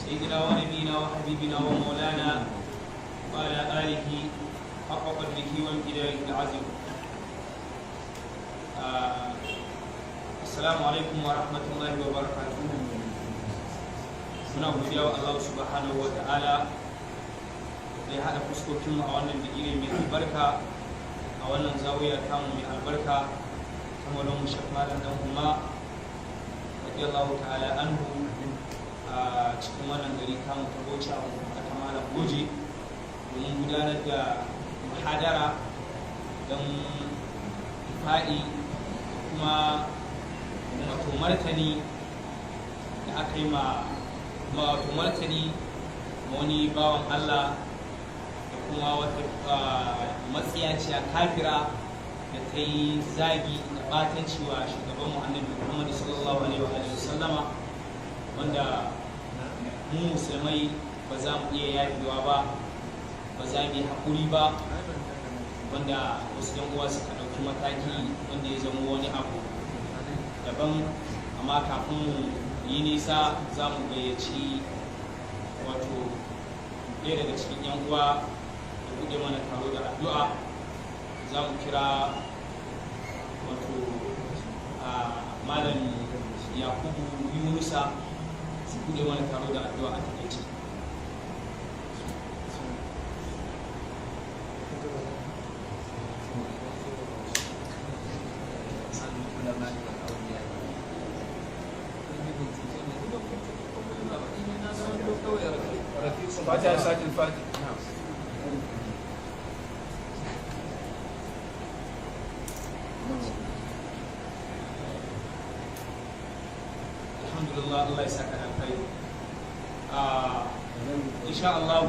سيدنا ونبينا وحبيبنا ومولانا وعلى آله حق قدره وامتداره العظيم. السلام عليكم ورحمة الله وبركاته. Muna godiya wa Allah subhanahu wa ta'ala da ya haɗa fuskokinmu a wannan bigire mai albarka, a wannan zawiya tamu mai albarka ta Maulan Shek Malam Dan Umma radiyallahu ta'ala anhu, a cikin wannan gari tamu ta Bauchi, a ta Malam Goje, domin gudanar da muhadara don faɗi kuma wato martani da aka yi ma, wato martani ma wani bawan Allah da kuma wata matsiyaciya kafira da ta yi zagi da batanci wa shugaban mu Annabi Muhammad sallallahu alaihi wa sallama, wanda mu Musulmai ba za mu iya yafewa ba, ba za mu yi haƙuri ba, wanda wasu yan uwa suka ɗauki mataki wanda ya zama wani abu daban. Amma kafin mu yi nisa, za mu gayyaci wato ɗaya daga cikin yan uwa da buɗe mana taro da addu'a. Za mu kira wato a Malam Yakubu Yunusa su buɗe mana taro da addu'a a takaice. فاتحة صلاة الفاتحة. Alhamdulillah, Allah ya saka alkhairi. Insha Allah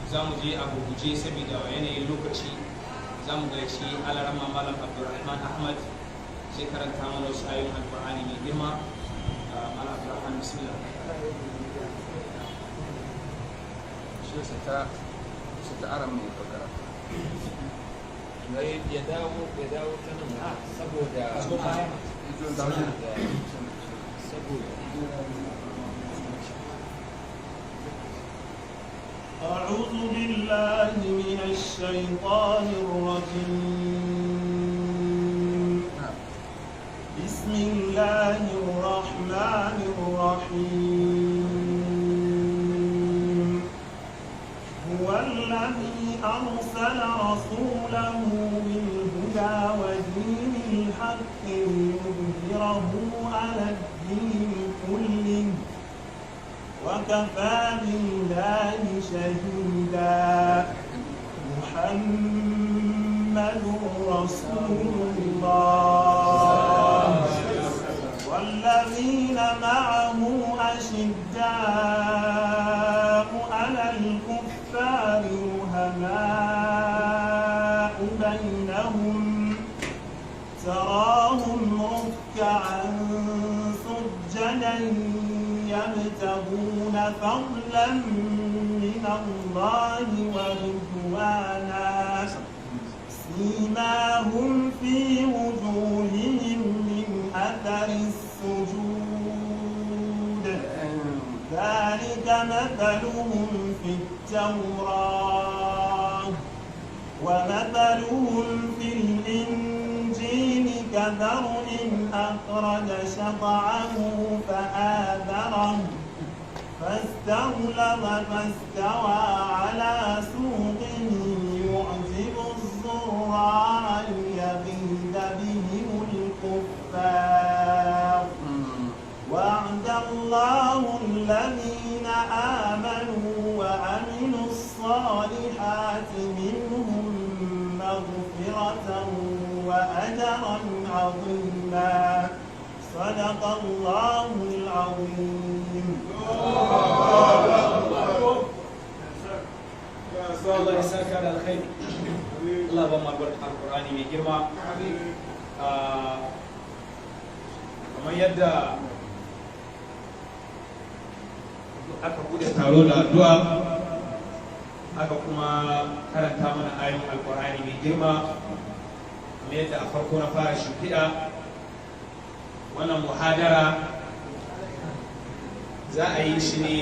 za mu je a gurguje saboda yanayin lokaci. Za mu gayyaci Alarama Malam Abdulrahman Ahmad, zai karanta mana wasu ayoyin Alkur'ani mai girma. Malam Abdulrahman, bismillah. Shi ta aran mai bakara. Ya dawo ta nan saboda saboda أعوذ بالله من الشيطان الرجيم. بسم الله الرحمن الرحيم. هو الذي أرسل رسوله بالهدى ودين الحق ليظهره على الدين كله وكفى بالله شهيدا. محمد رسول الله والذين معه أشداء على الكفار رحماء بينهم، تراهم ركعا سجدا يبتغون فضلا من الله ورضوانا، سيماهم في وجوههم من أثر السجود. ذلك مثلهم في التوراة، ومثلهم في الإنجيل كزرع أخرج شطأه فآزره فاستغلظ فاستوى على سوقه، يعجب الزراع ليغيظ بهم الكفار. وعد الله الذين آمنوا وعملوا الصالحات منهم مغفرة وأجرا عظيما. صدق الله العظيم. Allah ya saka da alkhairi, Allah ba mu albarka Alkur'ani mai girma. Kamar yadda aka bude taro da addu'a, aka kuma karanta mana ayoyin Alkur'ani mai girma, kamar yadda a farko na fara shimfiɗa, wannan muhadara za a yi shi ne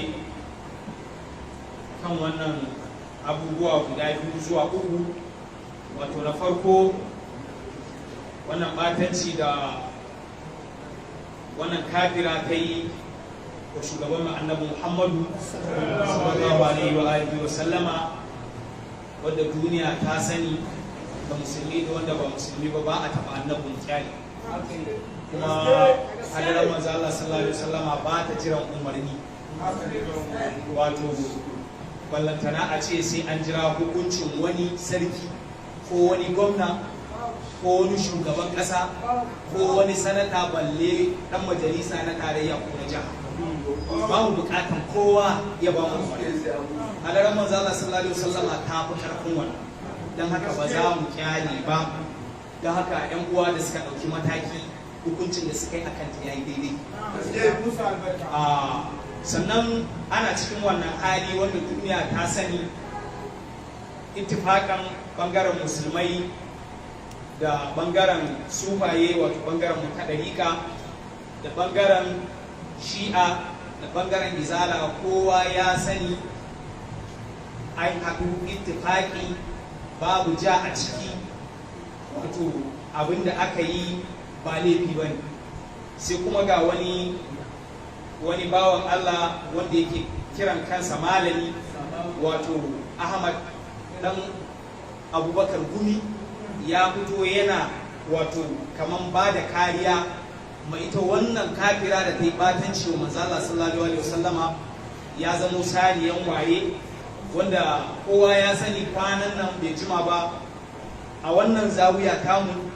Akan wannan abubuwa guda biyu zuwa uku. Wato na farko, wannan batanci da wannan kafira ta yi wa shugaban mu Annabi Muhammadu sallallahu alaihi wa alihi wa sallama, wanda duniya ta sani, da musulmi da wanda ba musulmi ba, ba a taɓa Annabin kyali. Kuma hadarar Manzo Allah sallallahu alaihi wasallama ba ta jiran umarni, wato ballantana a ce sai an jira hukuncin wani sarki ko wani gwamna ko wani shugaban kasa ko wani sanata, balle dan majalisa na tarayya ko na jiha. Babu bukatan kowa ya ba mu umarni. Hadarar Manzo Allah sallallahu alaihi wasallama ta fi karfin wannan. Don haka ba za mu kyale ba. Don haka yan uwa da suka ɗauki mataki, hukuncin da suka yi akan ta yayi daidai. Sannan ana cikin wannan hali wanda duniya ta sani, ittifakan bangaren musulmai da bangaren sufaye, wato bangaren mutaɗarika, da bangaren Shi'a, da bangaren Izala, kowa ya sani an haɗu ittifaki, babu ja a ciki, wato abinda aka yi ba laifi ba ne. Sai kuma ga wani bawan Allah wanda yake kiran kansa malami, wato Ahmad Dan Abubakar Gumi, ya fito yana wato kaman ba da kariya ma ita wannan kafira da ta yi batanci wa Manzala sallallahu alaihi wasallama. Ya zamo saniyan waye, wanda kowa ya sani kwanan nan bai jima ba a wannan zawiya tamu,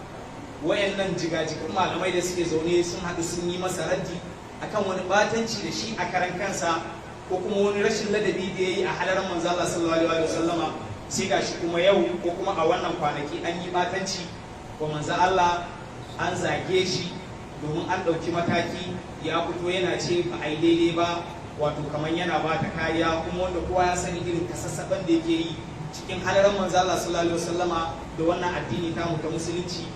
wayannan jigajigan malamai da suke zaune sun haɗu sun yi masa raddi akan wani batanci da shi a karan kansa ko kuma wani rashin ladabi da ya yi a halarar Manzala sallallahu alaihi wasallama. Sai gashi kuma yau ko kuma a wannan kwanaki an yi batanci wa Manzo Allah, an zage shi, domin an ɗauki mataki, ya fito yana ce ba a yi daidai ba, wato kamar yana ba ta kariya. Kuma wanda kowa ya sani irin kasassaban da yake yi cikin halarar Manzo Allah sallallahu alaihi wasallama da wannan addini tamu ta Musulunci,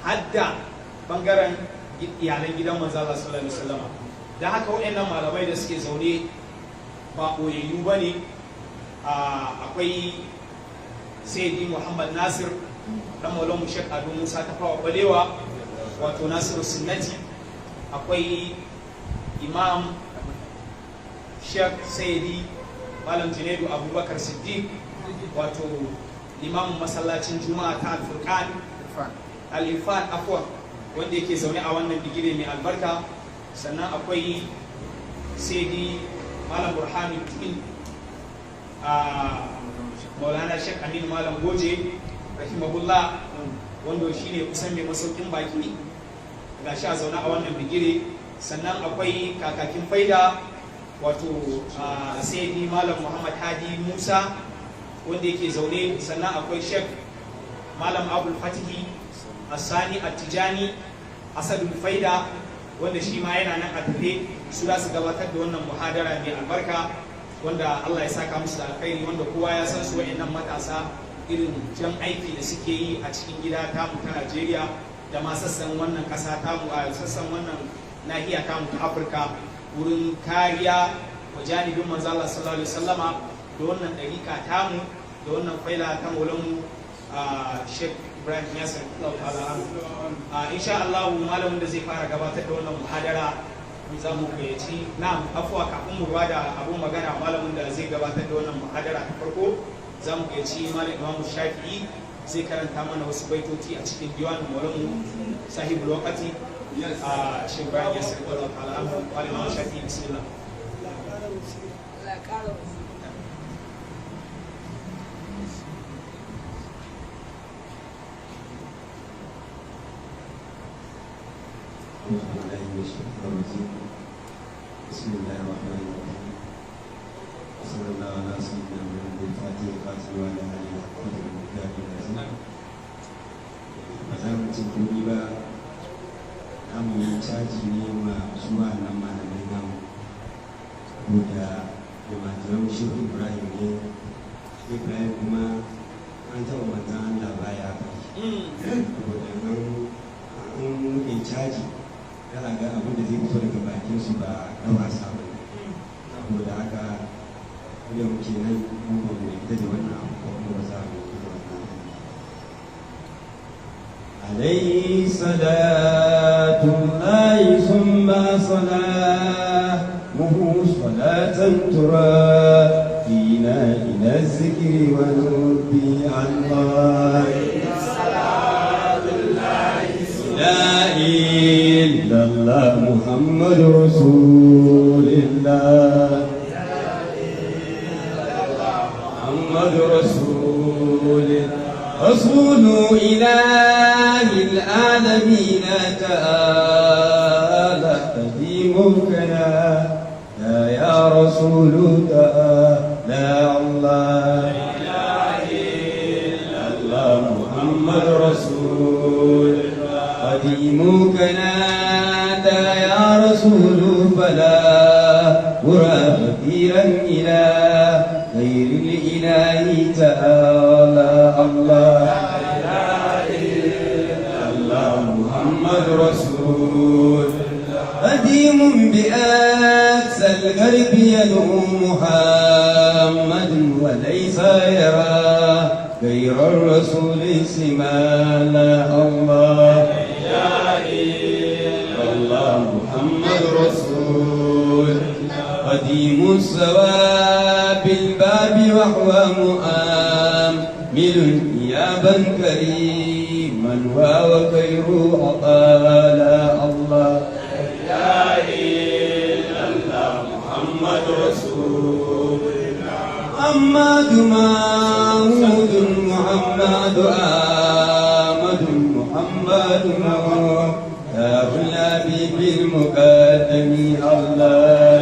hadda bangaren iyalan gidan Manzo Allah sallallahu alaihi wasallama. Da haka waɗannan malamai da suke zaune ba ɓoyayyu ba ne. Akwai Sayyidi Muhammad Nasir, dan Maulamu Shek Ado Musa Tafawa Balewa, wato Nasiru Sunnati. Akwai Imam Shek Sayyidi Malam Junaidu Abubakar Siddiq, wato limamin masallacin Juma'a ta Alfurqan, Al-Irfan afwan, wanda yake zaune a wannan bigire mai albarka. Sannan akwai Sayyidi Malam Burhanuddin, a Maulana Shek Aminu Malam Goje rahimahullah, wanda shine kusan mai masaukin baki, ga shi a zaune a wannan bigire. Sannan akwai kakakin faida, wato Sayyidi Malam Muhammad Hadi Musa, wanda yake zaune. Sannan akwai Shek Malam Abul Fatihi Asani Attijani, Asadul Faida, wanda shi ma yana nan a tafe. Su za su gabatar da wannan muhadara mai albarka, wanda Allah ya saka musu da alkhairi, wanda kowa ya san su, wa'annan matasa, irin jan aiki da suke yi a cikin gida tamu ta Najeriya da ma sassan wannan kasa tamu, a sassan wannan nahiya tamu ta Afirka, wurin kariya wa janibin Manzo Allah sallallahu alaihi wasallama da wannan ɗariƙa tamu da wannan faila ta Maulanmu Sheikh Ibrahim Yasir Allah ta'ala. Insha Allah malamin da zai fara gabatar da wannan muhadara za mu gayyaci, na'am, afuwa, kafin mu ba da abun magana malamin da zai gabatar da wannan muhadara ta farko, za mu gayyaci Malam Imamu Shafi'i, zai karanta mana wasu baitoci a cikin diwan Maulamu sahibul waqati a Sheikh Ibrahim Yasir Allah ta'ala anhu. Malam Imamu Shafi'i, bismillah. Allah ƙara wasu. أعوذ بالله من الشيطان الرجيم. بسم الله الرحمن الرحيم. وصلى الله على سيدنا محمد الفاتح القاسم وعلى آله حق قدره ومقداره العظيم. Ba za mu ci komai ba, za mu yi caji ne ma su nan malamai namu, saboda almajiran Shehu Ibrahim ne. Ibrahim kuma an taɓa Manzan Allah baya bari, saboda an muke caji kana ga abin da zai fito daga bakin su ba na wasa ba ne. Saboda haka Da muke nan, mu ba mu yarda da wannan abu ko kuma ba za mu yarda da wannan abu. عليه صلاة الله ثم سلامه، صلاة تراقينا إلى الذكر والحب الله. لا إلا الله محمد رسول الله، محمد رسول، رسول إله العالمين تعالى. قديمك يا رسول تعالى الله. لا إلا الله محمد رسول. قديمك نادى يا رسول، فلا أرى فقيرا إلى غير الإله تعالى الله. الله محمد رسول. قديم بأقصى الغرب يدعو محمد، وليس يرى غير الرسول سمالا الله. الله محمد رسول. قديم الثواب الباب وهو مؤمل إيابا كريما وهو خير عطالا الله. لا إله إلا محمد رسول. محمد محمود، محمد آمد، محمد يا الحبيب المقدم الله.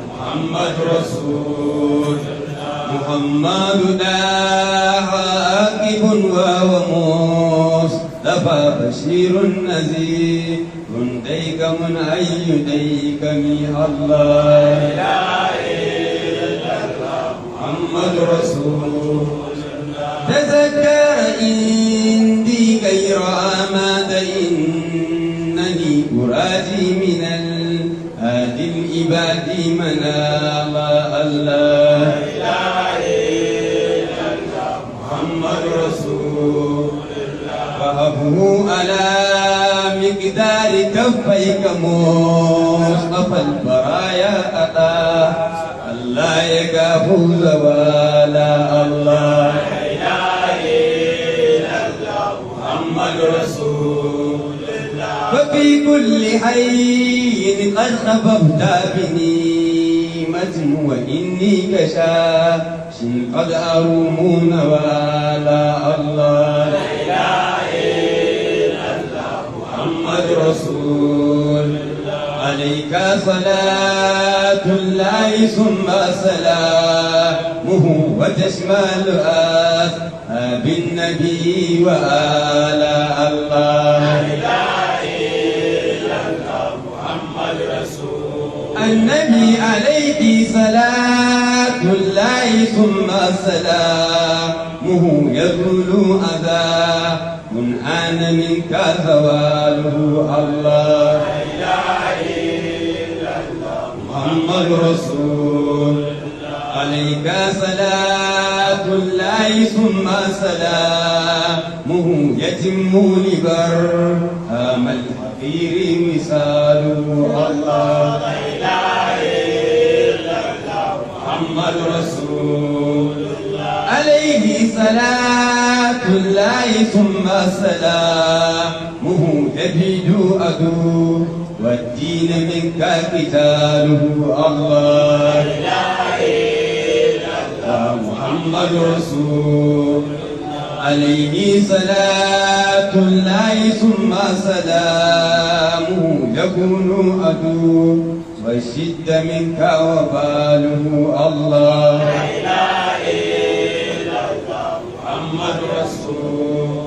محمد رسول. محمد عاقب وهو مصطفى، بشير نذير ديك من أي ديك من الله. محمد رسول. تذكر عندي غير أماد، إنني أراجي من الهادي العباد من الله الله. محمد رسول. فهبه على مقدار كفيك مصطفى البرايا أتى الله يكاف زوالا الله. محمد رسول. ففي كل حي قد خففت بنعمة، وإني كشاش قد أروم نوالا الله. محمد رسول. عليك صلاة الله ثم سلامه، وتشمل أصحاب النبي وآل الله. محمد رسول. النبي عليه صلاة الله ثم سلامه، يزول أذى من آن منك زواله الله. محمد رسول. عليك صلاة الله ثم سلامه، يتم لبرهام الحقير وصاله الله. محمد رسول. عليه صلاة الله ثم سلامه، يبيد عدو والدين منك قتاله الله. محمد رسول. عليه صلاة الله ثم سلامه، يكون عدو والشد منك وباله الله. محمد رسول.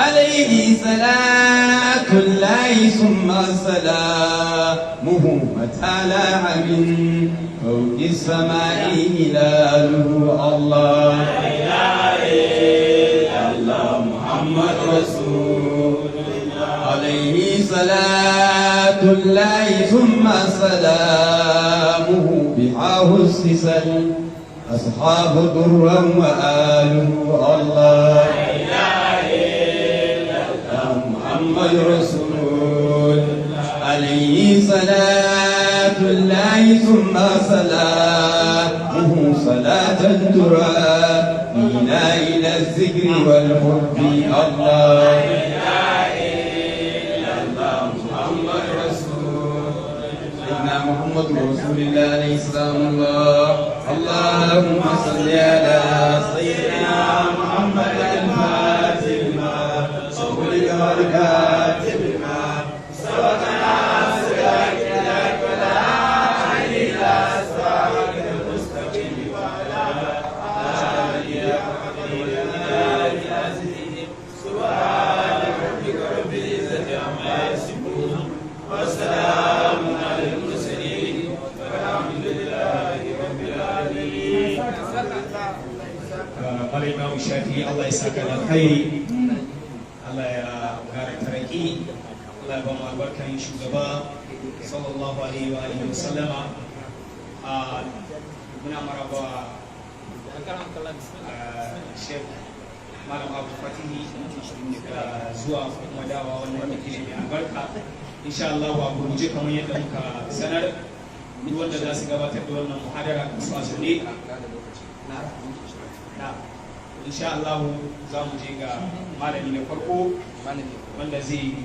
عليه صلاة الله ثم سلامه، متى لاح من فوق السماء هلاله الله. الله محمد رسول. عليه صلاة صلاة الله ثم سلامه بها هسس أصحاب درا وآله. الله محمد رسول عليه صلاة الله ثم سلامه، صلاة ترى إلى إلى الذكر والحب. الله محمد رسول، سيدنا محمد رسول الله عليه السلام. الله اللهم صل على سيدنا محمد الفاتح لما أغلق والكاتب لما سبق، ناصر الحق ولا إلى صراطك المستقيم وعلى آله حق قدره. سبحان ربك رب العزة عما يصفون وسلام على المرسلين والحمد لله رب العالمين. قال الإمام الشافعي، الله ya saka da alkhairi, Allah ya kara taraki, Allah ya ba mu albarkan shugaba sallallahu alaihi wa alihi wa sallama. Muna maraba Sheikh Malam Abu Fatihi zuwa kuma dawa wannan biki mai albarka. Insha Allah a gurguje, kamar yadda muka sanar, duk wanda za su gabatar da wannan muhadara su a zaune na. Insha Allah za mu je ga malami na farko wanda zai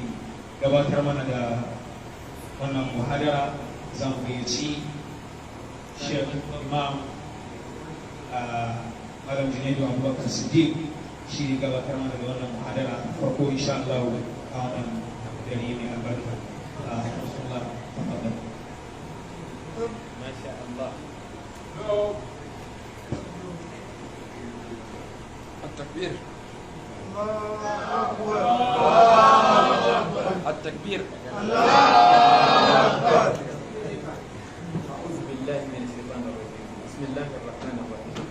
gabatar mana da wannan muhadara. Za mu gayyaci Sheikh Imam Malam Junaidu Abubakar Siddiq, shi ne gabatar mana da wannan muhadara farko insha Allah a wannan dare mai albarka. Allah tafaddal. Masha Allah. التكبير، التكبير. أعوذ بالله من الشيطان الرجيم. بسم الله الرحمن الرحيم.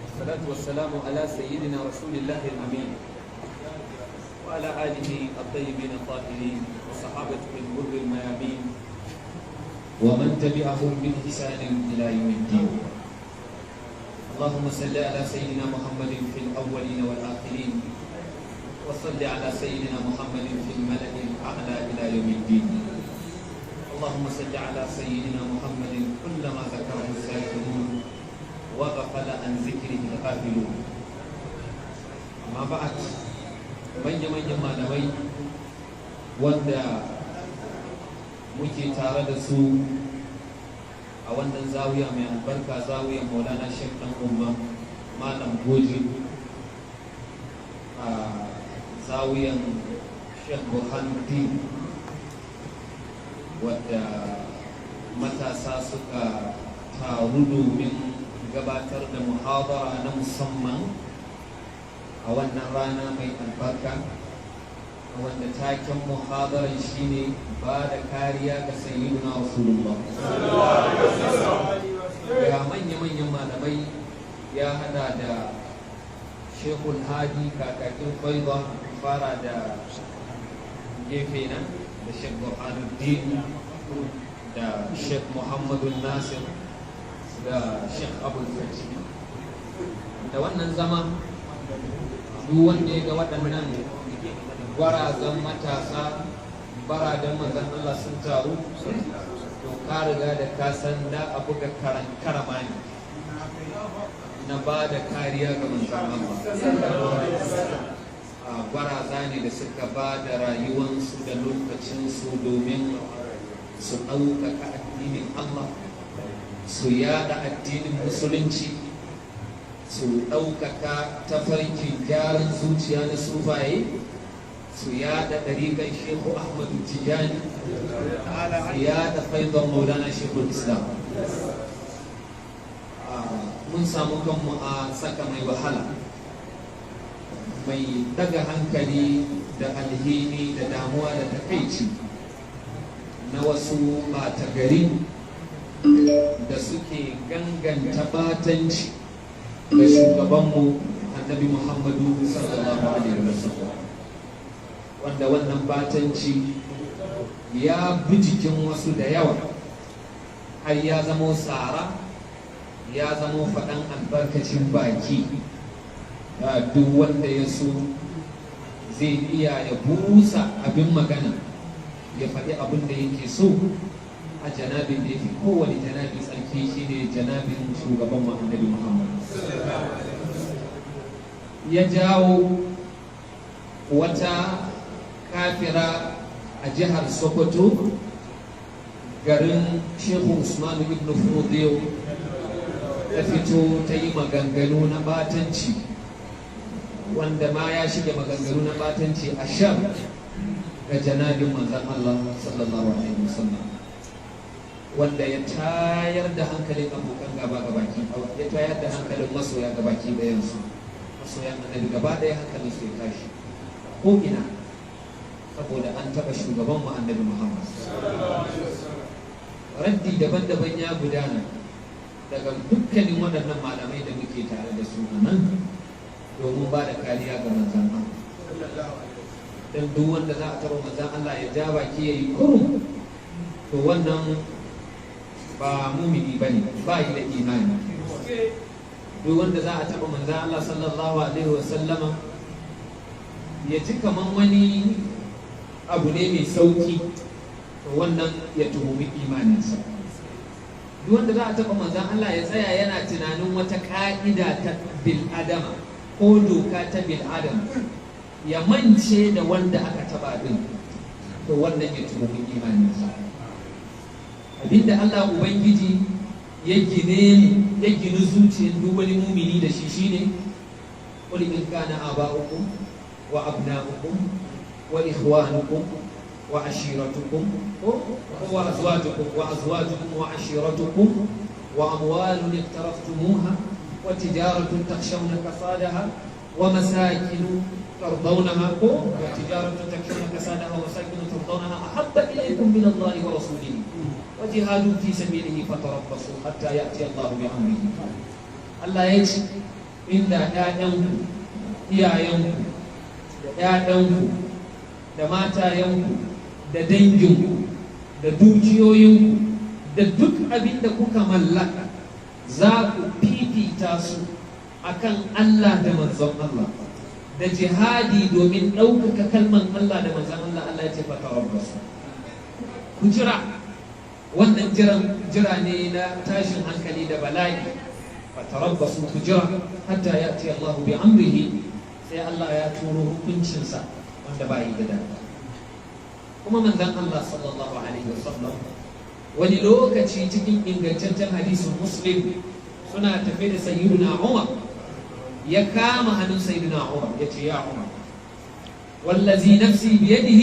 والصلاة والسلام على سيدنا رسول الله الأمين وعلى آله الطيبين الطاهرين وصحابته الغر الميامين ومن تبعهم بإحسان إلى يوم الدين. اللهم صل على سيدنا محمد في الأولين والآخرين، وصل على سيدنا محمد في الملأ الأعلى إلى يوم الدين. اللهم صل على سيدنا محمد كلما ذكره الذاكرون وغفل عن ذكره الغافلون. أما بعد، manya-manyan malamai wanda muke tare da su a wannan zawiya mai albarka, zawiyar Maulana Sheikh Dan Umma Malam Goji, a zawiyan Sheikh Burhanuddin, wadda matasa suka taru domin gabatar da muhabara na musamman a wannan rana mai albarka, wanda taken muhadaran shine ba da kariya ga Sayyiduna Rasulullah. Ga manya-manyan malamai, ya hada da Shekul Hadi, kakakin faida, fara da gefe na da Sheikh Burhanuddin da Sheikh Muhammadu Nasir da Sheikh Abul Fati. Da wannan zama, duk wanda ya ga waɗannan gwarazan matasa, baradan manzan Allah sun taru, to ka riga da ka san da a buga karan karama ne na ba da kariya ga manzan Allah. A gwaraza ne da suka ba da rayuwansu da lokacinsu domin su ɗaukaka addinin Allah, su yada addinin Musulunci, su ɗaukaka tafarkin gyaran zuciya na sufaye, su yada ɗariƙar Shehu Ahmadu Tijani, su yada faidon Maulana Shehul Islam. Mun samu kanmu a tsaka mai wahala, mai daga hankali da alhini da damuwa da takaici na wasu ɓata gari da suke ganganta batanci ga shugabanmu Annabi Muhammadu sallallahu alaihi wasallam, wanda wannan batanci Ya bi jikin wasu da yawa, har ya zamo tsara, ya zamo faɗan albarkacin baki. Duk wanda ya so zai iya ya busa abin magana, ya faɗi abin da yake so a janabin da ya fi kowane janabi tsarki, shine janabin shugaban mu Annabi Muhammad. Ya jawo wata kafira a jihar Sokoto, garin Shehu Usmanu ibn Fodiyo, ta fito ta yi maganganu na batanci, wanda ma ya shige maganganu na batanci a shar ga janabin manzan Allah sallallahu alaihi wasallam, wanda ya tayar da hankalin abokan gaba gabaki, ya tayar da hankalin masoya gabaki ɗayansu. Masoyan Annabi gaba ɗaya hankalin su ya tashi ko ina, saboda an taɓa shugaban mu Annabi Muhammad. Raddi daban-daban ya gudana daga dukkanin waɗannan malamai da muke tare da su a nan, domin ba da kariya ga manzan Allah. Don duk wanda za a taɓa manzan Allah ya ja baki ya yi kurum, to wannan ba mumini ba ne, ba yi da imani. Duk wanda za a taɓa manzan Allah sallallahu alaihi wasallama ya ji kaman wani abu ne mai sauki, to wannan ya tuhumi imaninsa. Duk wanda za a taɓa manzan Allah ya tsaya yana tunanin wata ƙa'ida ta bil adama ko doka ta bil adam, ya mance da wanda aka taɓa din, to wannan ya tuhumi imaninsa. Abinda Allah Ubangiji ya gine mu, ya gini zuciyar duk wani mumini da shi, shine: قل إن كان آباؤكم وأبناؤكم وإخوانكم وعشيرتكم وأزواجكم وعشيرتكم وأموال اقترفتموها وتجارة تخشون كسادها ومساكن ترضونها، وتجارة تخشون كسادها ومساكن ترضونها أحب إليكم من الله ورسوله وجهاد في سبيله فتربصوا حتى يأتي الله بأمره. Allah ya ce inda ‘ya'yanku, iyayenku da ‘ya'yanku da matayenku da danginku da dukiyoyinku da duk abin da kuka mallaka za ku fifita su akan Allah da manzon Allah da jihadi domin ɗaukaka kalman Allah da manzon Allah, Allah ya ce فتربصوا, ku jira. Wannan jiran jira ne na tashin hankali da bala'i. فتربصوا, ku jira, حتى يأتي الله بأمره, sai Allah ya turo hukuncinsa wanda ba yi da daɗi. Kuma manzon Allah sallallahu alaihi wasallam wani lokaci, cikin ingantaccen hadisin Muslim, suna tafe da Sayyiduna Umar, ya kama hannun Sayyiduna Umar ya ce: "Ya Umar, والذي نفسي بيده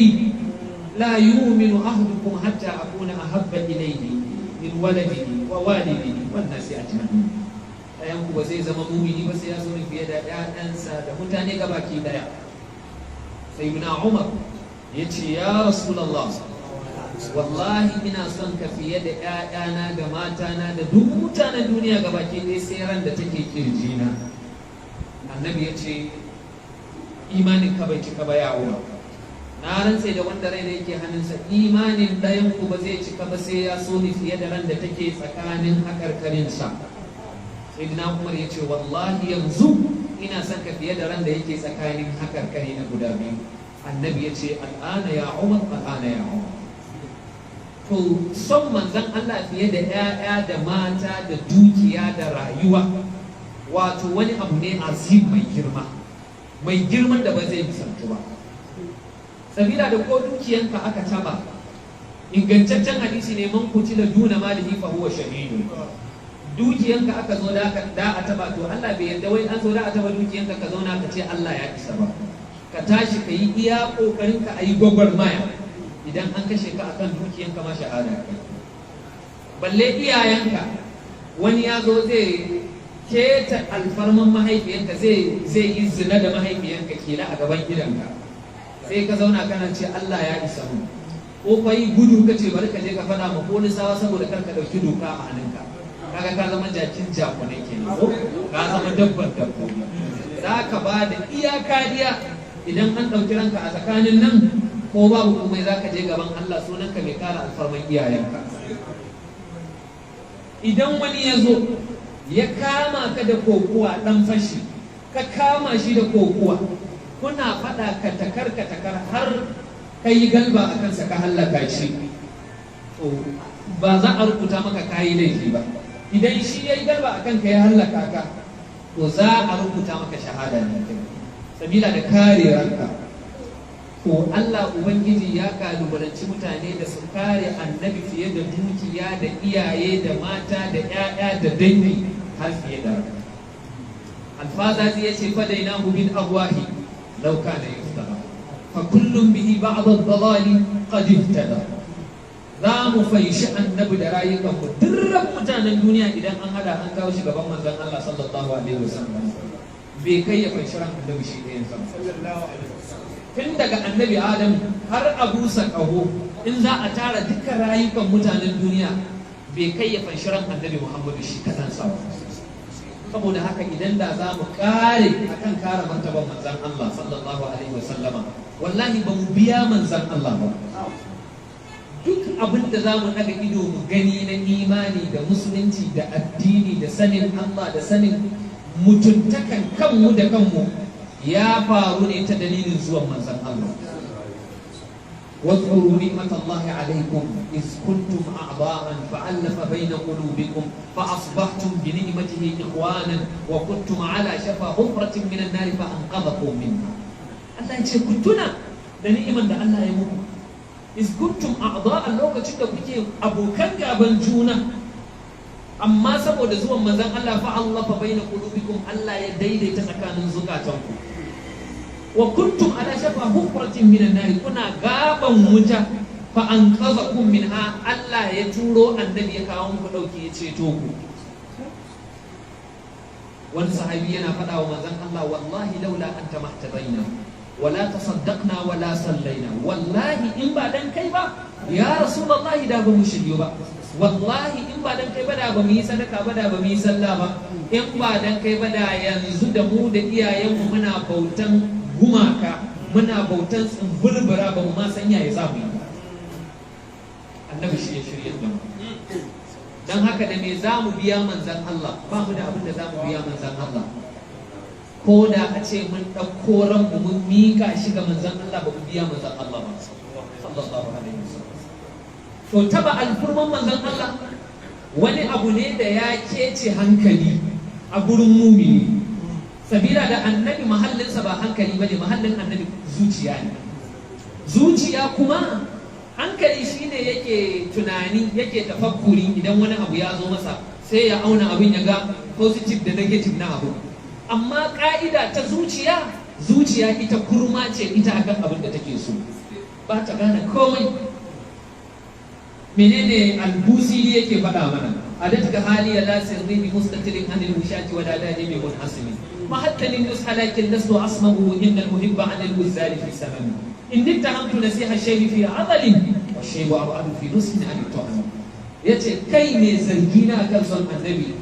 لا يؤمن أحدكم حتى أكون أحب إليه من ولده ووالده والناس أجمعين." Ɗayan ku ba zai zama mumini ba sai ya so ni fiye da ‘ya'yansa da mutane gabaki ɗaya. Sayyiduna Umar ya ce: "Ya Rasulallah, wallahi ina son ka fiye da ‘ya'yana da matana da duk mutanen duniya gabaki ɗaya, sai ran da take kirjina." Annabi ya ce: "Imanin ka bai cika ba, ya Umar. Na rantse da wanda rai yake hannunsa, imanin ɗayan ku ba zai cika ba sai ya so ni fiye da ran da take tsakanin hakarkarinsa." Sayyidina Umar ya ce: "Wallahi yanzu ina son ka fiye da ran da yake tsakanin hakarkari na guda biyu." Annabi ya ce: "الآن يا عمر، الآن يا عمر." To, son manzon Allah fiye da 'ya'ya da mata da dukiya da rayuwa, wato wani abu ne azim, mai girma, mai girman da ba zai misaltu ba. Sabila da ko dukiyanka aka taba, ingantaccen hadisi ne: من قتل دون ماله فهو شهيد. Dukiyanka aka zo da a taba, to Allah bai yarda wai an zo da a taba dukiyanka ka zauna ka ce Allah ya isa ba. Ka tashi ka yi iya kokarin ka, a yi gwagwarmaya. Idan an kashe ka akan dukiyanka ma, shahada kai. Balle iyayenka, wani ya zo zai keta alfarman mahaifiyanka, zai yi zina da mahaifiyanka kila a gaban gidanka, sai ka zauna kana ce Allah ya isa mu, ko ka yi gudu ka ce bari ka je ka faɗa ma polisawa saboda kar ka ɗauki doka a hannunka, kaga ka zama jakin jakunai kenan, ko ka zama dabban dabbobi. Za ka ba da iya kariya. Idan an ɗauki ranka a tsakanin nan, Ko babu komai, za ka je gaban Allah sunanka mai kare alfarman iyayenka. Idan wani ya zo ya kama ka da kokuwa, dan fashi, ka kama shi da kokuwa, kuna faɗa katakar katakar har ka yi galba a kansa, ka hallaka shi, to ba za a rubuta maka kayi laifi ba. Idan shi ya yi galba a kanka ya hallaka ka, to za a rubuta maka shahada ne kai, sabila da kare ranka. To Allah Ubangiji ya kalubalanci mutane da su kare Annabi fiye da dukiya da iyaye da mata da 'ya'ya da dangi, har fiye da ranka. Alfazazi ya ce: فديناه بالأرواح لو كان يفتدى، فكل به بعد الضلال قد اهتدى. Za mu fanshi Annabi da rayukan mu. Duk mutanen duniya idan an hada an kawo shi gaban manzon Allah sallallahu alaihi wasallam, bai kai ya fanshi ran Annabi shi ɗayan sa. Tun daga Annabi Adam har a busa ƙaho, in za a tara dukkan rayukan mutanen duniya, bai kai ya fanshi ran Annabi Muhammadu shi kaɗansa ba. Saboda haka, idan da za mu kare akan kare martaban manzan Allah sallallahu alaihi wasallama, wallahi ba mu biya manzan Allah ba. Duk abin da za mu daga ido mu gani na imani da Musulunci da addini da sanin Allah da sanin mutuntakan kanmu da kanmu, ya faru ne ta dalilin zuwan manzan Allah. واذكروا نعمة الله عليكم إذ كنتم أعداء فألف بين قلوبكم فأصبحتم بنعمته إخوانا وكنتم على شفا حفرة من النار فأنقذكم منها. Allah ya ce ku tuna da ni'iman da Allah ya muku. إذ كنتم أعداء, lokacin da kuke abokan gaban juna, amma saboda zuwan manzon Allah فألف بين قلوبكم, Allah ya daidaita tsakanin zukatanku. وكنتم على شفا حفرة من النار, kuna gaban wuta, فأنقذكم منها, Allah ya turo Annabi ya kawo muku dauki, ya ceto ku. Wani sahabi yana faɗa wa manzon Allah: "والله لولا أنت ما اهتدينا ولا تصدقنا ولا صلينا." Wallahi in ba dan kai ba ya Rasulullahi, da ba mu shiryu ba. Wallahi in ba dan kai ba, da ba mu yi sadaka ba, da ba mu yi sallah ba. In ba dan kai ba, da yanzu da mu da iyayenmu muna bautan gumaka, muna bautan tsumburbura, ba mu ma san yaya za mu yi ba. Annabi shi ya shirya da mu. Don haka, da me za mu biya manzan Allah? Ba mu da abin da za mu biya manzan Allah. Ko da a ce mun ɗauko ranmu mun miƙa shi ga manzan Allah, ba mu biya manzan Allah ba sallallahu alaihi wasallam. To taba alfurman manzan Allah wani abu ne da ya kece hankali a gurin mumini, sabila da Annabi mahallinsa ba hankali bane, mahallin Annabi zuciya ne. Zuciya kuma, hankali shine yake tunani, yake tafakkuri. Idan wani abu ya zo masa, sai ya auna abin, ya ga positive da negative na abu. Amma ka'ida ta zuciya, zuciya ita kurma ce ita akan abin da take so, ba ta gane komai. Menene Albusiri yake faɗa mana? أدتك حالي لا سري بمستتر عن الوشاة ولا داني بمنحصم، مهدت النصح لكن لست أسمعه، إن المحب عن الوزار في سمم، إني اتهمت نسيح الشيب في عضل، والشيب أبعد في نصح عن التهم. Yace kai mai zargi na akan son Annabi,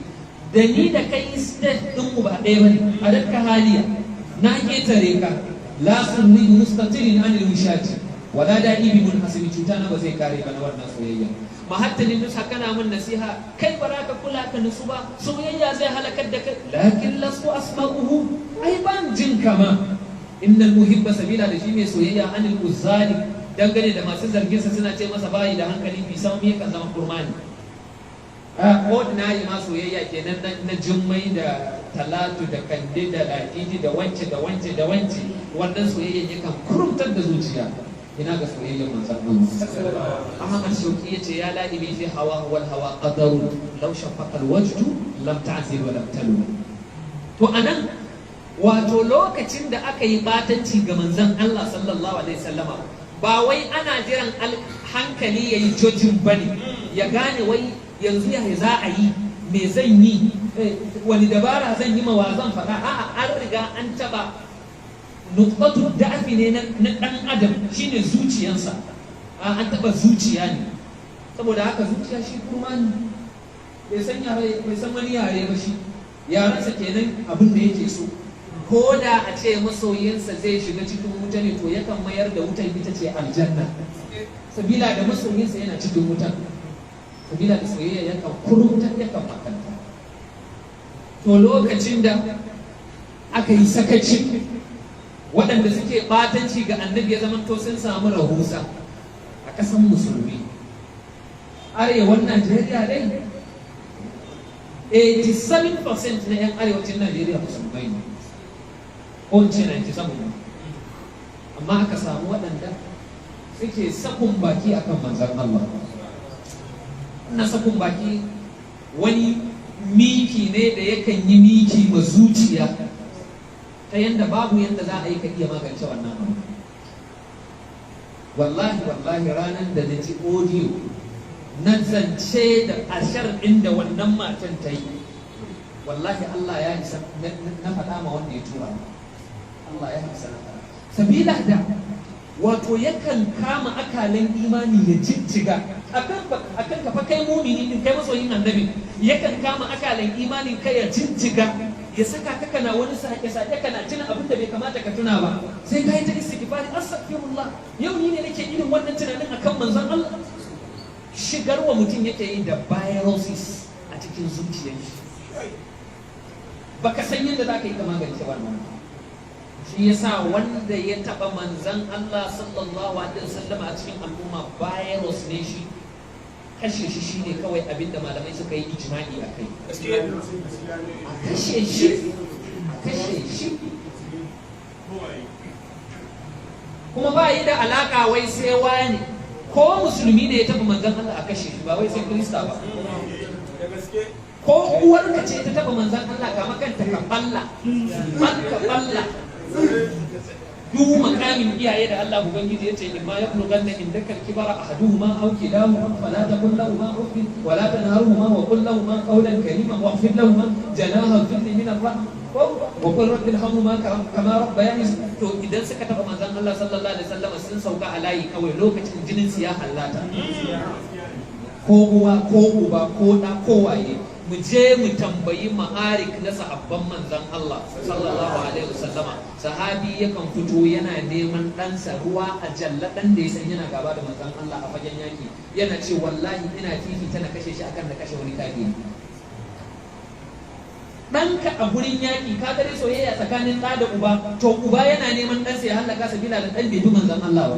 da ni da kai state din mu ba ɗaya bane. أدتك حالي, na ketare ka, لا سري بمستتر عن الوشاة ولا دائي بمنحصم, cuta na ba zai kare ba na wannan soyayya. مهدت النصح, kana mun nasiha, kai ba ka kula ka nutsu ba, soyayya zai halakar da kai. لكن لست أسمعه, ai ban jin kama. إن المحب, sabila da shi mai soyayya, عن العذال, dangane da masu zargin sa suna ce masa bayi da hankali, bi san me kan zama kurmani. Ordinary ma soyayya kenan na Jummai da Talatu da Kande da Ladidi da wance da wance da wance, wannan soyayyan yakan kurumtar da zuciya. Ina ga soyayyar manzon Allah? Ahmad Shauki yace: يا لائمي في هواه والهوى قدر، لو شفق الوجد لم تعزل ولم تلم. To anan, wato lokacin da aka yi batanci ga manzon Allah sallallahu alaihi wasallama, ba wai ana jiran hankali yayi judging bane, ya gane wai yanzu ya za a yi, me zan yi, wani dabara zan yi, mawa zan faɗa. A'a, an riga an taɓa نقطة ضعف ne na ɗan adam, shine zuciyansa. An taɓa zuciya ne. Saboda haka zuciya shi kurma ne, bai san yare, bai san wani yare ba, shi yarensa kenan abin da yake so. Ko da a ce masoyinsa zai shiga cikin wuta ne, to yakan mayar da wutan ita ce aljanna, sabila da masoyinsa yana cikin wutan. Sabila da soyayya yakan kurumta, yakan makanta. To lokacin da aka yi sakaci, waɗanda suke ɓatanci ga Annabi ya zamanto sun samu rahusa a ƙasan musulmi, arewan Najeriya dai, 87% na 'yan arewacin Najeriya musulmai ne, ko in ce 97 ne. Amma aka samu waɗanda suke sakun baki akan Manzan Allah. Na sakun baki wani miki ne da yakan yi miki ma zuciya ta yanda babu yanda za a yi ka iya magance wannan abu. Wallahi, wallahi, ranar da na ji audio na zance da ashar ɗin da wannan matan ta yi, wallahi Allah ya isa na faɗa ma wanda ya tura. Allah ya isa na faɗa, sabila da wato yakan kama akalan imani ya jijjiga akan ka fa. Kai mumini din, kai masoyin Annabi, yakan kama akalan imanin kai ya jijjiga, ya saka ka kana wani sake sake, kana tuna abin da bai kamata ka tuna ba. Sai ka yi ta istighfari, "Astaghfirullah, yau ni ne nake irin wannan tunanin akan Manzon Allah?" Shigar wa mutum yake yi da viruses a cikin zuciyar shi, baka san yadda za ka yi ka magance wannan. Shi yasa wanda ya taba Manzon Allah sallallahu alaihi wasallam a cikin al'umma virus ne shi. Kashe shi shine kawai abinda malamai suka yi ijma'i a kai. A kashe shi, a kashe shi. Kuma ba yi da alaka wai sai wani ko musulmi ne ya taba Manzon Allah, a kashe shi, ba wai sai Kirista ba. Ko uwarka ce ta taba Manzon Allah, kama kanta ka balla ka balla. Duk makamin iyaye da Allah Ubangiji ya ce, "Imma yablughanna indaka al-kibara ahaduhuma aw kilahuma fala taqul lahuma uffin wa la tanharhuma wa qul lahuma qawlan karima wa khfid lahuma janaha dhilli min ar-rahma wa qul rabbi irhamhuma kama rabbayani." To idan suka taba Manzon Allah sallallahu alaihi wasallam, sun sauka a layi kawai, lokacin jinin su ya hallata, ko uwa ko uba ko da ko waye. Mu je mu tambayi ma'arik na sahabban Manzon Allah sallallahu alaihi wasallama. Sahabi yakan fito yana neman ɗansa ruwa a jalla, ɗan da ya san yana gaba da Manzon Allah a fagen yaki, yana ce, "Wallahi ina fifita na kashe shi akan na kashe wani kafiri." Ɗanka a gurin yaƙi, ka gare soyayya tsakanin ɗa da uba, to uba yana neman ɗansa ya hallaka sabila da ɗan bai bi Manzon Allah ba.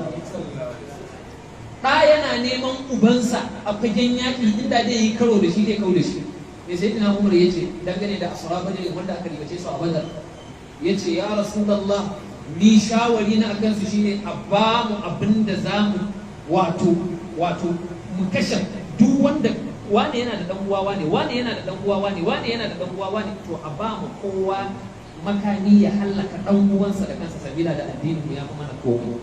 Ɗa yana neman ubansa a fagen yaƙi, inda zai yi karo da shi, zai kau da shi. Me sai ina Umar ya ce dangane da asra Badr wanda aka ribace su a Badar? Ya ce, "Ya Rasulullah, ni shawari na akan su shine a ba mu abin da za mu wato mu kashe duk wanda wane yana da dan uwa wane, wane yana da dan uwa wane, wane yana da dan uwa wane, to a ba mu kowa makami ya hallaka dan uwansa da kansa, sabila da addinin mu ya fi mana komai,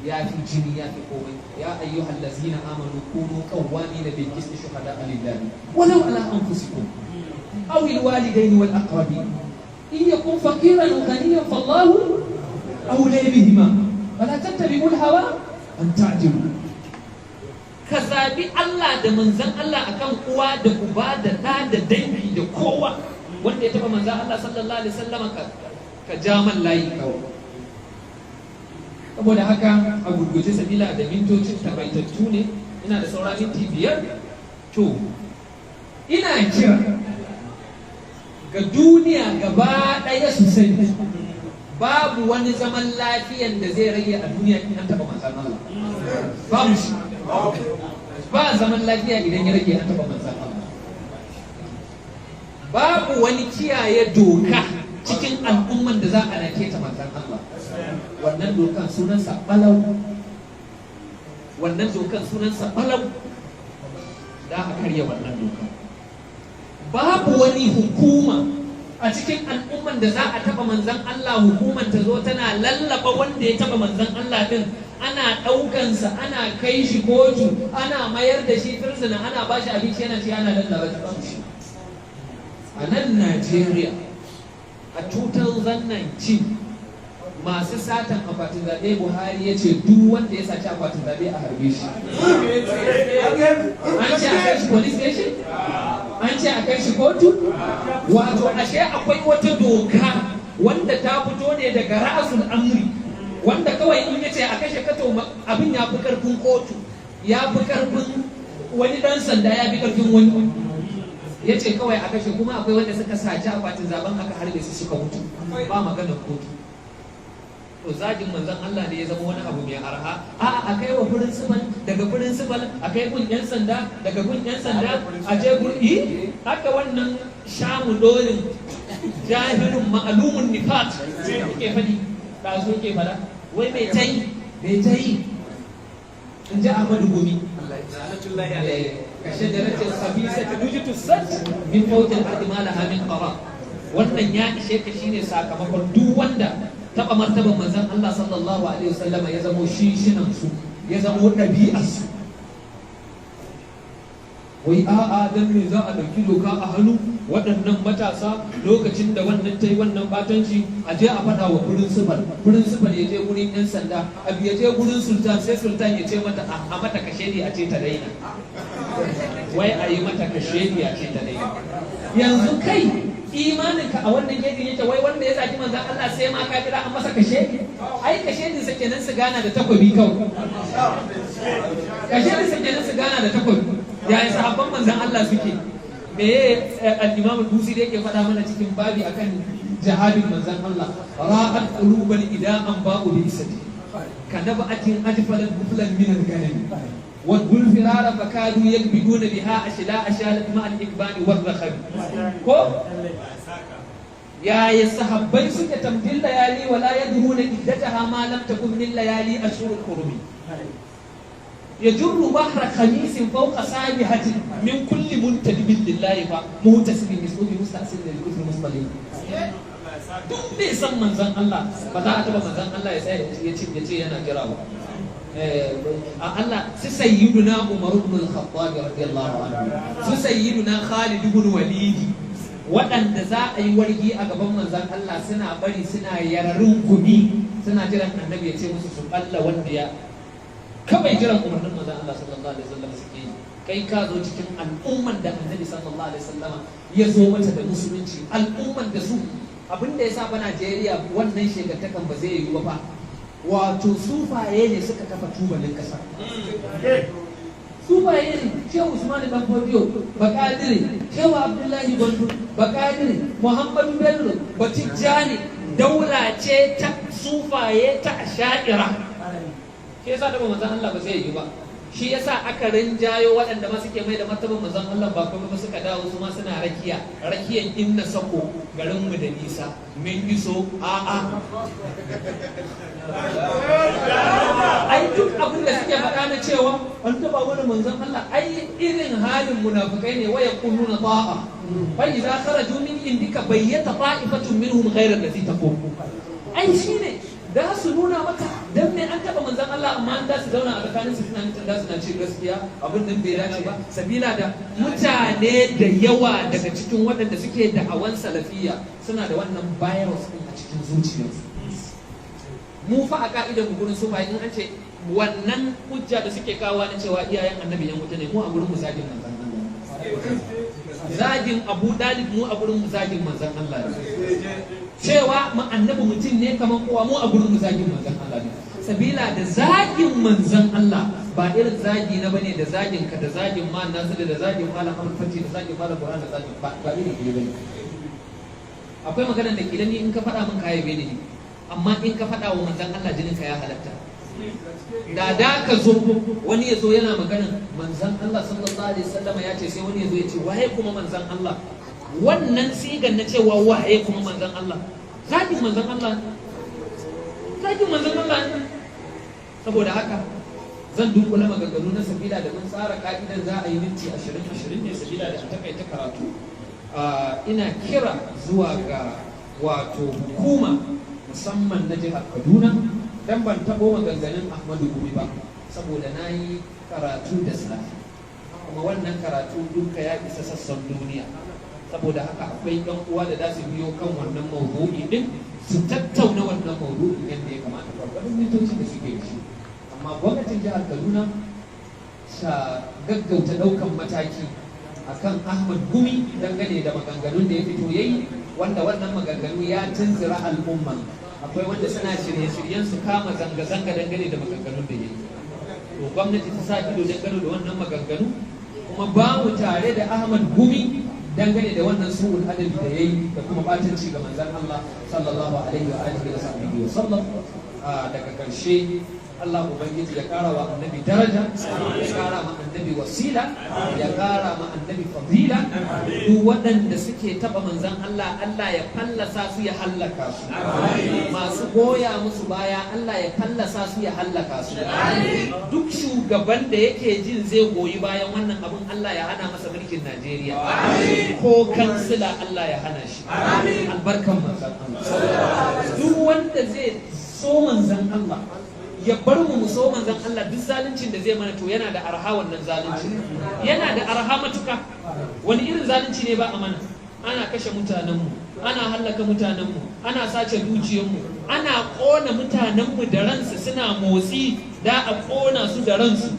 ya fi jini, ya fi komai." Ya ayyuhal lazina amanu kunu qawwamina bil qisti shuhada'a lillahi walau ala anfusikum aw al walidaini wal aqrabin, in yakun faqiran aw ghaniyan fallahu awla bihima, fala tattabi'u al hawa an ta'dilu. Ka zabi Allah da Manzon Allah akan uwa da uba da ɗa da dangi da kowa. Wanda ya taba Manzon Allah sallallahu alaihi wasallam, ka ja man layi kawai. Saboda haka a gurguje, sabila da mintocin takaitattu ne, ina da saura minti 5. To ina kira ga duniya gaba ɗaya su sani, babu wani zaman lafiyan da zai rage a duniya in an taɓa Manzan Allah. Babu shi. Ba zaman lafiya idan ya rage an taɓa Manzan Allah. Babu wani kiyaye doka cikin al'umman da za a rake ta Manzan Allah. Wannan dokan sunansa balau, wannan dokan sunansa balau, da a karya wannan dokan. Babu wani hukuma a cikin al'umman da za a taba Manzan Allah, hukuman ta zo tana lallaba wanda ya taba Manzan Allah din, ana ɗaukansa, ana kai shi kotu, ana mayar da shi firsina, ana ba shi abinci yana ci, ana lallaba shi. A nan Najeriya a 2019, masu satan akwatin zaɓe, Buhari ya ce duk wanda ya saci akwatin zaɓe a harbe shi. An ce a kai shi police station? An ce a kai shi kotu? Wato ashe akwai wata doka Wanda ta fito ne daga ra'asul amri, wanda kawai in yace a kashe kato, abin ya fi karfin kotu, ya fi karfin wani dan sanda, ya fi karfin wani. Ya ce kawai a kashe. Kuma akwai wanda suka saci akwatin zaben, aka harbe su suka mutu, ba maganar kotu. To, zagin manzon Allah ne ya zama wani abu mai arha. A'a, a kai wa principal, daga principal a kai gun yan sanda, daga gun yan sanda a je gurbi. Haka wannan shamu dorin jahilun ma'alumun nifaq yake faɗi ɗazu, yake faɗa wai mai tayi mai tayi, in ji Ahmadu Gumi. كشجرة خبيثة اجتثت من فوق الأرض ما لها من قرار. Wannan ya ishe ka shine sakamakon duk wanda taba martaban manzon Allah sallallahu alaihi wasallama ya zamo shishinan su, ya zamo ɗabi'ar su. Wai a'a, dan me za a ɗauki doka a hannu? Waɗannan matasa, lokacin da wannan ta yi wannan batanci, a je a faɗa wa principal, principal ya je gurin 'yan sanda, abu ya je gurin sultan, sai sultan ya ce mata a mata kashedi, a ce ta daina. Wai a yi mata kashedi, a ce ta daina. Yanzu kai, imaninka a wannan gejin yake? Wai wanda ya zaki manzan Allah sai ma ka kira an masa kashedi? Ai kashedin sa kenan su gana da takobi kawai. Kashedin sa kenan su gana da takobi. Yaya sahabban manzan Allah suke? Me al-Imam al-Busi da yake faɗa mana cikin babi akan jihadin manzan Allah? رأت قلوب العدا أنباء بعثته كنبأة أجفلت غفلا من الغنم ودوا الفرار فكادوا يكبدون بها أشلاء شالت مع الإكبان والرخم. Ko yaya sahabbai suke? تمضي الليالي ولا يدرون عدتها ما لم تكن من ليالي أشهر الحرم، يجر بحر خميس فوق سابحة من كل منتدب لله فمهتسب مسؤول مستأصل للكفر مصطلين. Duk mai san manzon Allah, ba za a taba manzon Allah ya tsaya ya ce yana jira ba. A Allah, su sayyiduna Umar ibn al-Khattab radiyallahu anhu, su sayyiduna Khalid ibn Walid, waɗanda za a yi wargi a gaban manzon Allah suna bari, suna yararin gumi, suna jiran annabi ya ce musu su balla wanda ya kawai jiran umarnin manzon Allah sallallahu alaihi wasallam suke yi. Kai ka zo cikin al'umman da annabi sallallahu alaihi wasallama ya zo mata da musulunci, al'umman da su abin da ya sa fa Najeriya wannan shekartakan ba zai yiwu ba fa, wato sufaye ne suka kafa tubalin kasa. Sufaye ne. Shehu Usman Dan Fodiyo Bakadiri, Shehu Abdullahi Gwandu Bakadiri, Muhammadu Bello Batijjani, daula ce ta sufaye, ta asha'ira. Shi yasa da manzon Allah ba zai yi ba. Shi yasa aka rinjayo waɗanda ma suke mai da martaban manzon Allah ba kuma ba, suka dawo su ma suna rakiya rakiyan inna sako garin mu da nisa min iso. A'a, ai duk abin da suke faɗa na cewa an taɓa wani manzon Allah, ai irin halin munafukai ne. ويقولون طاعة فإذا خرجوا من عندك بيت طائفة منهم غير الذي تقول. Ai shine da su nuna maka dan me an taba manzon Allah, amma an da su zauna a tsakanin su suna mutum da suna ce gaskiya abin nan bai dace ba, sabila da mutane da yawa daga cikin waɗanda suke da'awan salafiya suna da wannan virus din a cikin zuciyarsu. Mu fa a ka'idar mu gurin sufaye, in an ce wannan hujja da suke kawo na cewa iyayen annabi yan wuta ne, mu a gurin mu zagin manzon Allah, zagin Abu Dalib, mu a gurin mu zagin manzon Allah ne. Cewa ma annabi mutum ne kamar kowa, mu a gurin mu zagin manzon Allah ne. Sabila da zagin manzon Allah ba irin zagi na bane, da zagin ka, da zagin ma Nasiru, da zagin malam Abdul Fati, da zagin malam Burhan, da zagin ba irin ɗaya bane. Akwai maganar da kila ni in ka faɗa min kayan bene ne, amma in ka faɗa wa manzon Allah jinin ka ya halatta. Da ka zo wani ya zo yana maganin manzon Allah sallallahu alaihi wasallama ya ce, sai wani ya zo ya ce waye kuma manzon Allah? Wannan sigan na cewa waye kuma manzon Allah, zagin manzon Allah, zagin manzon Allah. Saboda haka zan dunkula maganganu na, sabila da mun tsara ka'idan za a yi minti 20 20 ne, sabila da a takaita karatu. Ina kira zuwa ga wato hukuma, musamman na jihar Kaduna, dan ban taɓo maganganun Ahmadu Gumi ba saboda na yi karatu da safe, kuma wannan karatu duka ya isa sassan duniya. Saboda haka akwai ɗan uwa da za su biyo kan wannan maudu'i din su tattauna wannan maudu'in yadda ya kamata, gwargwadon mintoci da suke shi. Amma gwamnatin jihar Kaduna ta gaggauta ɗaukan mataki akan Ahmad Gumi dangane da maganganun da ya fito yayi. Wanda wannan maganganu ya tunzura al'umma. Akwai wanda suna shirye-shiryen su kama zanga-zanga dangane da maganganun da ya yi. To, gwamnati ta sa ido dangane da wannan maganganu, kuma ba mu tare da Ahmad Gumi dangane da wannan su'ul adabi da yayi da kuma batanci ga manzon Allah sallallahu alaihi wa alihi wa sahbihi wa sallam. Daga karshe, Allah Ubangiji ya kara wa annabi daraja, ya kara ma annabi wasila, ya kara ma annabi fadila. Duk waɗanda suke taɓa manzan Allah, Allah ya fallasa su, ya hallaka su. Masu goya musu baya, Allah ya fallasa su, ya hallaka su. Duk shugaban da yake jin zai goyi bayan wannan abun, Allah ya hana masa mulkin Najeriya. Ko kansila Allah ya hana shi. Albarkan manzan Allah. Duk wanda zai so manzan Allah, ya bar mu mu so manzon Allah, duk zaluncin da zai mana, to yana da arha. Wannan zalunci yana da arha matuka. Wani irin zalunci ne ba a mana? Ana kashe mutanenmu, ana hallaka mutanenmu, ana sace dukiyarmu, ana ƙona mutanenmu da ransu suna motsi, da a ƙona su da ransu.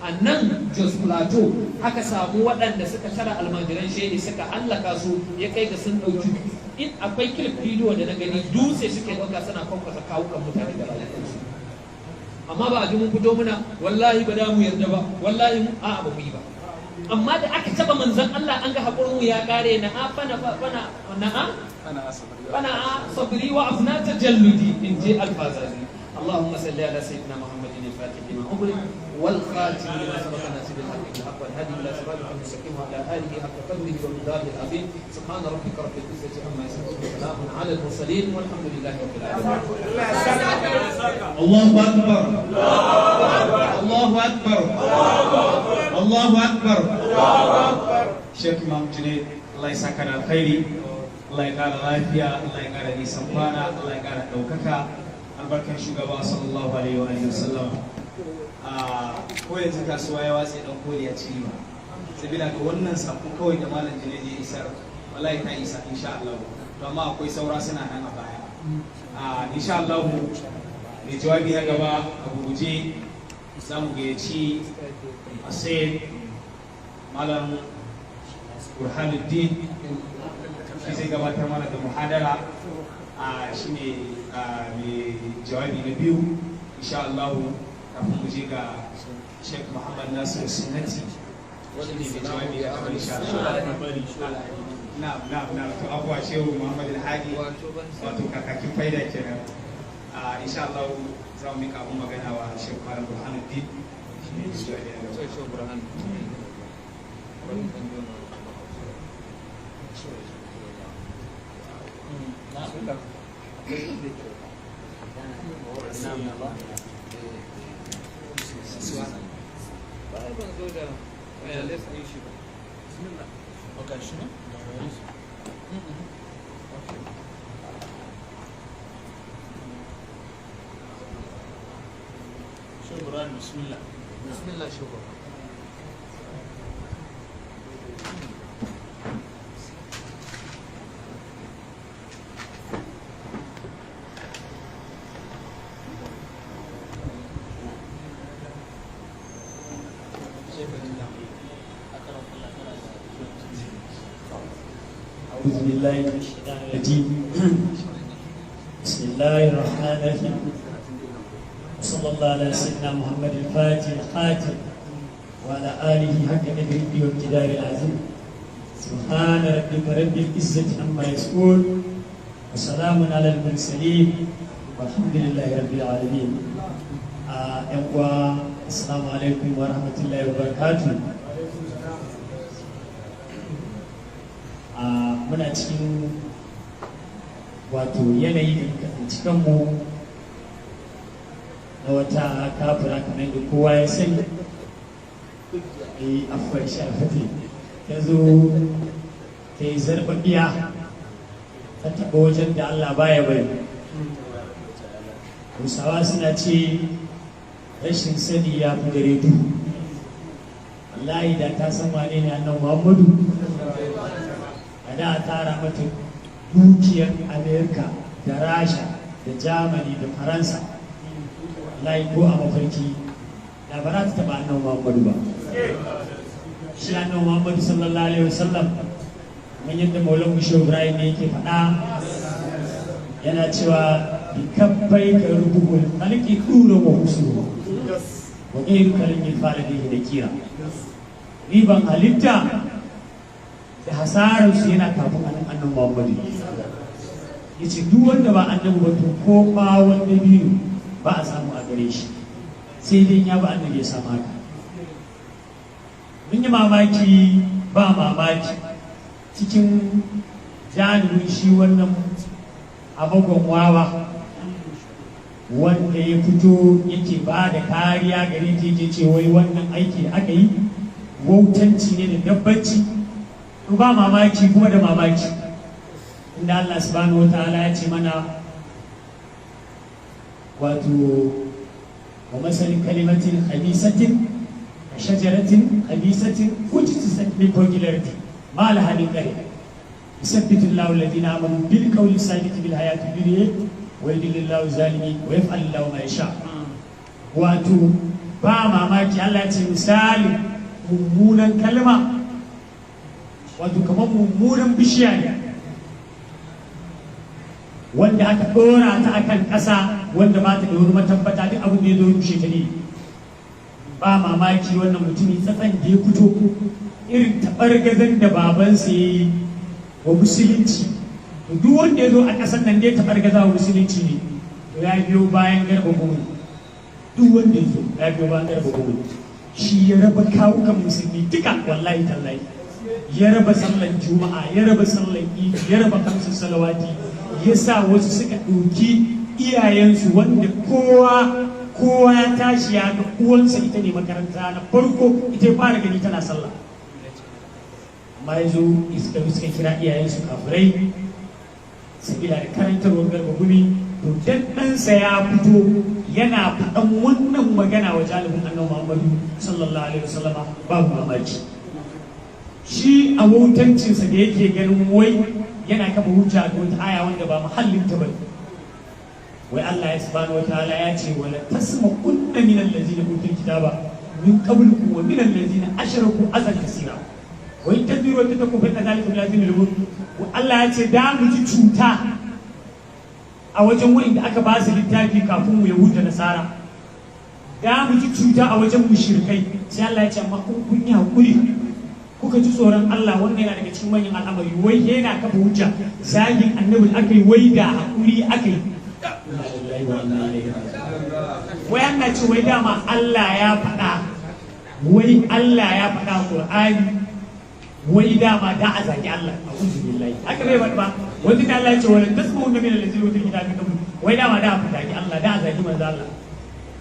A nan Jos Plateau aka samu waɗanda suka tara almajiran shehi suka hallaka su, ya kai ga sun ɗauki, in akwai clip bidiyo da na gani, dutse suke ɗauka suna kwankwasa kawukan mutane da rayukansu. Amma ba a ji mun fito muna "Wallahi ba da mu yarda ba, wallahi mu a'a" ba mu yi ba. Amma da aka taba manzon Allah, an ga hakurin mu ya kare. Na a fana fana na a fana a sabri wa afna tajalludi, in ji Alfazazi. اللهم صل على سيدنا محمد الفاتح لما أغلق، والخاتم لما سبق، ناصر الحق بالحق، والهادي إلى صراطك المستقيم، وعلى آله حق قدره ومقداره العظيم. سبحان ربك رب العزة عما يصفون، وسلام على المرسلين، والحمد لله رب العالمين. الله أكبر، الله أكبر، الله أكبر. Sheikh Imam Junaid, Allah ya saka da alkhairi, Allah ya kara lafiya, Allah ya kara nisan kwana, Allah ya kara ɗaukaka, albarkan shugaba sallallahu alaihi wa alihi wasallam. A ko yanzu kasuwa ya watse, dan koli ya ci riba, sabila ga wannan sako kawai da Malam Junaid ya isar, wallahi ta isa insha Allah. To, amma akwai saura suna nan a baya. A insha Allah, mai jawabi na gaba, a gurguje za mu gayyaci Asir Malam Burhanuddin. Shi zai gabatar mana da muhadara. A shi ne mai jawabi na biyu insha Allah, kafin mu je ga Sheikh Muhammad Nasir Sunnati, shi ne mai jawabi na gaba insha Allah. Na'am, na'am, na'am. To, abuwa Shehu Muhammad Alhadi, wato kakakin faida kenan. A insha Allah za mu mika abun magana wa Sheikh Malam Burhanuddin, shi ne mai jawabi na gaba. Ban zo da wireless ɗin shi ba. Okay, shi ne? Da wireless. Okay. Shehu Ibrahim, bismillah. Bismillah, Shehu. أعوذ بالله من الشيطان الرجيم. بسم الله الرحمن الرحيم، وصلى الله على سيدنا محمد الفاتح الخاتم وعلى آله حق قدره وامتدار العظيم. سبحان ربك رب العزة عما يصفون، وسلام على المرسلين، والحمد لله رب العالمين. ‘Yan uwa, assalamu alaikum wa rahmatullahi wa barakatuh. Muna cikin wato yanayi da muka tsinci kanmu na wata kafira, kamar yadda kowa ya sani, afuwar shafati ta zo ta yi zarbabiya, ta taɓa wajen da Allah baya bari. Hausawa suna ce rashin sani ya fi dare duhu. Wallahi da ta san wane ne annan Muhammadu, a da tara mata dukiyar Amerika da Rasha da Germany da Faransa, wallahi ko a mafarki da ba za ta taba annan Muhammadu ba. Shi annan Muhammadu sallallahu alaihi wasallam Mun yadda Maulan Mushe Ibrahim ne yake faɗa, yana cewa bi kabbai ka rubuhul khalqi dura wa husnu wa ghayru kalimin faladihi da kira. Riban halitta da hasararsu yana kafin annabi Muhammadu. Yace duk wanda ba annabi ba, to ko bawon dabino ba a samu a gare shi, sai dai ya ba annabi ya samu haka. Mun yi mamaki, ba mamaki cikin janibin shi wannan abagon wawa wanda ya fito yake ba da kariya gare ta, yake ce wai wannan aiki da aka yi wautanci ne da dabbanci. To, ba mamaki kuma da mamaki, inda Allah subhanahu wataala ya ce mana, wato wa masal kalimatin khabisatin ka shajaratin khabisatin ujtisat min fawqil ardi ma laha min qarar yusabbitu Allahu alladhina amanu bil qawli sabiti bil hayati dunya wa yudillu Allahu zalimin wa yaf'alu Allahu ma yasha. Wato ba mamaki, Allah ya ce misali mummunan kalma, wato kamar mummunan bishiya ne wanda aka ɗora ta akan ƙasa, wanda ba ta da wani matabbata, duk abin da ya zo rushe ta ne. Ba mamaki wannan mutumi tsatsan da ya fito, irin taɓargazan da babansa ya yi wa musulunci, to duk wanda ya zo a ƙasar nan da ya taɓargaza wa musulunci ne, to ya biyo bayan Garba Gumi. Duk wanda ya zo ya biyo bayan Garba Gumi. Shi ya raba kawukan musulmi duka, wallahi tallahi. Ya raba sallan Juma'a, ya raba sallan Idi, ya raba kamsin salawati, ya sa wasu suka ɗauki iyayensu, wanda kowa kowa ya tashi ya ga uwansa ita ne makaranta na farko, ita ya fara gani tana sallah. Amma ya zo suka kira iyayensu kafirai sabila da karantarwar Garba Gumi. To, dan ɗansa ya fito yana faɗan wannan magana wa jalibin Annabi Muhammadu sallallahu alaihi wasallama, babu mamaki. Shi a wautancinsa da yake ganin wai yana kafa hujja da wata aya wanda ba muhallin ta bane, wai Allah ya subhanahu wataala ya ce wala tasma'unna min allazina utul kitaba min qablikum wa min allazina ashraku azan kasira wa in tadbiru wa tattaqu fa inna dhalika min azmi al-umur. Allah ya ce da mu ji cuta a wajen wa'inda aka ba su littafi kafin mu, Yahuda, Nasara, da mu ji cuta a wajen mushrikai. Sai Allah ya ce amma kun yi hakuri, kuka ji tsoron Allah, wannan yana daga cikin manyan al'amari. Wai yana kafa hujja zagin annabi aka yi, wai da hakuri aka yi. Wai ana ce wai dama Allah ya faɗa, wai Allah ya faɗa Qur'ani, wai dama da a zagi Allah. A'udhu billahi, haka bai faɗi ba. Wanda da Allah ya ce wala tasma'u min allazina utul kitaba min qabl, wai dama da a zagi Allah, da a zagi manzo Allah.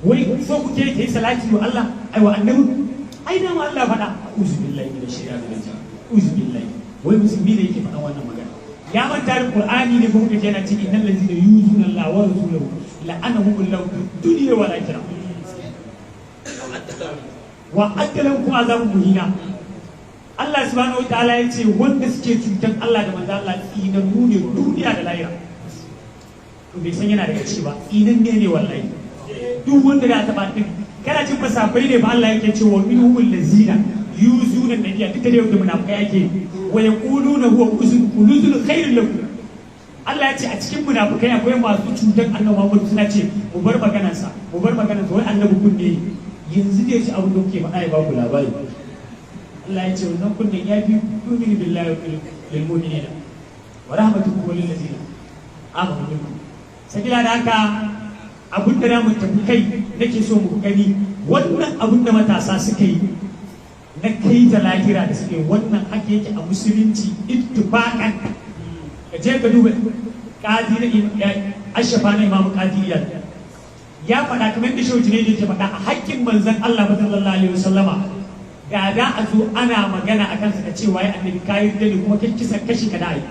Wai so kuke kai salati wa Allah, ai wa annabi, ai dama Allah faɗa. A'udhu billahi minash shaitanir rajim, a'udhu billahi. Wai musulmi ne yake faɗan wannan magana? Ya manta da Qur'ani ne ko kuka ce yana cikin innal ladzina yuzuna Allah wa rasulahu la'anahum Allah fid dunya wal akhirah wa adda lahum azabun muhina. Allah subhanahu wa ta'ala ya ce wanda suke cutan Allah da manzo Allah tsinannu ne duniya da lahira. To, bai san yana daga ci ba, tsinanne ne wallahi duk wanda da taba din. Kana cin masafai ne ba? Allah yake cewa minhumul lazina yuzuna nabiyya, duka da yau da munafikai yake, wa yaquluna huwa uzun uluzul khairul lakum. Allah ya ce a cikin munafikai akwai masu cutan Annabi Muhammad, suna ce mu bar maganarsa, mu bar maganarsa, wai annabi kunne yanzu zai ji abin da kuke faɗa ya ba ku labari. Allah ya ce wannan kunnen ya fi yu'minu billahi lil mu'minina wa rahmatuhu lil ladzina amanu minkum. Sabila da haka, abin da mu tafi kai nake so mu gani, wannan abin da matasa suka yi na kai ta lahira da suka yi, wannan haka yake a musulunci ittifaqan. Ka je ka duba qadi na Ashafa na Imamu Qadi Iyad, ya faɗa kamar yadda Shehu Junaid yake faɗa a haƙƙin manzon Allah sallallahu alaihi wasallama. Da da a zo ana magana akan sa ka ce waye annabi, kayi da ne kuma kai kisa kashi ka dai.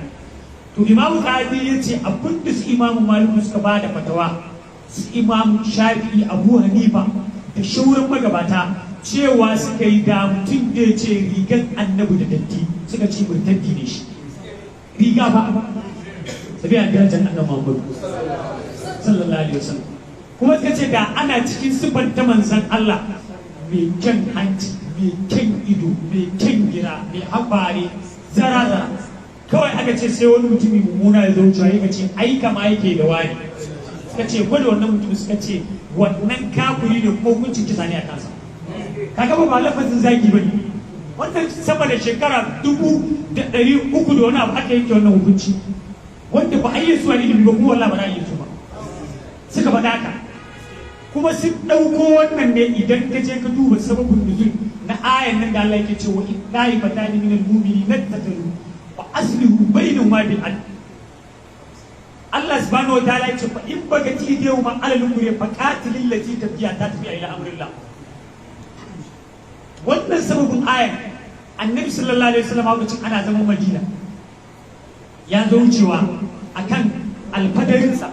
To, Imamu Qadi ya ce abin da su Imamu Maliku suka ba da fatawa, su Imamu Shafi'i, Abu Hanifa da shauran magabata, cewa suka yi da mutum da ya ce rigan annabi da datti, suka ce murtaddi ne shi. Riga ba sabiya darajar Annabi Muhammadu sallallahu alaihi wasallam. Kuma suka ce da ana cikin sifar ta manzon Allah, mai kyan hanci, mai kyan ido, mai kyan gira, mai haɓare zara zara, Kawai aka ce sai wani mutumi mummuna ya zo wucewa, ya ce ai kama yake da wani. Suka ce gwada wannan mutumin, suka ce wannan kafiri ne kuma hukuncin kisa ne a kansa. Kaga ba lafazin zagi bane wannan. Sama da shekara 1300 da wani abu aka yanke wannan hukunci, wanda ba a yi su a ilimi ba, kuma wallahi ba za a yi su ba. Suka faɗa haka kuma sun ɗauko wannan ne. Idan ka je ka duba sababin nuzul na ayan nan da Allah yake cewa in ta'ifatani minal mu'minina iqtatalu fa aslihu bainahuma bil adl, Allah subhanahu wataala ya ce fa in bagat ihdahuma ala al-ukhra fa qatilil lati tabghi hatta tafi'a ila amrillah. Wannan sababin ayan, Annabi sallallahu alaihi wasallam lokacin ana zaman Madina, ya zo wucewa akan alfadarinsa,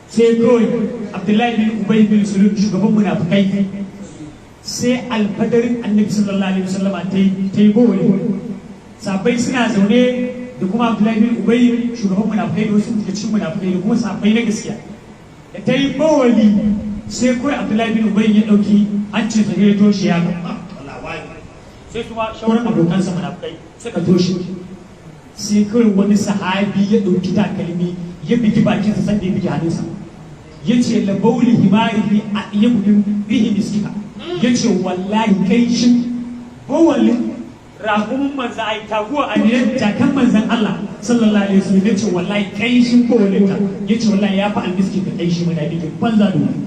sai kawai Abdullahi bin Ubay bin Sulul, shugaban munafikai, sai alfadarin Annabi sallallahu alaihi wasallam ta yi bawali. Sahabbai suna zaune da kuma Abdullahi bin Ubay, shugaban munafikai, da wasu daga cikin munafikai da kuma sahabbai na gaskiya. Da ta yi bawali, sai kawai Abdullahi bin Ubay ya dauki hancin sa ya toshe, ya sai kuma shauran abokansa munafikai suka toshe. Sai kawai wani sahabi ya dauki takalmi ya bigi bakinsa, sanda ya bigi hannunsa ya ce la bauli himarihi atyabu min rihi miskika. Ya ce wallahi kaishin bawalin raƙumin manzan, ai taguwa a ne, jakan manzan Allah sallallahu alaihi wasallam, ya ce wallahi kaishin bawalinta, ya ce wallahi ya fi almiski da kaishi. Munafikin banza da wuri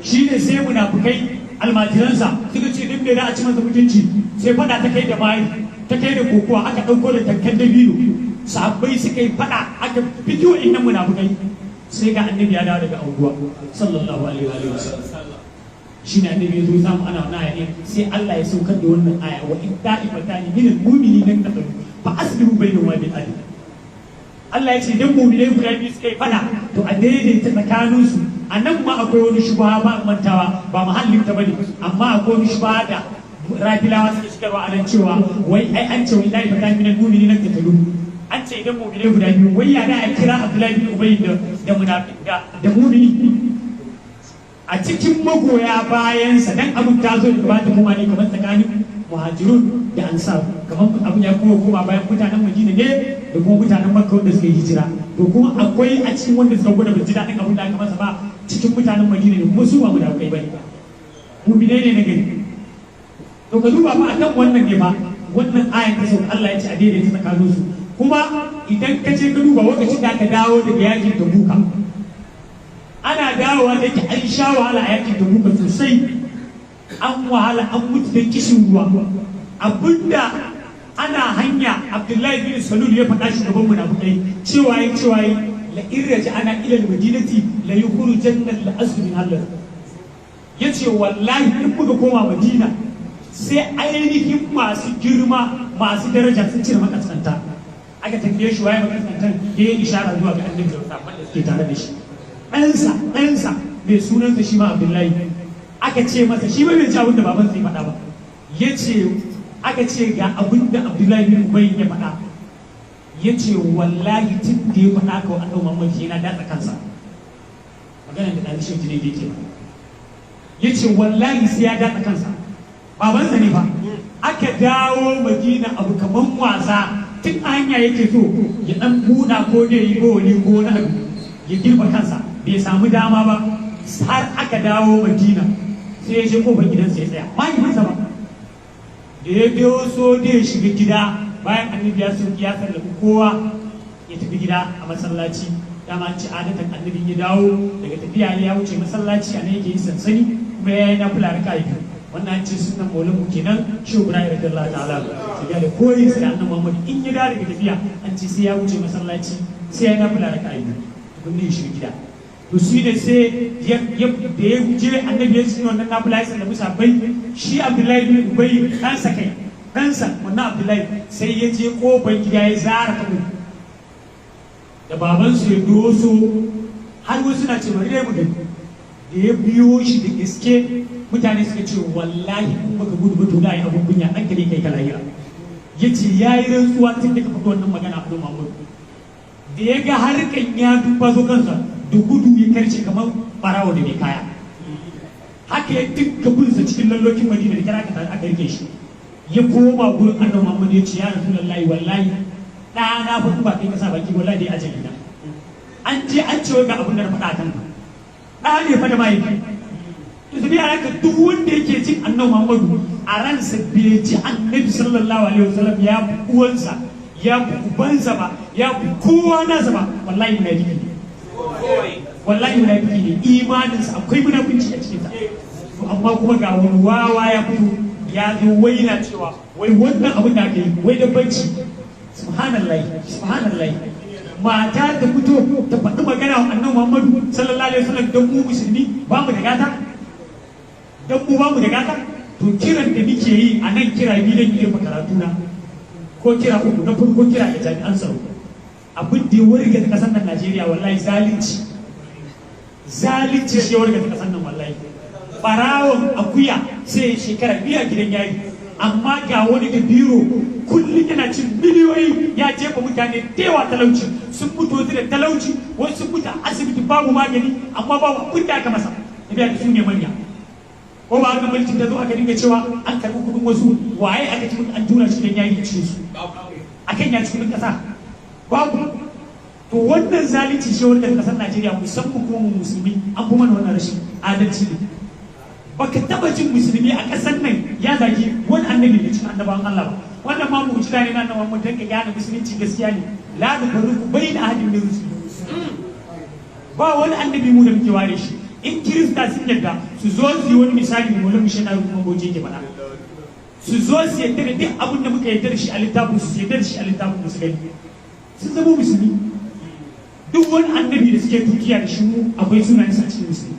shi ne. Sai munafukai almajiransa suka ce din me za a ci masa mutunci? Sai fada ta kai da mai ta kai da kokowa, aka ɗauko da tankan dabino, sahabbai suka yi fada, aka fito innan munafukai. Sai ga Annabi ya dawo daga anguwa sallallahu alaihi wa sallam. Shi ne Annabi ya zo samu ana wannan aya ne, sai Allah ya saukar da wannan aya wa in ta'ifatani min al-mu'minina iqtatalu fa aslihu bainahuma bil adl. Allah ya ce idan mu'minai guda biyu suka yi fada, to a daidaita tsakaninsu. A nan ma akwai wani shubha, ba mantawa ba muhallin ta bane, amma akwai wani shubha da rafilawa suke shigarwa a nan, cewa wai ai an ce wai ta'ifatani min al-mu'minina iqtatalu, an ce idan mu'minai guda biyu, wai ya da a kira Abdullahi bin Ubay da munafiq da mu'mini a cikin magoya bayansa? Dan abin ta zo da bata kuma ne kamar tsakanin muhajirun da ansar, kamar abin ya kuma koma bayan mutanen Madina ne da kuma mutanen Makka wanda suka yi hijira. To kuma akwai a cikin wanda suka gwada ba ji daɗin abin da aka masa ba cikin mutanen Madina ne, kuma su ba munafukai bane, mu'minai ne na gari. To ka duba fa, akan wannan ne fa wannan ayan ta sauka, Allah ya ce a daidaita tsakanin su. Kuma idan ka je ka duba lokacin da aka dawo daga yakin Tabuka, ana dawowa da yake an sha wahala a yakin Tabuka sosai, an wahala, an mutu da kishin ruwa. Abinda ana hanya Abdullahi bin Salul ya faɗa, shugaban munafukai, cewa yi la in raja'ana ila al-madinati la yukhrijanna al-azzu min Allah. Yace wallahi in muka koma Madina, sai ainihin masu girma, masu daraja sun cire makaskanta. Aka tambaye shi waye makaskantan, ya yi ishara zuwa ga Annabi da sahabban da suke tare da shi. Ɗansa mai sunansa shi ma Abdullahi, aka ce masa shi ba bai ci abin da baban sai faɗa ba. Ya ce aka ce ga abin da Abdullahi bin Ubay ya faɗa. Ya ce wallahi tun da ya faɗa ka Annabi Muhammad yana datsa kansa. Magana da ɗan shi ne da yake, ya ce wallahi sai ya datsa kansa. Babansa ne fa. Aka dawo Madina, abu kaman wasa, tun a hanya yake so ya dan buɗa ko da yi bawali ko wani abu ya girba kansa, bai samu dama ba har aka dawo Madina. Sai ya je kofar gidansa ya tsaya, mahaifinsa ba da ya biyo so da ya shiga gida. Bayan Annabi ya sauki, ya sallami kowa ya tafi gida a masallaci. Dama an ci adatan Annabi ya dawo daga tafiya ya wuce masallaci, a nan yake yin sansani, kuma ya yi nafila raka'a biyu. Wannan an ce sunan Maulamu kenan, Shehu Ibrahim radiyallahu ta'ala, sai da koyi sai Annabi Muhammad in ya dawo daga tafiya, an ce sai ya wuce masallaci, sai ya yi nafila raka'a biyu tukun ya shiga gida. To shi ne sai da ya je, Annabi ya ci wannan nafila, ya sallami sahabbai. Shi Abdullahi bin Ubay, ɗansa kai, ɗansa wannan Abdullahi, sai ya je kofar gida ya zara takobi da babansu ya doso. Har wasu na ce bari dai mu gani. Da ya biyo shi da gaske, mutane suka ce wallahi in baka gudu ba to da yi abun kunya, ɗan kare kai ka lahira. Ya ce ya yi rantsuwa tun da ka faɗi wannan magana a Muhammadu. Da ya ga harkan ya duba zo kansa, da gudu ya karce kamar barawo da mai kaya. Haka ya dinga binsa cikin lallokin Madina, da kira aka rike shi. Ya koma gurin Annabi Muhammad ya ce ya Rasulullahi, wallahi Ɗana fa in ba kai ka sa baki, wallahi dai ajali na. An je an ce wai ga abin da na faɗa kan ɗa ne fa da mahaifi. To tafiya haka, duk wanda yake jin Annabi Muhammadu a ransa, bai ji Annabi sallallahu alaihi wasallam ya fi uwansa, ya fi ubansa ba, ya fi kowa nasa ba, wallahi munafiki ne, wallahi munafiki ne. Imaninsa akwai munafunci a cikinsa. To amma kuma ga wani wawa ya fito, ya zo wai na cewa wai wannan abin da aka yi wai dabbanci. Subhanallahi, subhanallahi. Mata ta fito ta faɗi magana wa Annabi Muhammadu sallallahu alaihi wasallam, don mu musulmi ba mu da gata, don mu ba mu da gata. To kiran da muke yi a nan, kira biyu don iya karatu na, ko kira uku. Na farko, kira ga jami'an tsaro. Abin da ya warga ta kasar nan Najeriya, wallahi zalunci, zalunci shi ya warga ta kasar nan. Wallahi barawon akuya sai shekara 2 a gidan yari, amma ga wani da biro kullum yana cin miliyoyi, ya jefa mutane da yawa talauci, sun mutu wasu da talauci, wasu sun mutu a asibiti babu magani, amma babu abin da aka masa. Tafiya da su ne manya. Ko ba haka mulkin ta zo aka dinga cewa an karɓi kuɗin wasu, waye aka ci an tura shi don yayi ci su akan ya ci kuɗin ƙasa? Babu. To wannan zalunci shi wanda kasar Najeriya, musamman kuma mu musulmi, an kuma wannan rashin adalci ne. Baka taba jin musulmi a ƙasar nan ya zagi wani annabi da cikin annabawan Allah ba. Wannan ma mu'jiza ne na annabawan mu, dan ka gane musulunci gaskiya ne. La nufarriqu bayna ahadin min rusuli. Ba wani annabi mu da muke ware shi. In Kirista sun yarda su zo su yi wani misali da Maulana Shehu kuma goje ke faɗa, su zo su yarda da duk abin da muka yarda da shi a littafin su, yarda da shi a littafin musu, gani sun zama musulmi. Duk wani annabi da suke tukiya da shi, mu akwai sunayensa a cikin musulmi.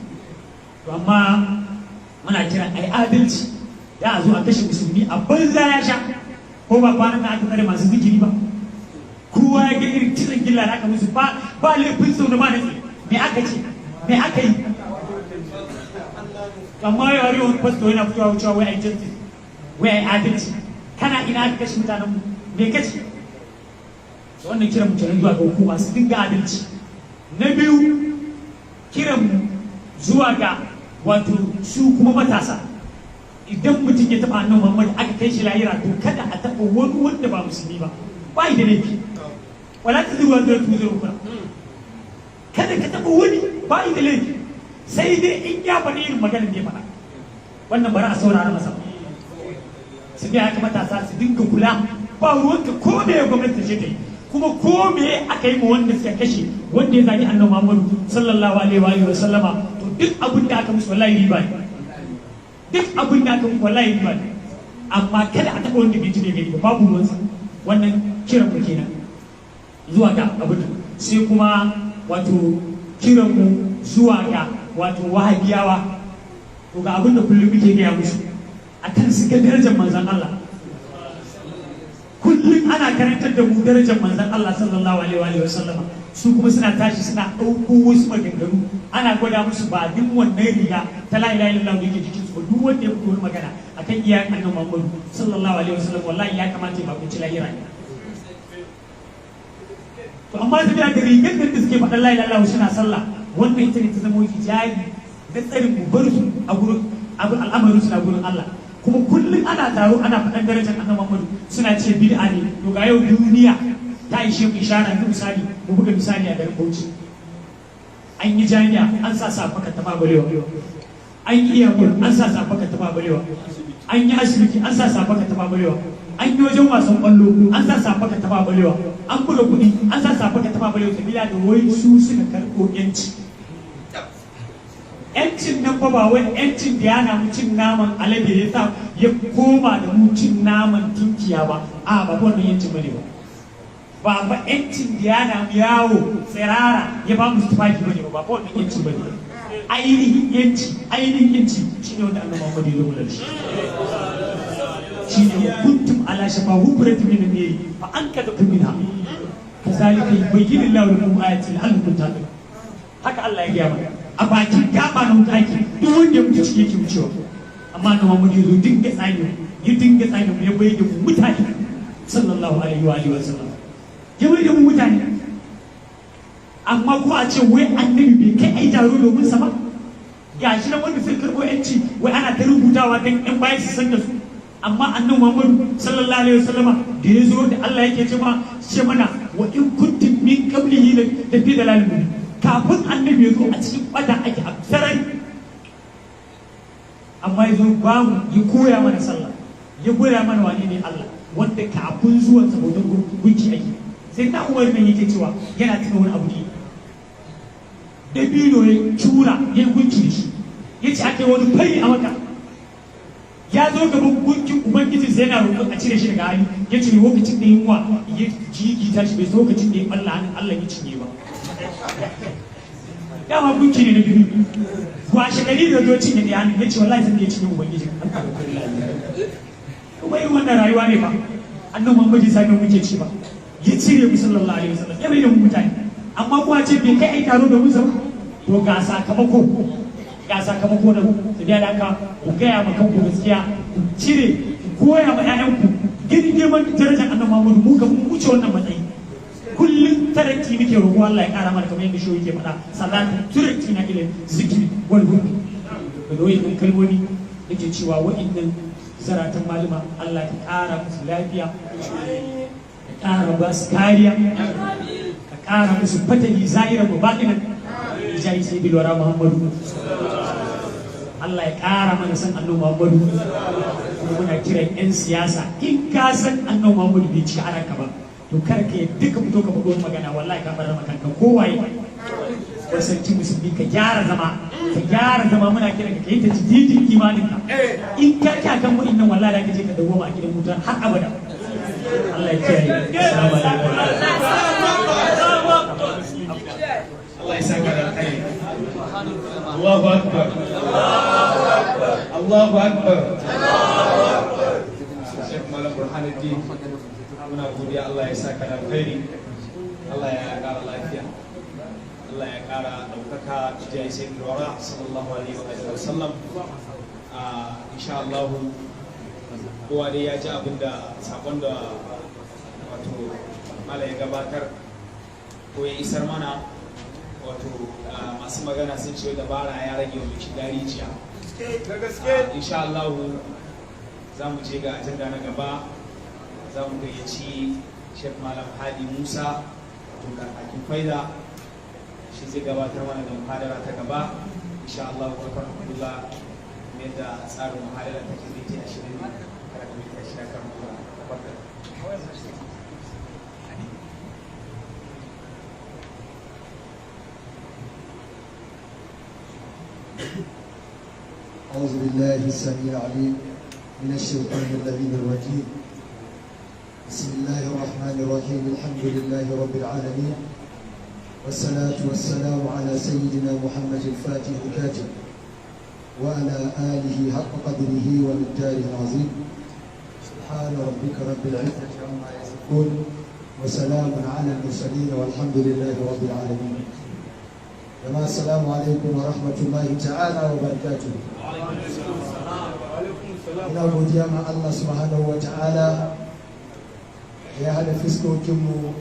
To amma muna kiran ai adalci. Da a zo a kashe musulmi a banza ya sha. Ko ba kwanan nan aka tsare masu zikiri ba? Kowa ya ga irin kisan gilla da aka musu, ba ba laifin sau da ba na me aka ce, me aka yi. Amma yau har wani fasto yana fitowa cewa wai ai justice, wai ai adalci. Kana ina aka kashe mutanen mu? Me kace? Wannan kiran mu kenan zuwa ga hukuma, su dinga adalci. Na biyu, kiran mu zuwa ga wato su kuma matasa. Idan mutum ya taɓa Annabi Muhammad aka kai shi lahira, to kada a taɓa wani wanda ba musulmi ba, ba da laifi. Wala taziru waziratun wizra ukhra. Kada ka taɓa wani ba da laifi, sai dai in ya faɗi irin maganar da ya faɗa, wannan bari a saurara masa. Su biya haka, matasa su dinga kula. Ba ruwanka ko me gwamnati ta ce ta yi, kuma ko me aka yi ma wanda suka kashe wanda ya zagi Annabi Muhammadu sallallahu alaihi wa alihi wa sallama, to duk abin da aka musu wallahi riba ne. Duk abin da aka musu wallahi riba ne. Amma kada a taɓa wanda bai ji bai gani ba, babu ruwansa. Wannan kiran mu kenan zuwa ga abin. Sai kuma wato kiran mu zuwa ga wato Wahabiyawa. To ga abin da kullum muke gaya musu akan su ga darajar manzon Allah. Kullum ana karantar da mu darajar manzon Allah sallallahu alaihi wa sallama, su kuma suna tashi suna ɗauko wasu maganganu. Ana gwada musu ba duk wannan riga ta la ilaha illallah da yake jikin su ba. Duk wanda ya fito wani magana akan iyayen Annabi Muhammad sallallahu alaihi wa sallam, wallahi ya kamata ya bakunci lahira ne. To amma su da rigar da suke faɗan la ilaha illallah suna sallah, wannan ita ne ta zama hijabi na tsarin mu. Bar su a gurin al'amarin suna gurin Allah. Kuma kullum ana taro ana faɗan darajar Annabi Muhammadu, suna ce bid'a ne. To ga yau duniya ta ishe mu ishara. Yanzu misali, mu buga misali a garin Bauchi, an yi jami'a, an sa Abubakar Tafawa Balewa. An yi airport, an sa Abubakar Tafawa Balewa. An yi asibiti, an sa Abubakar Tafawa Balewa. An yi wajen wasan kwallo, an sa Abubakar Tafawa Balewa. An buga kuɗi, an sa Abubakar Tafawa Balewa. Sabila da wai su suka karɓo yanci. Yancin nan fa ba wai yancin da ya mu cin naman alade ya sa ya koma da mu cin naman tunkiya ba. A ba wannan yancin bane ba. Ba ba yancin da ya mu yawo tsirara ya ba mu tufafi bane ba. Ba wannan yancin bane. Ainihin yanci, ainihin yanci shine wanda Annabi Muhammad ya zo da shi, shine wa kuntum ala shafa hufratin min an-nar fa anqadhakum minha kazalika yubayyinu Allahu lakum ayati la'allakum tahtadun. Haka Allah ya gaya mana. A bakin gaba na wuta ake, duk wanda ya mutu ciki yake wucewa. Amma Annabi Muhammad ya zo dinga tsani, ya dinga tsani mu, ya bayyana mu mutane sallallahu alaihi wa alihi wa sallam, ya bayyana mu mutane. Amma ko a ce wai Annabi bai kai ai taro domin sa ba, gashi nan wanda suka karɓo yanci, wai ana ta rubutawa don yan bayan su san da su. Amma annabi Muhammadu sallallahu alaihi wasallama da ya zo, da Allah yake ce ma, ce mana wa in kuntum min qablihi la fi dalalin mubin. Kafin annabi ya zo, a cikin bata ake a sarari, amma ya zo ba mu, ya koya mana sallah, ya koya mana wane ne Allah, wanda kafin zuwan sa bautar gunki ake. Sai na Umar nan yake cewa yana tuna wani abu ne, dabino ya cura ya yi gunki da shi. Ya ce aka yi wani fari a Maka, ya zo gaban gunkin ubangiji, sai yana roƙon a cire shi daga hali. Ya ce lokacin da yunwa ya jigita shi, bai so lokacin da ya balla hannun Allah ya cinye ba. Dama gunki ne na biyu. Washe gari da zo cinye da hannun, ya ce wallahi sai da ya cinye ubangiji. Kuma irin wannan rayuwa ne ba annabi Muhammad ya sami muke ci ba, ya cire mu sallallahu alaihi wasallam, ya bai da mu mutane. Amma kuwa ce bai kai ai taro da mu ba. To ga sakamako, ga sakamako na su biya da haka. Ku gaya ma kanku gaskiya, ku cire, ku koya ma 'ya'yanku girman darajar annabi Muhammad. Mu kan mu wuce wannan matsayi. Kullum tarakki muke roƙo Allah ya ƙara mana, kamar yadda shi yake faɗa, salatu turakki na ila zikri wal hukmi. Da wa'innan kalmomi nake cewa wa'innan zaratan maluma, Allah ka ƙara musu lafiya, ka ƙara ba su kariya, ka ƙara musu fatahi zahiran wa batinan, jahi sayyidil wara Muhammadu. Allah ya ƙara mana san annabi Muhammadu. Kuma muna kiran 'yan siyasa, in ka san annabi Muhammadu bai ci a ranka ba, to kar ka duka fito ka faɗo magana. Wallahi ka bar maka kanka. Kowaye wasanci musulmi, ka gyara zama, ka gyara zama. Muna kiran ka, yi ta jididin imanin ka. In ka kya kan wa'innan, wallahi da ka je ka dawo a gidan wuta har abada. Allah ya kiyaye. Assalamu alaikum. Allah ya saka da alkhairi. Allahu akbar, Allahu akbar. Sheikh Malam Burhanuddin, muna godiya. Allah ya saka da alkhairi, Allah ya ƙara lafiya, Allah ya ƙara ɗaukaka, jahi sayyidul wara sallallahu alaihi wa sallam. Insha Allah, kowa dai ya ji abin da sakon da wato mala ya gabatar ko ya isar mana. Wato masu magana sun ce dabara ya rage wa mai shiga rijiya. Insha Allah, za mu je ga ajanda na gaba. Za mu gayyaci Sheikh Malam Hadi Musa, wato kakakin faida, shi zai gabatar mana da muhadara ta gaba insha Allah. Wa rahmatullah. Yadda tsarin muhadara take, minti 20 ne, kada ka minti 20 kan muhadara. Tafaddal. أعوذ بالله السميع العليم من الشيطان اللعين الرجيم. بسم الله الرحمن الرحيم. الحمد لله رب العالمين، والصلاة والسلام على سيدنا محمد الفاتح الكاتب وعلى آله حق قدره ومقداره العظيم. سبحان ربك رب العزة عما يصفون، وسلام على المرسلين، والحمد لله رب العالمين. جماعة، السلام عليكم ورحمة الله تعالى وبركاته. Ina godiya ma Allah subhanahu wa ta'ala ya haɗa fiskokinmu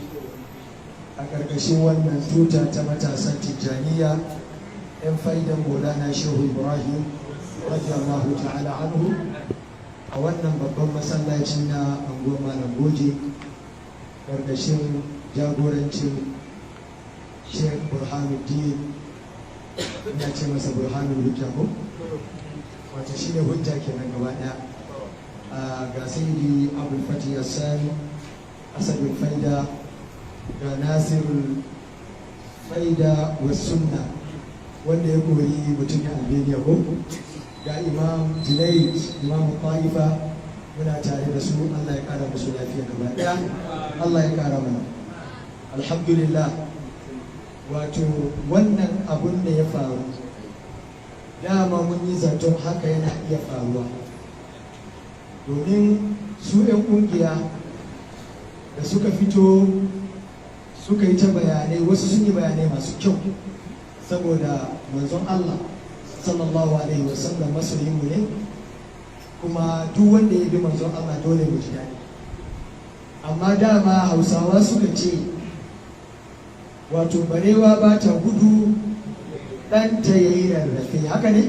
a ƙarƙashin wannan tuta ta matasan Tijjaniya, 'yan faidan Maulana Shehu Ibrahim radiyallahu ta'ala anhu, a wannan babban masallaci na anguwar Malam Goje, ƙarƙashin jagorancin Sheikh Burhanuddin. Ina ce masa Burhanul Hujja ko? Wato shi ne hujja kenan gaba ɗaya. Ga Sayyidi Abul Fatih Yassani Asadul Faida, ga Nasirul Faida wa Sunna wanda ya kori mutumin Albania ko, ga Imam Junaid, Imam Ta'ifa. Muna tare da su. Allah ya kara musu lafiya gaba ɗaya, Allah ya kara mana. Alhamdulillah. Wato wannan abun da ya faru, dama mun yi zaton haka yana iya faruwa, domin su 'yan kungiya da suka fito suka yi ta bayanai, wasu sun yi bayanai masu kyau, saboda manzon Allah sallallahu alaihi wasallam masoyinmu ne, kuma duk wanda ya bi manzon Allah dole mu ji daɗi. Amma dama Hausawa suka ce, wato barewa ba ta gudu ɗanta ya yi rarrafe. Haka ne.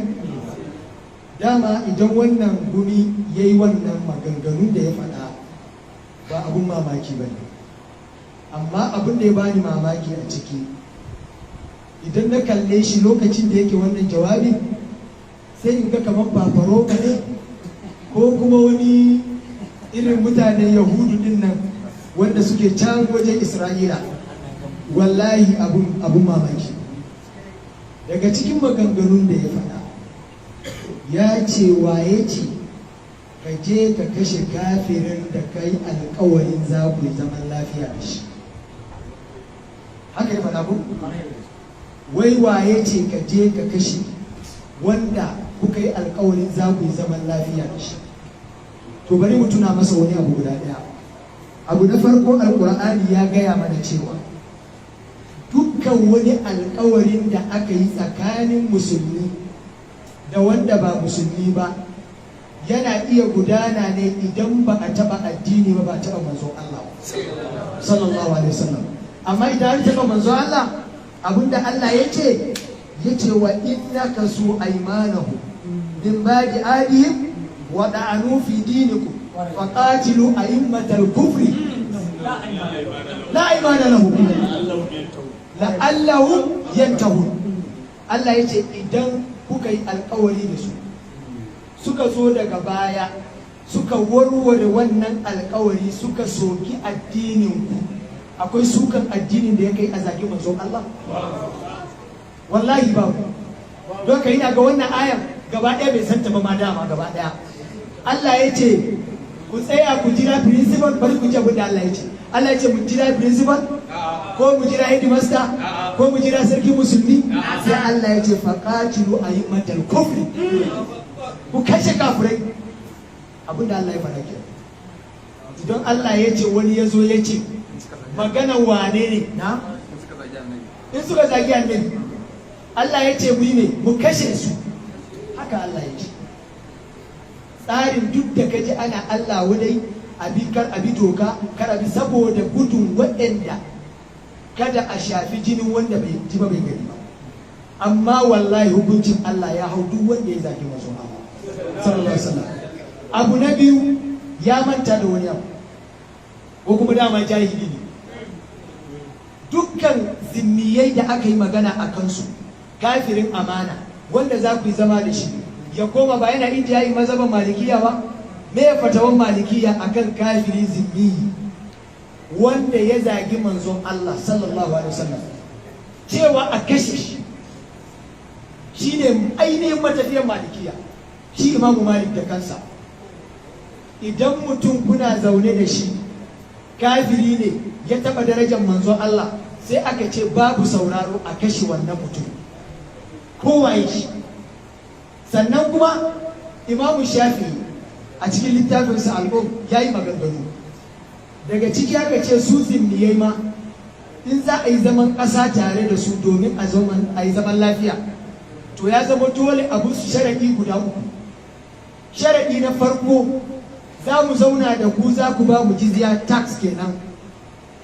Dama idan wannan Gumi ya yi wannan maganganun da ya faɗa, ba abun mamaki ba ne. Amma abun da ya bani mamaki a ciki, idan na kalle shi lokacin da yake wannan jawabi, sai in ga kamar fafaroma ne ko kuma wani irin mutanen Yahudu din nan wanda suke can wajen Isra'ila. Wallahi abun mamaki, daga cikin maganganun da ya faɗa, ya ce, waye ce ka je ka kashe kafirin da kai alkawarin za ku yi zaman lafiya da shi? Haka ya faɗa ko? Wai waye ce ka je ka kashe wanda kuka yi alkawarin za ku yi zaman lafiya da shi? To, bari mu tuna masa wani abu guda ɗaya. Abu na farko, Alkur'ani ya gaya mana cewa dukkan wani alkawarin da aka yi tsakanin musulmi da wanda ba musulmi ba yana iya gudana ne idan ba a taba addini ba, ba a taba manzon Allah sallallahu alaihi wasallam. Amma idan an taba manzon Allah, abinda Allah ya ce, ya ce wa in nakathu aymanahum min ba'di ahdihim wa da'anu fi dinikum faqatilu a'immatal kufri la aymana lahum la'allahum yantahun. Allah ya ce idan kuka yi alkawari da su, suka zo daga baya suka warware wannan alkawari, suka soki addininku. Akwai sukan addinin da ya kai a zagi manzon Allah? Wallahi babu. Don ka yi ga wannan ayan gaba ɗaya bai santa ba ma dama gaba ɗaya. Allah ya ce ku tsaya ku jira principal. Bari ku ji abin da Allah ya ce. Allah ya ce mu jira principal ko mu jira headmaster ko mu jira sarki musulmi? Sai Allah ya ce faqatilu a'immatal kufri, ku kashe kafirai. Abin da Allah ya faɗa ke. Idan Allah ya ce, wani ya zo ya ce magana wane ne na in suka zagi annabi, Allah ya ce mu yi ne mu kashe su. Haka Allah ya ce. Tsarin duk da kaji ana Allah wadai, abi kar abi doka, kar abi, saboda gudun waɗanda kada a shafi jinin wanda bai ji ba bai gani ba. Amma wallahi hukuncin Allah ya hau duk wanda ya zagi manzon Allah sallallahu alaihi wasallam. Abu na biyu, ya manta da wani abu ko kuma dama jahili ne. Dukkan zimmiyai da aka yi magana a kansu, kafirin amana wanda za ku yi zama da shi ya koma, ba yana inda ya yi mazhaban Malikiya ba? Me ya fatawan Malikiya akan kafiri zimmiyi wanda ya zagi manzon Allah sallallahu alaihi wasallam? Cewa a kashe shi shine ainihin matafiyan Malikiya. Shi Imamu Malik da kansa, idan mutum kuna zaune da shi kafiri ne, ya taba darajar manzon Allah, sai aka ce babu sauraro, a kashe wannan mutum kowaye shi. Sannan kuma Imamu Shafi'i a cikin littafinsa Al'um ya yi maganganu. Daga ciki aka ce su zimmiyai ma, in za a yi zaman ƙasa tare da su domin a yi zaman lafiya, to ya zama dole abu su sharaɗi guda uku. Sharaɗi na farko, za mu zauna da ku, za ku ba mu jizya, tax kenan,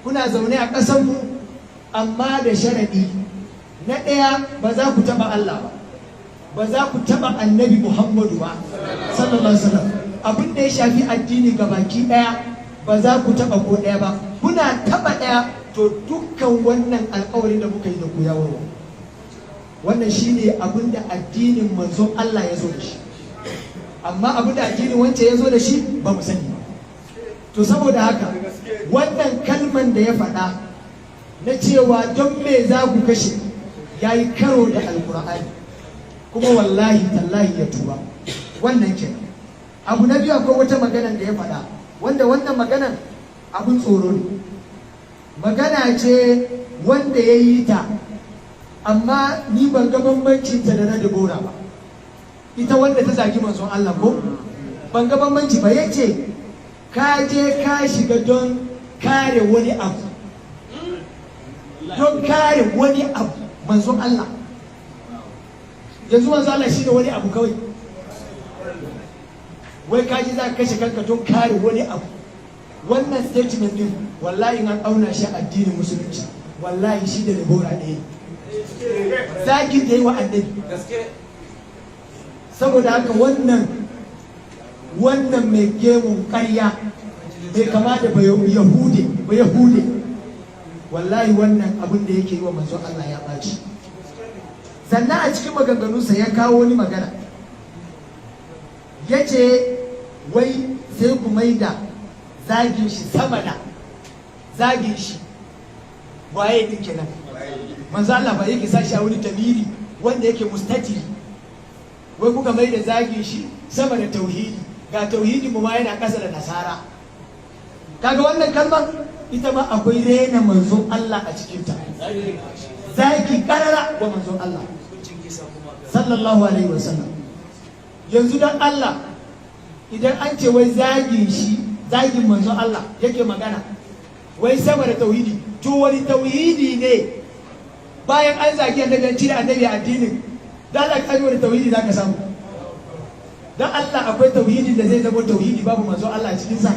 kuna zaune a ƙasanmu, amma da sharaɗi na ɗaya, ba za ku taɓa Allah ba, ba za ku taɓa Annabi Muhammadu ba sallallahu alaihi wasallam. Abin da ya shafi addini ga baki ɗaya ba za ku taɓa ko ɗaya ba. Kuna taɓa ɗaya, to dukkan wannan alkawarin da muka yi da ku ya warware. Wannan shine abin da addinin manzon Allah ya zo da shi. Amma abin da addinin wancan ya zo da shi ba mu sani ba. To, saboda haka wannan kalman da ya faɗa na cewa don me za ku kashe, ya yi karo da Alkur'ani, kuma wallahi tallahi ya tuba. Wannan kenan. Abu na biyu, akwai wata maganan da ya faɗa wanda wannan maganan abun tsoro ne. Magana ce wanda ya yi ta, amma ni ban ga bambancin ta da na Debora ba, ita wanda ta zagi manzon Allah ko. Ban ga bambanci ba. Yace ka je ka shiga don kare wani abu, don kare wani abu, manzon Allah. Yanzu manzon Allah shine wani abu kawai? Wai ka ji za ka kashe kanka don kare wani abu. Wannan statement din, wallahi in an auna shi addinin musulunci, wallahi shi da Debora ɗaya, zagin da yi wa annabi. Saboda haka wannan mai gemun ƙarya, mai kama da Yahude, ba Yahude, wallahi wannan abin da yake yi wa manzon Allah ya ɓaci. Sannan a cikin maganganunsa ya kawo wani magana, ya ce wai sai ku mai da zagin shi sama da zagin shi. Waye din kenan? Manzo Allah ba yake sashi a wani tamiri wanda yake mustatiri. Wai kuka mai da zagin shi sama da tauhidi, ga tauhidi mu ma yana ƙasa da Nasara. Kaga wannan kalmar ita ma akwai rena manzon Allah a cikinta, zagi karara wa manzon Allah sallallahu alaihi wasallam. Yanzu dan Allah, idan an ce wai zagin shi, zagin manzon Allah yake magana wai sama da tauhidi, to wani tauhidi ne bayan an zagi Annabi, an cire Annabi a addinin? Dan Allah ka wani tauhidi zaka samu? Dan Allah, akwai tauhidin da zai zama tauhidi babu manzon Allah a cikin sa?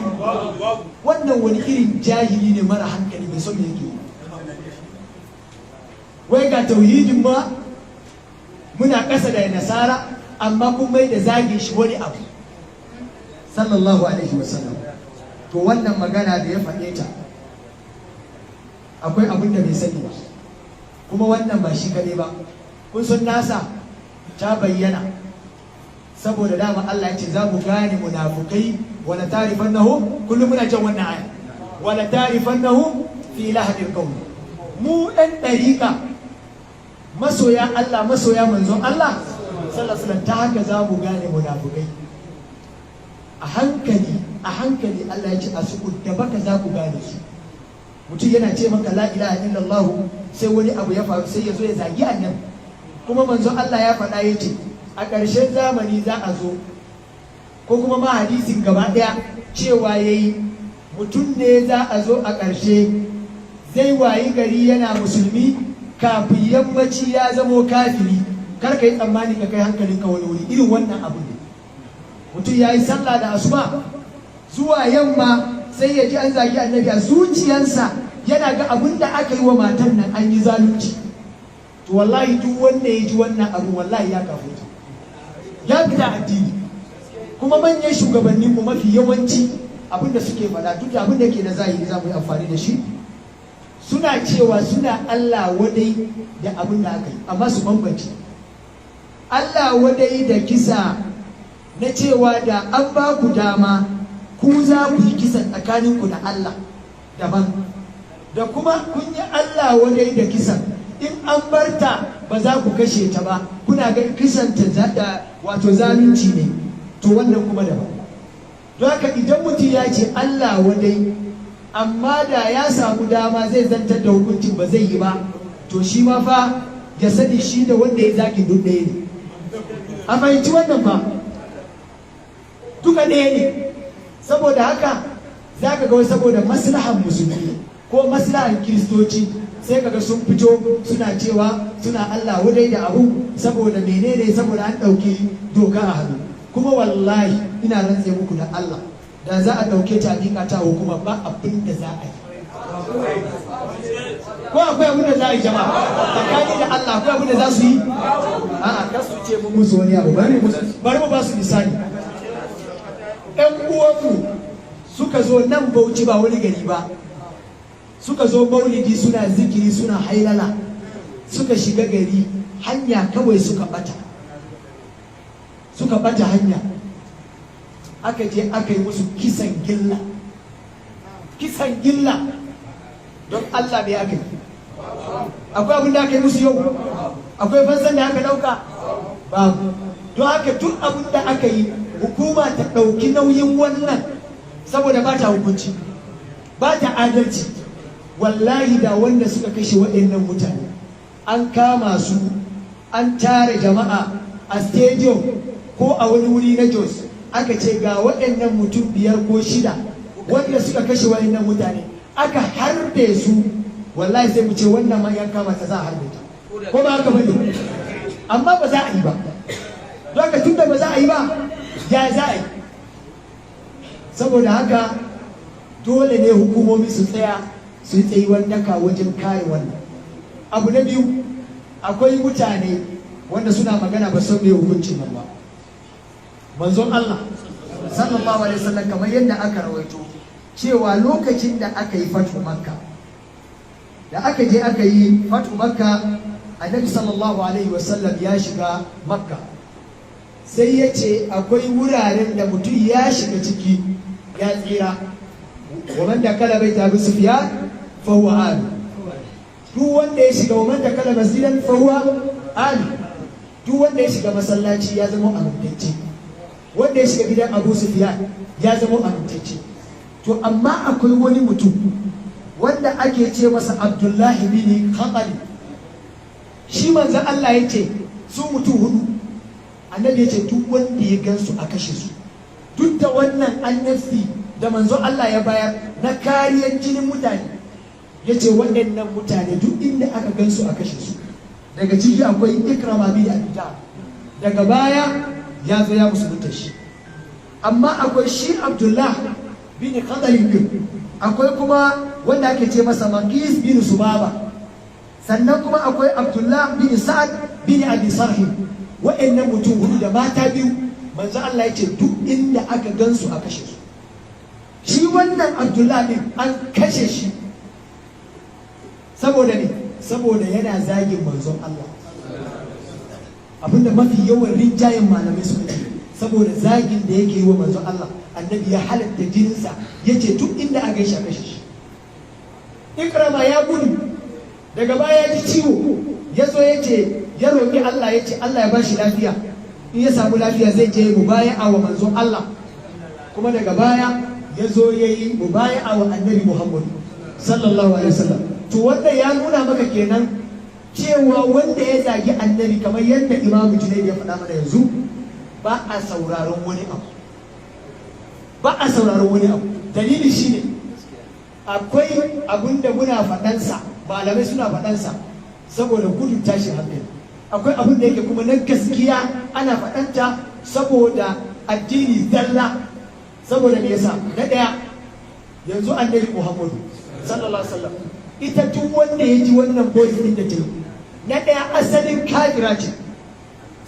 Wannan wani irin jahili ne mara hankali, bai son me yake yi. Wai ga tauhidin ma muna ƙasa da Nasara, amma kun mai da zagin shi wani abu, sallallahu alaihi wasallam. To wannan magana da ya faɗe ta, akwai abin da bai sani ba. Kuma wannan ba shi kaɗai ba. Kun san nasa ta bayyana, saboda dama Allah ya ce za mu gane munafukai, wala ta'rifannahu. Kullum muna jan wannan aya, wala ta'rifannahu fi lahnil qawl. Mu ɗan ɗariƙa, masoya Allah, masoya manzon Allah sallallahu alaihi wasallam, ta haka za mu gane munafukai a hankali a hankali. Allah ya ce a su da baka za ku gane su. Mutum yana ce maka la ilaha illallah, sai wani abu ya faru, sai ya zo ya zagi Annabi. Kuma manzon Allah ya faɗa, ya ce a ƙarshen zamani za a zo, ko kuma ma hadisin gaba ɗaya cewa ya yi mutum ne za a zo a ƙarshe, zai wayi gari yana musulmi, kafin yammaci ya zamo kafiri. Kar ka yi tsammani ka kai hankalinka wani wuri. Irin wannan abu ne, mutum ya yi sallah da asuba, zuwa yamma sai ya ji an zagi Annabi. A zuciyansa yana ga abin da aka yi wa matan nan an yi zalunci. To wallahi duk wanda ya ji wannan abu, wallahi ya kafurta, ya fita addini. Kuma manyan shugabannin mu mafi yawanci abin da suke faɗa, duk da abin da ke na zahiri za mu yi amfani da shi, suna cewa suna Allah wadai da abin da aka yi, amma su bambance Allah wadai da kisa na cewa da an ba ku dama ku za ku yi kisan tsakaninku da Allah daban, da kuma kun yi Allah wadai da kisan, in an barta ba za ku kashe ta ba, kuna ga kisan ta wato zalunci ne, to wannan kuma daban. Don haka idan mutum ya ce Allah wadai, amma da ya samu dama zai zantar da hukuncin ba zai yi ba, to shi ma fa ya sani shi da wanda ya zaki duk ɗaya ne. A fahimci wannan fa, duka ɗaya ne. Saboda haka za ka ga wai saboda maslahan Musulmi ko maslahan Kiristoci, sai kaga sun fito suna cewa suna Allah wadai da abu. Saboda menene? Saboda an ɗauki doka a hannu. Kuma wallahi ina rantse muku da Allah, da za a ɗauke ta miƙa ta hukuma, ba abin da za a yi. Ko akwai abin da za a yi, jama'a? Tsakani da Allah, akwai abin da za su yi? A'a, kar su ce mun musu wani abu. Bari mu ba su misali. Ɗan uwanmu suka zo nan Bauchi, ba wani gari ba, suka zo maulidi, suna zikiri, suna hailala, suka shiga gari, hanya kawai suka bata, suka bata hanya. Aka je aka yi musu kisan gilla, kisan gilla. Don Allah, me aka yi? Akwai abin da aka yi musu yau? Akwai fansan da aka dauka? Babu. Don haka duk abin da aka yi, hukuma ta ɗauki nauyin wannan, saboda ba ta hukunci, ba ta adalci. Wallahi da wanda suka kashe waɗannan mutane an kama su, an tare jama'a a stadium ko a wani wuri na Jos, aka ce ga waɗannan mutum biyar ko shida wanda suka kashe waɗannan mutane, aka harbe su, wallahi sai mu ce wannan ma yan kama ta za a harbe ta. Ko ba haka bane? Amma ba za a yi ba. Don haka tunda ba za a yi ba, ya za a yi? Saboda haka dole ne hukumomi su tsaya su yi tsayuwar daka wajen kare wannan abu. Na biyu, akwai mutane wanda suna magana ba san me hukuncin nan ba. Manzon Allah sallallahu alaihi wasallam, kamar yadda aka rawaito cewa lokacin da aka yi fatu Makka, da aka je aka yi fatu Makka, Annabi sallallahu alaihi wasallam ya shiga Makka, sai ya ce akwai wuraren da mutum ya shiga ciki ya tsira. ومن دخل بيت أبي سفيان فهو آمن. Duk wanda ya shiga, ومن دخل مسجدا فهو آمن. Duk wanda ya shiga masallaci ya zama amintacce. Wanda ya shiga gidan Abu Sufyan ya zama amintacce. To amma akwai wani mutum wanda ake ce masa Abdullahi bin Khatali. Shi manzon Allah ya ce su mutum hudu, Annabi ya ce duk wanda ya gansu a kashe su. Duk da wannan annabci da manzon Allah ya bayar na kariyar jinin mutane, ya ce waɗannan mutane duk inda aka gansu a kashe su. Daga ciki akwai Ikrama bin Abi Jahl. Daga baya ya zo ya musulunta shi. Amma akwai shi Abdullah bin Khadari din, akwai kuma wanda ake ce masa Maqis bin Subaba, sannan kuma akwai Abdullah bin Sa'ad bin Abi Sarhi. Wa'annan mutum hudu da mata biyu, manzo Allah ya ce duk inda aka gansu a kashe su. Shi wannan Abdullah din an kashe shi saboda ne saboda yana zagin manzon Allah. Abinda mafi yawan rinjayen malamai suka ce, saboda zagin da yake yi wa manzon Allah, Annabi ya halatta jininsa, ya ce duk inda aka yi shi a kashe shi. Ikrama ya gudu, daga baya ya ji ciwo, ya zo ya ce ya roƙi Allah, ya ce Allah ya ba shi lafiya, in ya samu lafiya zai je mubaya'a wa manzon Allah. Kuma daga baya ya zo ya yi mubaya'a wa Annabi Muhammad sallallahu alaihi wasallam. To wanda ya nuna maka kenan cewa wanda ya zagi Annabi, kamar yadda Imamu Junaid ya faɗa mana yanzu, ba a sauraron wani abu, ba a sauraron wani abu. Dalili shine akwai abun da muna faɗansa, malamai suna faɗansa saboda gudun tashin hankali. Akwai abun da yake kuma na gaskiya, ana faɗanta saboda addini zalla. Saboda me yasa? Na ɗaya, yanzu Annabi Muhammadu sallallahu alaihi wasallam, ita duk wanda ya ji wannan voice din da ta yi, na ɗaya, asalin kafira ce,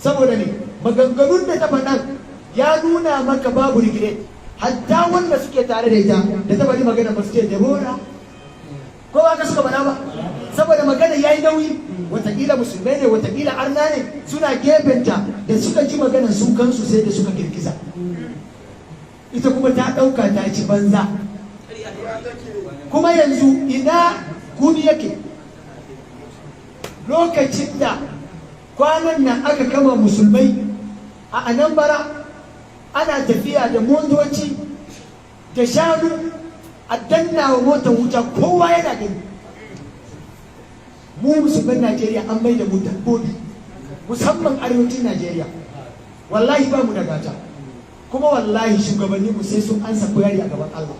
saboda ne maganganun da ta faɗan ya nuna maka babu regret. Hatta wanda suke tare da ita da ta faɗi magana ba su ce Deborah ko ba ka suka faɗa ba, saboda magana ya yi nauyi. Watakila musulmai ne, watakila arna ne suna gefenta, da suka ji maganar su kansu sai da suka girgiza. Ita kuma ta ɗauka ta ci banza. Kuma yanzu ina Gumi yake lokacin da kwanan nan aka kama musulmai a Anambra, ana tafiya da motoci da shanu, a danna wa motar wuta, kowa yana gani? Mu musulman Najeriya an mai da mu dabbobi, musamman arewacin Najeriya. Wallahi ba mu da gata. Kuma wallahi shugabanni mu sai sun ansa koyari a gaban Allah,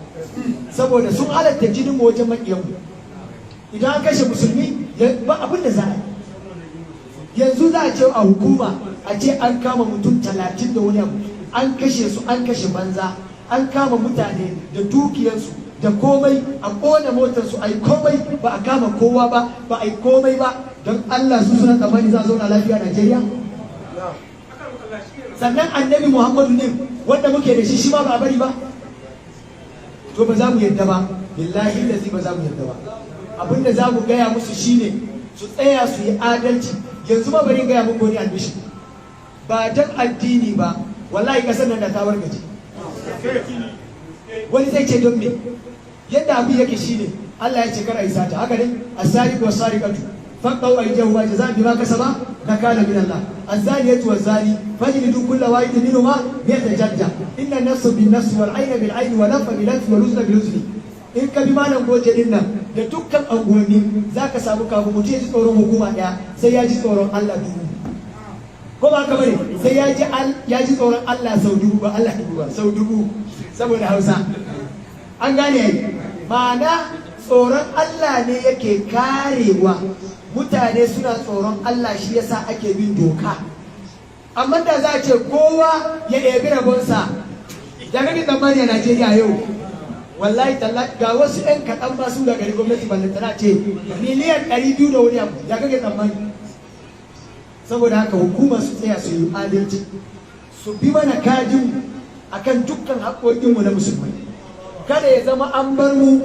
saboda sun halatta jinin mu wajen makiyan mu. Idan an kashe musulmi, ba abin da za a yi. Yanzu za a ce a hukuma a ce an kama mutum 30 da wani abu, an kashe su, an kashe banza. An kama mutane da dukiyarsu da komai, a ƙona motarsu, a yi komai, ba a kama kowa ba, ba a yi komai ba. Don Allah, su suna tsammani za a zauna lafiya a Najeriya? Sannan Annabi Muhammadu ne wanda muke da shi, shi ma ba a bari ba. To ba za mu yadda ba, billahi da ba za mu yadda ba. Abinda za mu gaya musu shine su tsaya su yi adalci. Yanzu ma bari gaya muku wani albishi: ba dan addini ba, wallahi kasar nan da ta wargaje. Wani zai ce don me? Yadda abu yake shine Allah ya ce kar a yi sata, haka ne? السارق والسارقة فاقطعوا أيديهما جزاء بما كسبا نكالا من الله. الزانية والزاني فاجلدوا كل واحد منهما 100 جلدة. إن النفس بالنفس والعين بالعين والأنف بالأنف والأذن بالأذن. In ka bi malam goje din nan da dukkan anguwanni, za ka samu kafin mutum ya ji tsoron hukuma ɗaya, sai ya ji tsoron Allah dubu. Ko ba haka bane? Sai ya ji tsoron Allah sau dubu, ba Allah dubu ba, sau dubu, saboda Hausa an gane yayi. Ma'ana tsoron Allah ne yake karewa mutane. Suna tsoron Allah, shi yasa ake bin doka. Amma da za a ce kowa ya ɗebi rabonsa, ya kake tsammani a Najeriya yau? Wallahi talla ga wasu 'yan kaɗan ba su da gari gwamnati, ballantana ce miliyan 200 da wani abu, ya kake tsammani? Saboda haka hukumar su tsaya su yi adalci. Su bi mana kadin akan dukkan haƙoƙinmu na musulmai. Kada ya zama an bar mu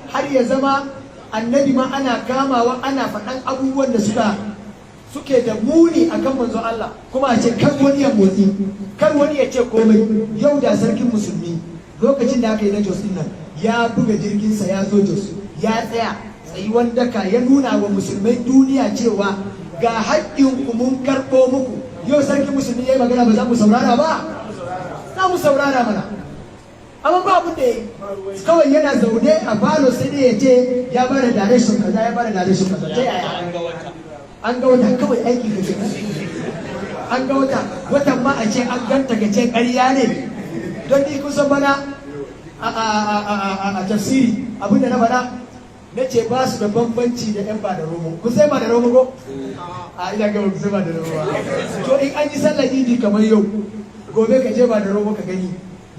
har ya zama annabi ma ana kamawa, ana faɗan abubuwan da suke da muni akan manzo Allah, kuma a ce kar wani ya motsi, kar wani ya ce komai. Yau da sarkin musulmi, lokacin da aka yi na Jos din nan, ya buga jirginsa ya zo Jos, ya tsaya tsayuwan daka, ya nuna wa musulmai duniya cewa ga haƙƙin ku mun karɓo muku. Yau sarkin musulmi ya yi magana, ba za mu saurara ba? Za mu saurara mana. Amma ba abin da ya yi, kawai yana zaune a falo, sai dai ya ce ya bada direction kaza, ya bada direction kaza. Ta yaya? An ga wata, kawai aiki ka kenan. An ga wata, watan ma a ce an ganta ka ce ƙarya ne. Don ni kusan bana a tafsiri, abinda na faɗa, na ce ba su da bambanci da yan ba da romo. Kun sai ba da romo ko? A ina ga ku sai ba da romo ba. To, in an yi sallar Idi kamar yau, gobe ka je ba da romo ka gani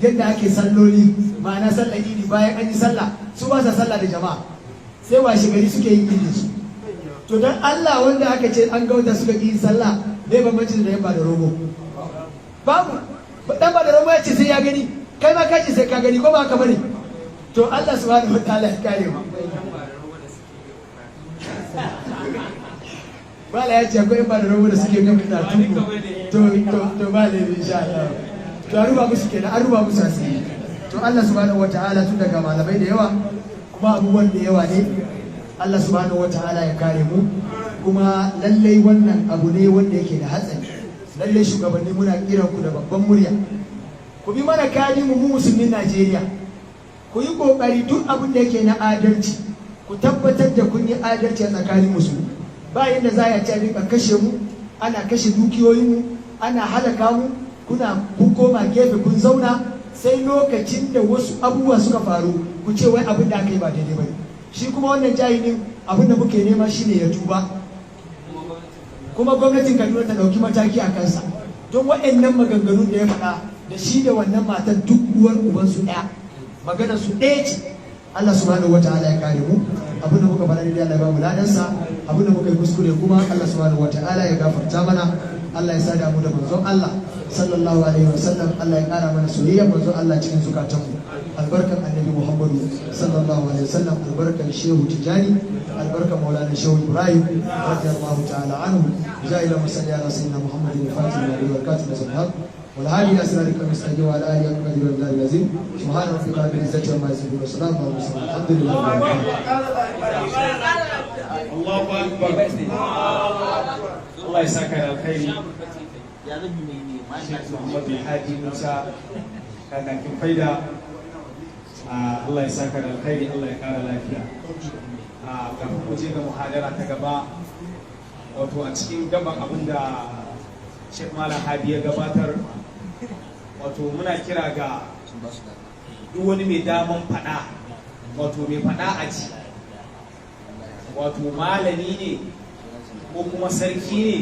yadda ake salloli, ma'ana sallar Idi. Bayan an yi sallah, su ba sa sallah da jama'a, sai washe gari suke yin Idin su. To, don Allah, wanda aka ce an ga wata suka yi sallah, bai bambanci da yan ba da romo? Babu. Dan ba da romo ya ce sai ya gani, kai ma ka ce sai ka gani, ko ba haka bane? To, Allah subhanahu wataala ya kare mu. Bala ya ce akwai yan ba da romo da suke gan karatu. To, ba laifi, insha Allah. To, an ruba musu kenan, an ruba musu asiri. To, Allah subhanahu wataala, tun daga malamai da yawa kuma abubuwan da yawa ne, Allah subhanahu wataala ya kare mu. Kuma lallai wannan abu ne wanda yake da hatsari. Lallai shugabanni, muna kiran ku da babban murya, ku bi mana kadi mu, mu musulmin Najeriya. Ku yi kokari duk abin da yake na adalci, ku tabbatar da kun yi adalci a tsakanin musulmi. Ba yadda za a ce rika kashe mu, ana kashe dukiyoyin mu, ana halaka mu, kuna kun koma gefe kun zauna, sai lokacin da wasu abubuwa suka faru ku ce wai abin da aka yi ba daidai ba ne. Shi kuma wannan jahilin, abin da muke nema shine ya tuba, kuma gwamnatin Kaduna ta ɗauki mataki a kansa, don waɗannan maganganun da ya faɗa, da shi da wannan matan duk uwar ubansu ɗaya, maganar su ɗaya ce. Allah subhanahu wataala ya kare mu. Abin da muka faɗa daidai, Allah ya ba mu ladansa. Abin da muka yi kuskure kuma, Allah subhanahu wataala ya gafarta mana. Allah ya sada mu da manzon Allah sallallahu alaihi wasallam. Allah ya kara mana soyayyar manzon Allah cikin zukatanmu, albarkan Annabi Muhammadu sallallahu alaihi wasallam, albarkan Shehu Tijani, albarkan Maulana Shehu Ibrahim radiyallahu ta'ala anhu. جاء صلى على سيدنا محمد الفاتح لما والكاتب الحق والهادي الى صراطك المستقيم وعلى اله وصحبه وسلم العظيم. سبحان ربك رب العزه عما يصفون، وسلام على المرسلين، الحمد لله رب العالمين. Allahu akbar. Allah ya saka da alkhairi. Sheikh Muhammad bin Hadi Musa, kakakin faida. Allah ya saka da alkhairi, Allah ya kara lafiya. Kafin mu je ga muhadara ta gaba, wato a cikin gaban abin da Sheikh Malam Hadi ya gabatar, wato muna kira ga duk wani mai daman faɗa, wato mai faɗa a ji, wato malami ne ko kuma sarki ne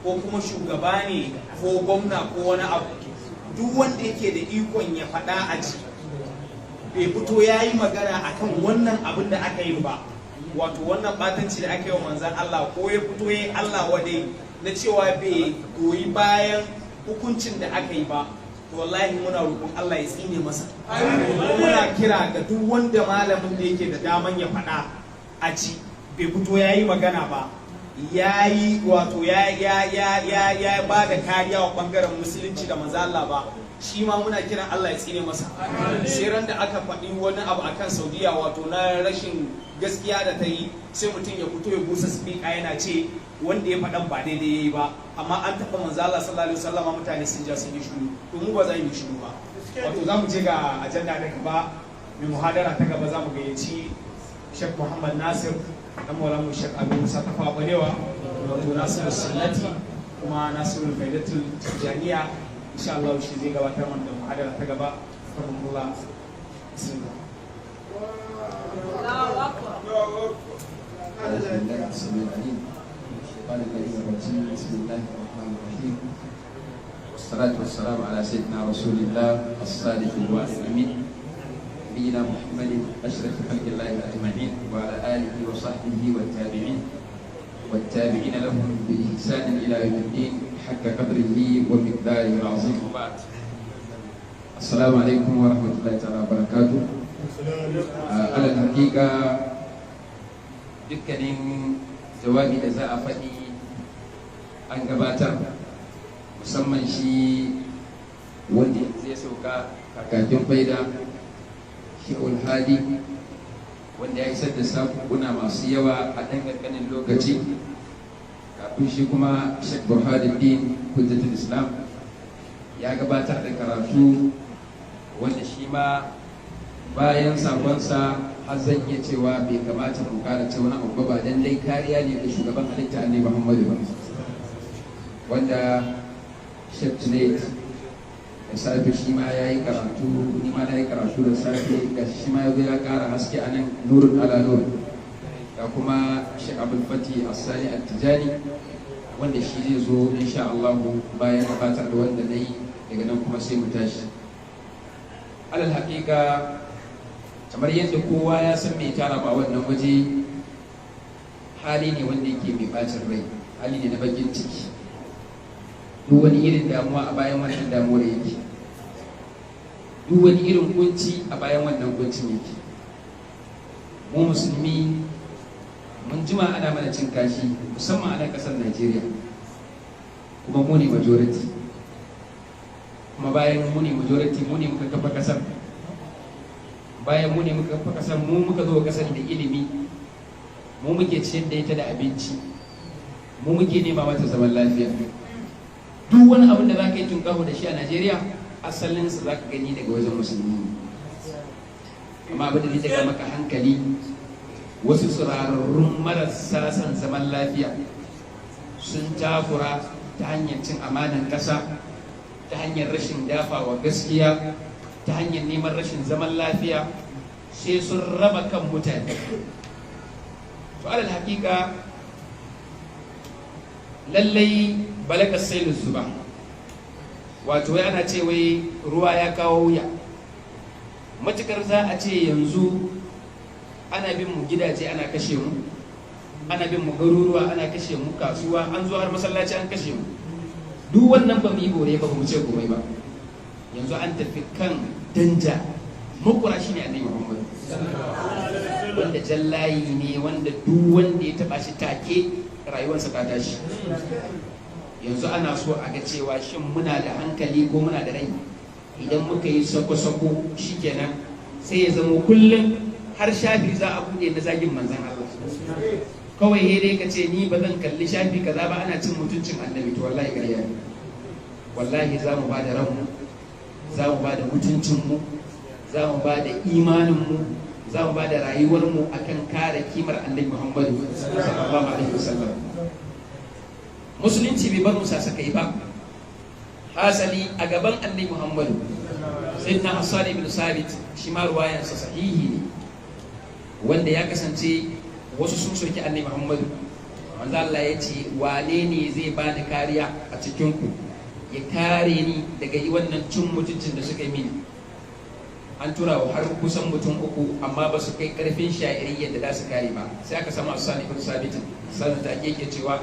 ko kuma shugaba ne ko gwamna ko wani abu, duk wanda yake da ikon ya faɗa a ji, bai fito ya yi magana akan wannan abin da aka yi ba, wato wannan batanci da aka yi wa manzan Allah, ko ya fito ya yi Allah wadai na cewa bai goyi bayan hukuncin da aka yi ba, to wallahi muna roƙon Allah ya tsine masa. Muna kira ga duk wanda malamin da yake da daman ya faɗa a ji, bai fito ya yi magana ba, ya yi wato ya ba da kariya wa bangaren musulunci da manzo Allah ba, shi ma muna kiran Allah ya tsine masa. Sai ran da aka faɗi wani abu akan Saudiya, wato na rashin gaskiya da ta yi, sai mutum ya fito ya busa speaker yana ce wanda ya faɗan ba daidai yayi ba. Amma an taɓa manzo Allah sallallahu alaihi wasallam, mutane sun ja sun yi shiru. To, mu ba za mu yi shiru ba. Wato za mu je ga ajanda da gaba, mai muhadara ta gaba. Za mu gayyaci Sheikh Muhammad Nasir dan Maulana Sheikh Abu Musa Tafawa Balewa, wato Nasiru Sunnati kuma Nasiru Faidatul Tijaniya. Insha Allah shi zai gabatar mana da muhadara ta gaba. Rahmatullah, bismillah. أعوذ بالله السميع العليم من الشيطان اللعين الرجيم. بسم الله الرحمن الرحيم، والصلاة والسلام على سيدنا رسول الله الصادق الوعد الأمين، نبينا محمد أشرف خلق الله أجمعين، وعلى آله وصحبه والتابعين والتابعين لهم بإحسان إلى يوم الدين. حق قدره ومقداره العظيم، وبعد، السلام عليكم ورحمة الله تعالى وبركاته. على الحقيقة dukkanin jawabi da za a faɗi an gabatar, musamman shi wanda zai sauka, kakakin faida shi Hadi, wanda ya isar da sakuna masu yawa a ɗan ƙanƙanin lokaci. Kafin shi kuma, Sheikh Burhanuddin Hujjatul Islam ya gabatar da karatu, wanda shi ma bayan sakonsa har zan iya cewa bai kamata mu kara ce wani abu ba, dan dai kariya ne ga shugaban halitta Annabi Muhammadu ba. Wanda Sheikh Junaid da safe shi ma ya yi karatu, ni ma na yi karatu da safe, ga shi ma ya zo ya kara haske a nan, nurun ala nur. Ga kuma Sheikh Abdul Fati Asani Attijani, wanda shi zai zo insha Allah bayan gabatar da wanda na yi. Daga nan kuma sai mu tashi. Alal haƙiƙa, kamar yadda kowa ya san mai tara ba wannan waje, hali ne wanda yake mai bacin rai, hali ne na bakin ciki. Duk wani irin damuwa a bayan wannan damuwar yake, duk wani irin kunci a bayan wannan kuncin yake. Mu Musulmi mun jima ana mana cin kashi, musamman a nan kasar Najeriya, kuma mu ne majority. Kuma bayan mu ne majority, mu ne muka kafa kasar. Bayan mu ne muka kafa kasar, mu muka zo kasar da ilimi, mu muke ciyar da ita da abinci, mu muke nema mata zaman lafiya. Duk wani abin da za ka yi tunkaho da shi a Najeriya, asalinsa za ka gani daga wajen Musulmi. Amma abin da zai daga maka hankali, wasu tsirarrun marasa son zaman lafiya sun takura ta hanyar cin amanan ƙasa, ta hanyar rashin dafawa gaskiya, ta hanyar neman rashin zaman lafiya, sai sun raba kan mutane. To, alal hakika, lallai balaga sailu zuba, wato wai ana ce wai ruwa ya kawo wuya. Matukar za a ce yanzu ana bin mu gidaje ana kashe mu, ana bin mu garuruwa ana kashe mu, kasuwa an zo har masallaci an kashe mu, duk wannan ba mu yi bore ba, mu ce komai ba. Yanzu an tafi kan danja makura, shine Annabi Muhammad, wanda jallayi ne, wanda duk wanda ya taba shi take rayuwarsa ta tashi. Yanzu ana so a ga cewa shin muna da hankali ko muna da rai. Idan muka yi sako-sako, shikenan sai ya zama kullum har shafi za a bude na zagin Manzan Allah. Kawai dai ka ce ni ba zan kalli shafi kaza ba, ana cin mutuncin Annabi. To, wallahi ƙarya ne. Wallahi za mu ba da ranmu, za mu ba da mutuncinmu, za mu ba da imaninmu, za mu ba da rayuwarmu akan kare kimar Annabi Muhammadu sallallahu alaihi wasallam. Musulunci bai bar mu sasakai ba. Hasali a gaban Annabi Muhammadu, Sayyidina Hassan ibn Sabit, shi ma ruwayansa sahihi ne, wanda ya kasance wasu sun soki Annabi Muhammadu, manzo Allah ya ce, "Wane ne zai bani kariya a cikin ku, ya kare ni daga yi wannan cin mutuncin da suka yi mini?" An tura wa har kusan mutum uku, amma ba su kai karfin sha'iri yadda za su kare ba. Sai aka samu Hassan ibn Sabit. Sannan take yake cewa,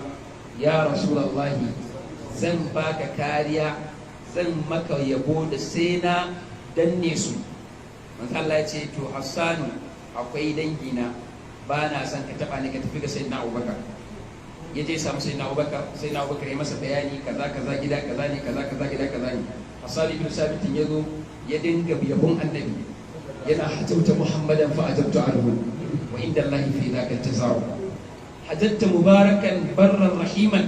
"Ya Rasulullahi, zan baka kariya, zan maka yabo da sai na danne su." Manzo Allah ya ce, "To Hassanu, akwai dangina, ba na son ka taba ni, ka tafi ga Sayyidina Abubakar." Ya je samu Sayyidina Abubakar, Sayyidina Abubakar ya masa bayani, kaza kaza, gida kaza ne, kaza kaza, gida kaza ne. Hassan ibn Sabit ya zo ya dinga yabon Annabi, yana "Hajauta Muhammadan fa ajabtu anhu wa inda Allah fi dhaka jaza'u, hajjatta mubarakan barran rahiman."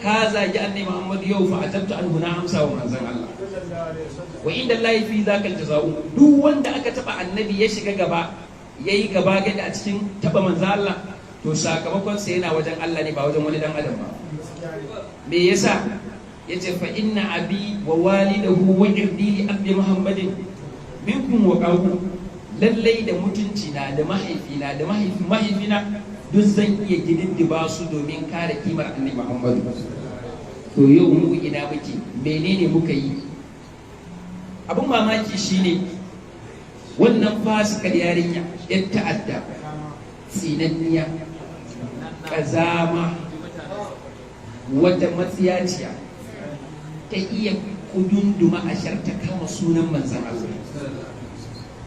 Ka zagi Annabi Muhammad yau, fa ajabtu anhu, na amsa wa Manzon Allah, wa inda Allah fi dhaka jaza'u. Duk wanda aka taba Annabi ya shiga gaba, yayi gaba gada a cikin taba Manzon Allah, to sakamakon sa yana wajen Allah ne, ba wajen wani dan adam ba. Me yasa? Yace, "Fa inna abi wa walidahu wa irdi li abdi Muhammadin minkum wa qawu." Lallai da mutunci na da mahaifina da mahaifin mahaifina, duk zan iya gididdiba su domin kare kimar Annabi Muhammadu. To, yau mu ina muke? Menene muka yi? Abin mamaki shine wannan fasikar yarinya, yar ta'adda, tsinanniya, kazama, wata matsiyaciya. Ta iya kudunduma ashar, ta kama sunan manzan Allah.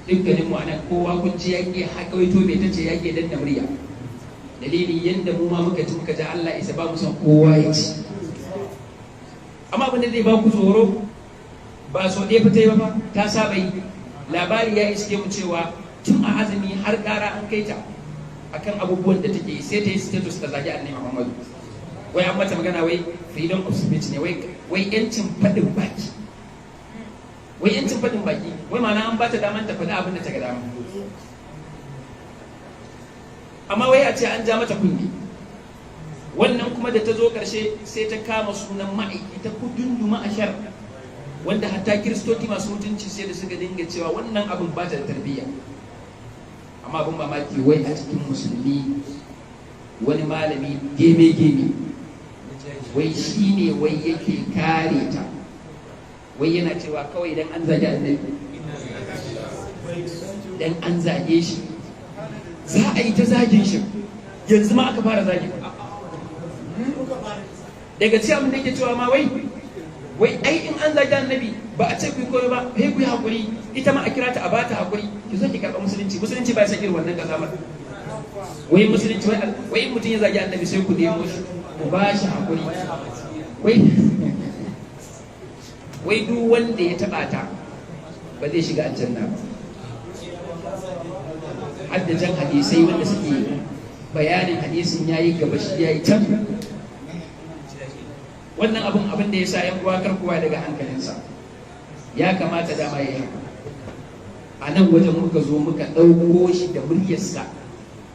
Dukkanin mu anan kowa kun ji ya iya hakawaito mai tace, ya iya danna murya. Dalili, yanda mu ma muka ji, muka ji Allah isa ba mu son kowa ya ci. Amma abin da zai ba ku tsoro, ba so ɗaya fita yi ba, ta saba yi. Labari ya iske mu cewa tun a azumi har ƙara an kai ta akan abubuwan da take yi. Sai ta yi status ta zagi Annabi Muhammadu, wai an mata magana, wai freedom of speech ne, wai yancin faɗin baki, wai yancin faɗin baki, wai ma'ana an bata daman ta faɗi abin da ta ga dama. Amma wai a ce an ja mata kunne. Wannan kuma da ta zo ƙarshe sai ta kama sunan ma'aiki, ta kudunduma ashar, wanda hatta Kiristoci masu mutunci sai da suka dinga cewa wannan abin ba ta da tarbiyya. Amma abin mamaki, wai a cikin Musulmi wani malami geme-geme, wai shi ne wai yake kare ta, wai yana cewa kawai idan an zage Annabi, dan an zage shi, za a yi ta zagin shi. Yanzu ma aka fara zagin. Daga ci abin da yake cewa ma, wai ai in an zagi Annabi ba a ce ku yi koyo ba, sai ku yi hakuri. Ita ma a kira ta a bata hakuri, ki zo ki karɓa musulunci. Musulunci ba ya san irin wannan kazamar. Wai musulunci, wai in mutum ya zagi Annabi sai ku nemo shi ku ba shi hakuri. Wai duk wanda ya taba ta ba zai shiga aljanna ba. Hadda jan hadisai wanda suke bayanin hadisin yayi gaba, shi yayi can. Wannan abin da ya sa, yan uwa, kar kowa daga hankalinsa. Ya kamata dama ya yi haka. A nan wajen muka zo muka ɗauko shi da muryarsa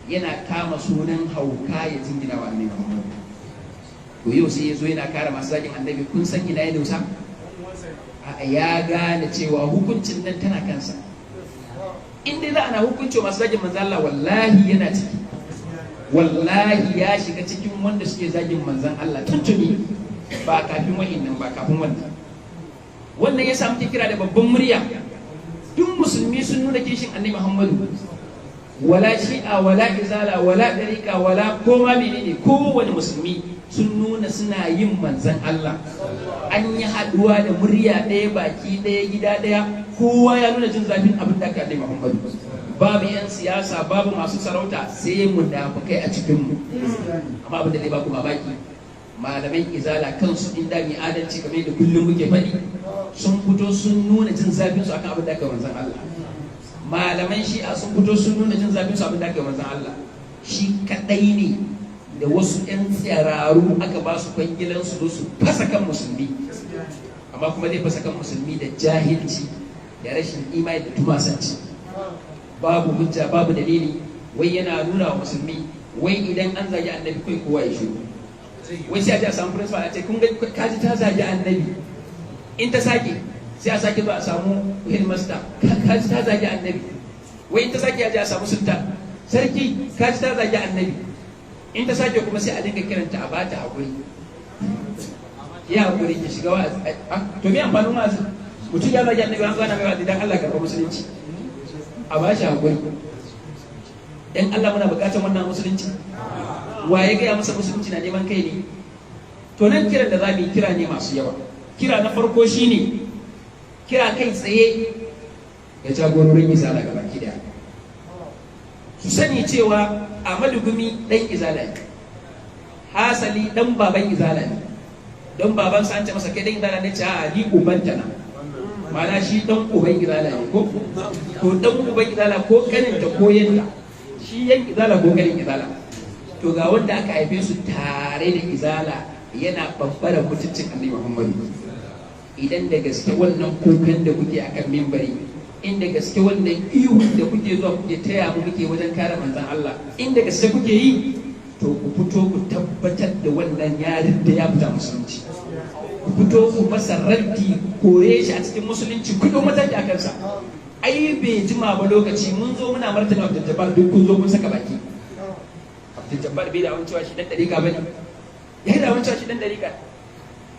yana kama sunan hauka ya jingina wa Annabi Muhammad. To yau sai ya zo yana kare masu zagin Annabi. Kun san ina ya dosa? A ya gane cewa hukuncin nan tana kansa. In dai za ana hukunci masu zagin manzan Allah, wallahi yana ciki, wallahi ya shiga cikin wanda suke zagin manzan Allah tuntuni, ba kafin wa'innan ba, kafin wannan. Wannan ya samu kira da babban murya. Duk Musulmi sun nuna kishin Annabi Muhammadu, wala Shi'a, wala Izala, wala dariqa, wala koma menene, kowane Musulmi sun nuna suna yin manzan Allah. An yi haduwa da murya ɗaya, baki ɗaya, gida ɗaya, kowa ya nuna jin zafin abin da aka Annabi Muhammadu. Babu 'yan siyasa, babu masu sarauta, sai munafukai a cikinmu. Amma abin da zai baku mamaki, malaman Izala kansu, inda mai adalci kamar yadda kullum muke faɗi, sun fito sun nuna jin zafin su akan abin da aka manzan Allah. Malaman Shi'a sun fito sun nuna jin zafin su abin da aka manzan Allah. Shi kadai ne da wasu 'yan tsiraru aka ba su kwangilan su zo su fasa kan Musulmi, amma kuma zai fasa kan Musulmi da jahilci da rashin imani da tumasanci, babu hujja, babu dalili. Wai yana nuna wa Musulmi wai idan an zagi Annabi kai kowa ya shiru. Wai sai a je a samu principal a ce, "Kun ga kaji ta zagi Annabi." In ta sake, sai a sake zuwa a samu headmaster, "Kaji ta zagi Annabi." Wai in ta sake, a je a samu sultan, "Sarki, kaji ta zagi Annabi." In ta sake kuma, sai a dinga kiranta a bata hakuri, "Ya hakuri, ki shiga wa'azi." To me amfanin wa'azi? Mutum ya zagi Annabi, an zana mai wa'azi, dan Allah karɓa musulunci, a ba shi hakuri. Dan Allah, muna buƙatar wannan musulunci? Wa ya gaya masa musulunci na neman kai ne? To nan kiran da za mu yi, kira ne masu yawa. Kira na farko shine kira kai tsaye ga jagororin Izala gaba daya, su sani cewa Ahmadu Gumi dan Izala ne, hasali dan baban Izala ne, don babansa an ce masa, "Kai dan Izala ne?" Ce, "A, ni ubanta na." Ma'ana shi dan uban Izala ne, ko to dan uban Izala ko kaninta ko yanta, shi yan Izala ko kanin Izala. To ga wanda aka haife su tare da Izala yana babbara mutuncin Annabi Muhammadu. Idan da gaske wannan kukan da kuke akan mimbari, inda gaske wannan ihun da kuke zuwa kuke taya mu muke wajen kare manzon Allah, inda gaske kuke yi, to ku fito ku tabbatar da wannan yarin da ya fita musulunci. Ku fito ku masa raddi, kore shi a cikin musulunci, ku dau mataki a kansa. Ai bai jima ba lokaci mun zo muna martani Abdul Jabbar, duk kun zo kun saka baki. Abdul Jabbar bai da cewa shi dan dariƙa bane, ya da cewa shi dan dariƙa.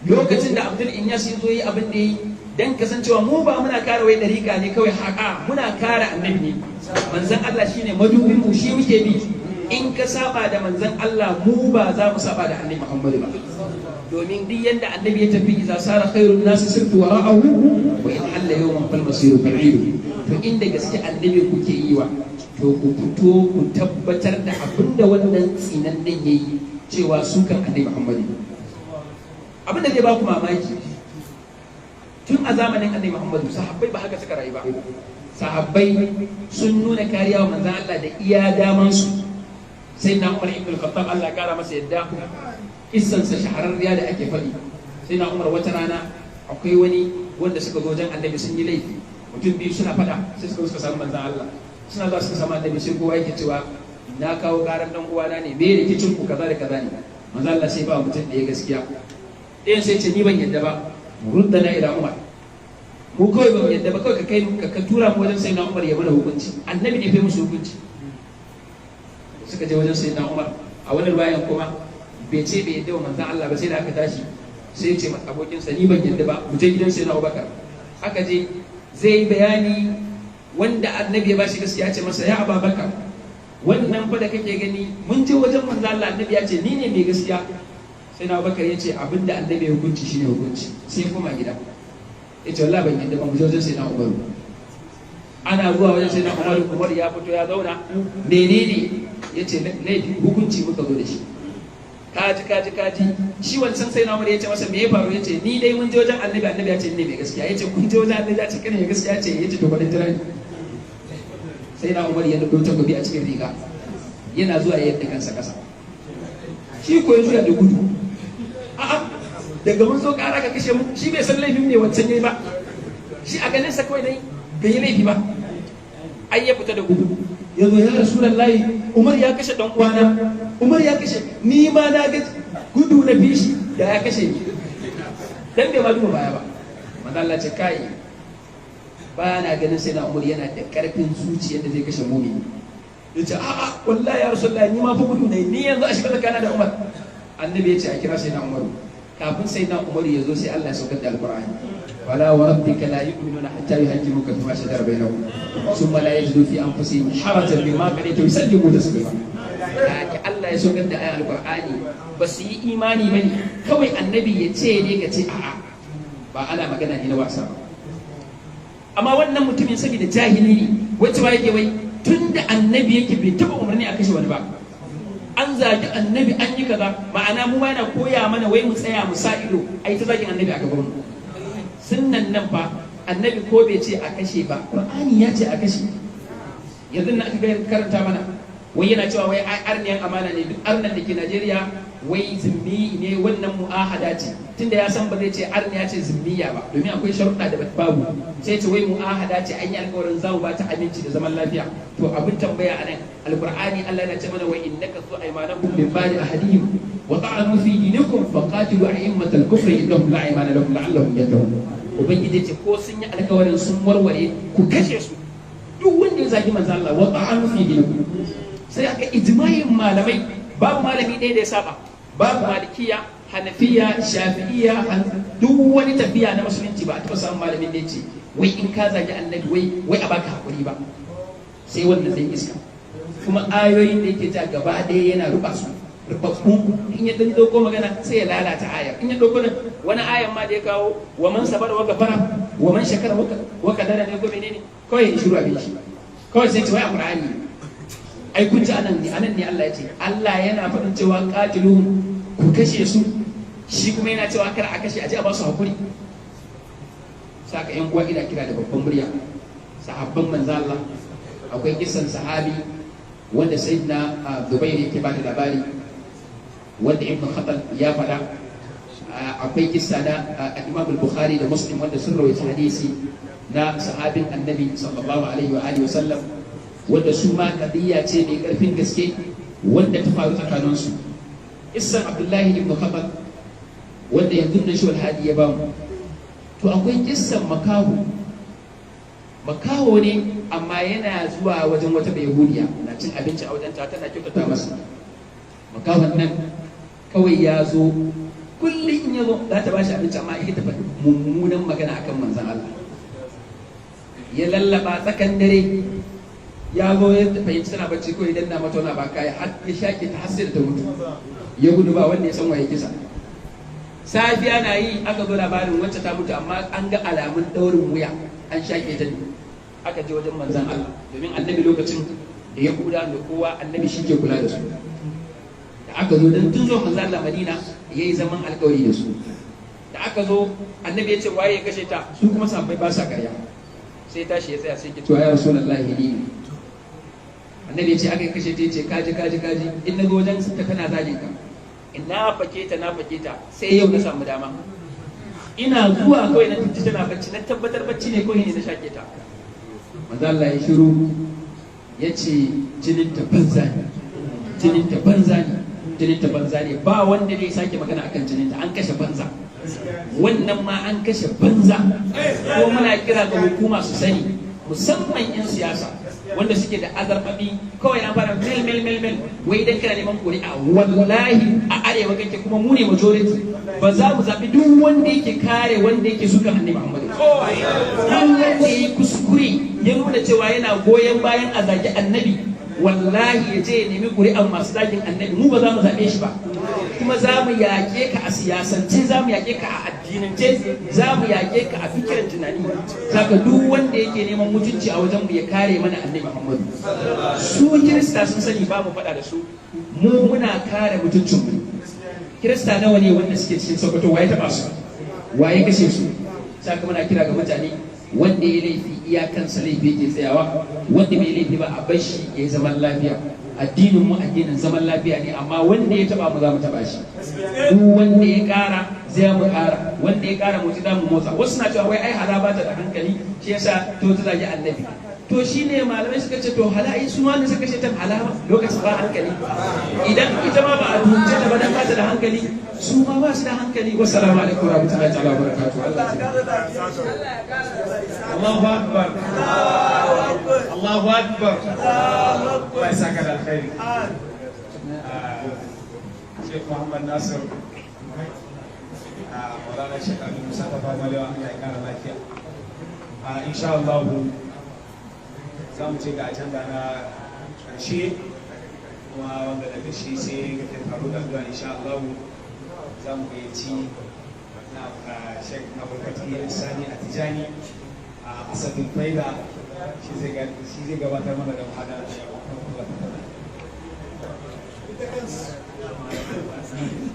Lokacin da Abdul Inyas ya zo yi abin da yi, dan kasancewa mu ba muna kare wai dariƙa ne kawai haka, muna kare Annabi ne. Manzon Allah shine madubin mu, shi muke bi. In ka saba da manzon Allah, mu ba za mu saba da Annabi Muhammadu ba, domin duk yanda Annabi ya tafi, iza sara khairun nasi sirtu wara'ahu wa in halla yawman fal masiru ba'idu. To inda gaske Annabi kuke yi wa, to ku fito ku tabbatar da abinda wannan tsinan din yayi cewa su kan Annabi Muhammadu. Abinda zai ba ku mamaki, tun a zamanin Annabi Muhammadu sahabbai ba haka suka rayu ba. Sahabbai sun nuna kariya wa manzon Allah da iya daman su. Sai na Umar ibn al-Khattab, Allah ya kara masa yadda, kissansa shahararriya da ake faɗi. Sai na Umar wata rana akwai wani wanda suka zo wajen Annabi sun yi laifi, mutum biyu suna faɗa, sai suka zo suka samu manzon Allah. Suna zuwa suka samu Annabi, sai kowa yake cewa, "Na kawo karan dan uwana ne, me rikicin ku?" Kaza da kaza ne. Manzon Allah sai ba mutum ɗaya gaskiya. Ɗayan sai ce, "Ni ban yadda ba, ruddana ila Umar, mu kawai ba mu yadda ba, kawai ka kai ka tura mu wajen Sayyidina Umar ya mana hukunci." Annabi ne fa musu hukunci. Suka je wajen Sayyidina Umar. A wani ruwayan kuma bai ce bai yadda wa manzon Allah ba, sai da aka tashi sai ya ce masa abokinsa, "Ni ban yadda ba, mu je gidan Sayyidina Abubakar." Aka je zai yi bayani, wanda Annabi ya bashi gaskiya ce masa, "Ya Ababakar, wannan fa da kake gani, mun je wajen manzon Allah, Annabi ya ce ni ne mai gaskiya." Sai na Abubakar ya ce abinda Annabi ya hukunci shine hukunci. Sai koma gida ya ce, "Wallahi ban yadda ba, mu je wajen Sayyidina Umar." Ana zuwa wajen Sayyidina Umar, Umar ya fito ya zauna. "Menene?" Ya ce, "Laifi hukunci muka zo da shi, kaji kaji kaji." Shi wancan sai na Umar ya ce masa, "Me ya faru?" Ya ce, "Ni dai mun je wajen Annabi, Annabi ya ce ni ne mai gaskiya." Ya ce, "Kun je wajen Annabi ya ce kai ne mai gaskiya?" Ya ce. Ya ce, "To kwadin jira ni." Sai na Umar ya nudo takobi a cikin riga, yana zuwa ya yadda kansa kasa. Shi ko ya juya da gudu. "A'a, daga mun zo kara ka kashe mu." Shi bai san laifin ne wancan yayi ba, shi a ganin sa kawai dai bai yi laifi ba. Ai ya fita da gudu, ya zo, "Ya Rasulullahi, Umar ya kashe dan uwana, Umar ya kashe ni ma, na ga gudu na fishi da ya kashe ni, dan bai ma duba baya ba." Manzo Allah ce, "Kai, ba na ganin sai na Umar yana da karfin zuciyar da zai kashe mumini." Ya ce, "A'a, wallahi ya Rasulullahi, ni ma fa gudu ne ni, yanzu a shiga tsakana da Umar." Annabi ya ce a kira sai na Umaru. Kafin sai na Umaru ya zo, sai Allah ya saukar da Alqur'ani: "Fala wa rabbika la yu'minuna hatta yuhaqqimuka fima shajara bainahum, thumma la yajidu fi anfusihim harajan mimma qadaita wa yusallimu taslima." Take Allah ya saukar da ayan Alqur'ani. Ba su yi imani bane, kawai Annabi ya ce ne ka ce a'a, ba ana magana ne na wasa ba. Amma wannan mutumin saboda jahili ne, wacce ba yake wai tun da Annabi yake bai taba umarni a kashe wani ba, an zagi Annabi, an yi kaza. Ma'ana mu ma yana koya mana wai mu tsaya mu sa ido ai ta zagin Annabi a gaban mu. Sunnan nan fa, Annabi ko bai ce a kashe ba, Qur'ani ya ce a kashe. Yanzu na aka karanta mana wai yana cewa wai ai arniyan amana ne, duk arnan da ke Najeriya wai zimmi ne, wannan mu'ahada ce. Tunda ya san ba zai ce arniya ce zimmiya ba, domin akwai sharuɗa da babu, sai ce wai mu'ahada ce, an yi alƙawarin za mu ba ta aminci da zaman lafiya. To abin tambaya anan, Alqur'ani Allah yana ce mana, "Wa in nakathu aymanahum min ba'di ahadihim wa ta'anu fi dinikum faqatilu a'immatal kufri innahum la aymana lahum la'allahum yantahun." Ubangiji ce ko sun yi alƙawarin sun warware, ku kashe su, duk wanda ya zagi manzo Allah, wa ta'anu fi dinikum. Sai aka ijma'in malamai, babu malami ɗaya da ya saba, babu Malikiya, Hanafiya, Shafi'iya, duk wani tafiya na musulunci, ba a taɓa samun malamin da ya ce wai in ka zagi Annabi wai a baka hakuri ba, sai wannan dan iska. Kuma ayoyin da yake ja gaba ɗaya yana ruba su rubabbu. In ya dan dauko magana sai ya lalata ayar. In ya dauko nan wani ayan ma da ya kawo, wa man sabara wa gafara wa man shakara wa kadara ne ko menene, kawai ya shiru abin shi kawai, sai ce wai a Qur'ani ai kun ji anan ne, anan ne Allah ya ce, Allah yana faɗin cewa qatiluhum, ku kashe su, shi kuma yana cewa kar a kashe, a je a ba su hakuri. Saka yan uwa, ina kira da babban murya, sahabban manzo Allah, akwai kisan sahabi wanda Sayyidina Zubair yake ba da labari, wanda Ibn Khatal ya faɗa. Akwai kissa na Imam Bukhari da Muslim wanda sun rawaita hadisi na sahabin Annabi sallallahu alaihi wa alihi wa sallam, wanda su ma kadiyya ce mai karfin gaske wanda ta faru tsakaninsu, kissan Abdullahi ibn Khatal wanda yanzu nan shi Hadi ya bamu. To akwai kissan makaho. Makaho ne, amma yana zuwa wajen wata Bayahudiya, na cin abinci a wajen ta, tana kyautata masa. Makahon nan kawai ya zo, kullum in ya zo za ta bashi abinci, amma ita ta mummunan magana akan manzon Allah. Ya lallaba tsakan dare, Ya zo ya fahimci tana bacci ko idan na mata wani ba kai har ya shaƙe ta har sai da ta mutu, ya gudu, ba wanda ya san waye kisa. Safiya na yi aka zo labarin wacce ta mutu, amma an ga alamun daurin wuya, an shaƙe ta ne. Aka je wajen manzan Allah, domin annabi lokacin da ya kuda da kowa, annabi shi ke kula da su. Da aka zo, don tun zo manzan Allah Madina ya yi zaman alkawari da su. Da aka zo, annabi ya ce, "Waye ya kashe ta?" Su kuma sahabbai ba sa karya. Sai tashi ya tsaya, sai ke cewa, "Ya Rasulullahi, ni ne." Annabi ya ce, "Aka kashe ta?" Ya ce, "Kaji, kaji, kaji, in na zo wajen ta tana zagin ka, in na fake ta, na fake ta, sai yau na samu dama, ina zuwa kawai na tunci tana bacci, na tabbatar bacci ne kawai ne na shake ta." Manzo Allah ya shiru, ya ce, "Jinin ta banza ne, jinin ta banza ne, jinin ta banza ne. Ba wanda zai sake magana akan jinin ta, an kashe banza. Wannan ma an kashe banza." Ko muna kira ga hukuma su sani, musamman 'yan siyasa wanda suke da azarbabi, kawai na fara mel mel mel mel, wai idan kana neman ƙuri'a. Wallahi a arewa kake, kuma mu ne majority, ba za mu zaɓi duk wanda yake kare wanda yake sukan Annabi Muhammadu. Duk wanda ya yi kuskure ya nuna cewa yana goyon bayan a zagi annabi, wallahi ya je ya nemi ƙuri'an masu zagin annabi, mu ba za mu zaɓe shi ba. Kuma za mu yaƙe ka a siyasance, za mu yaƙe ka a addinance, za mu yaƙe ka a fikiran tunani. Saka duk wanda yake neman mutunci a wajen mu, ya kare mana Annabi Muhammadu. Su Kirista sun sani ba mu faɗa da su, mu muna kare mutuncin mu. Kirista nawa ne wanda suke cikin Sokoto? Waye taɓa su? Waye kashe su? Saka muna kira ga mutane, wanda ya laifi iyakansa laifi yake tsayawa, wanda bai laifi ba a bar shi ya yi zaman lafiya. Addinin mu addinin zaman lafiya ne, amma wanda ya taba mu za mu taba shi. Duk wanda ya kara zai mu kara, wanda ya kara motsi za mu motsa. Wasu na cewa wai ai hala ba ta da hankali, shi yasa to ta zagi annabi. To shine malamai suka ce, to hala ai su ma ne suka ce ta hala lokacin ba hankali. Idan ita ma ba a tuhumce ta ba dan ba ta da hankali, su ma ba su da hankali. Wassalamu alaikum warahmatullahi ta'ala wabarakatuh. Allah ya Allahu Akbar. Allahu Akbar. Allah ya saka da alkhairi. Sheikh Muhammad Nasir, Maulana Sheikh Abdul Musa Tafa Balewa, Allah ya kara lafiya. Insha Allah za mu ce ga agenda na ƙarshe, kuma wanda daga shi sai ga taro da addu'a. Insha Allah za mu gayyaci na Sheikh Abubakar Sani Atijani a Asadin Faida, shi zai gabatar mana da muhadara.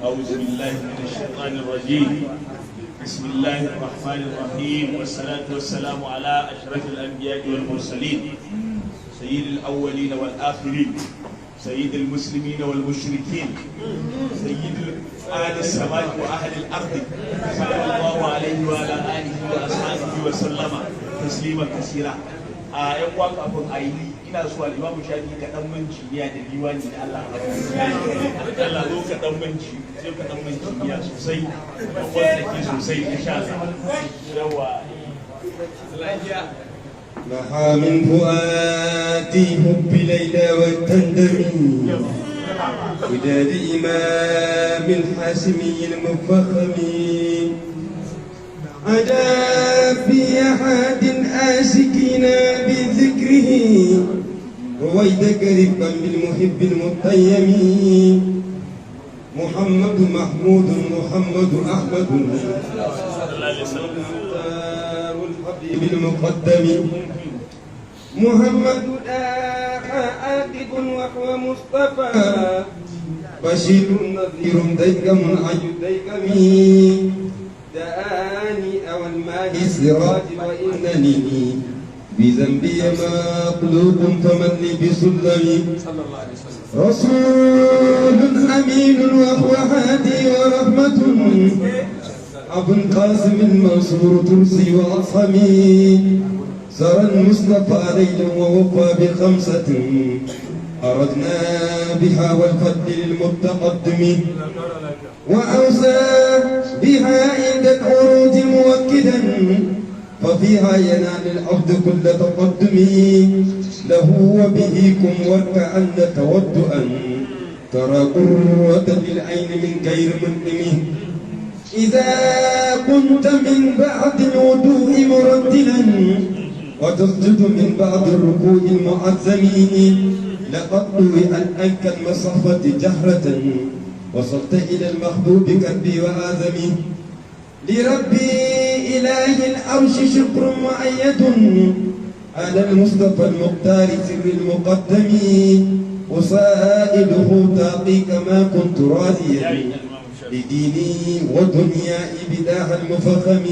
أعوذ بالله من الشيطان الرجيم. بسم الله الرحمن الرحيم، والصلاة والسلام على أشرف الأنبياء والمرسلين، سيد الأولين والآخرين، سيد المسلمين والمشركين، سيد أهل السماء وأهل الأرض، صلى الله عليه وعلى آله وأصحابه وسلم تسليما كثيرا. A yan uwa, kafin a yi, ina so al'imamu Shafi ka dan min jiniya da diwani da Allah. Allah zo ka dan min sai ka dan min jiniya sosai, dan wanda ke sosai insha Allah. Yawa. محى من فؤادي حب ليلى والتندمي وداد إمام الحاسمي المفخم عدا في أحد آسكين بذكره رويدك رفقا بالمحب المطيم. محمد محمود محمد أحمد الحبيب المقدم، محمد عاقب وهو مصطفى بشير نذير ديكم عي ديكم دعاني أو الماء السراج وإنني بذنبي مخلوق فمن لي بسلم. رسول أمين وهو هادي ورحمة، أبو القاسم المنصور ترسي وأصحمي، سرى المصطفى ليلا ووفى بخمسة أردنا بها والفضل للمتقدم، وأوصى بها عند العروج مؤكدا، ففيها ينال العبد كل تقدم. له وبه كن واركعن تودؤا ترى قرة للعين من غير منئم. إذا كنت من بعد الوضوء مرتلا وتسجد من بعد الركوع المعظم. لقد طوئت عنك المصحفة جهرة، وصلت إلى المحبوب كربي وآزمي. لربي إله العرش شكر مؤيد على المصطفى المختار سر المقدم. وسائله تاقي كما كنت راضيا لديني ودنياي بداها المفخم.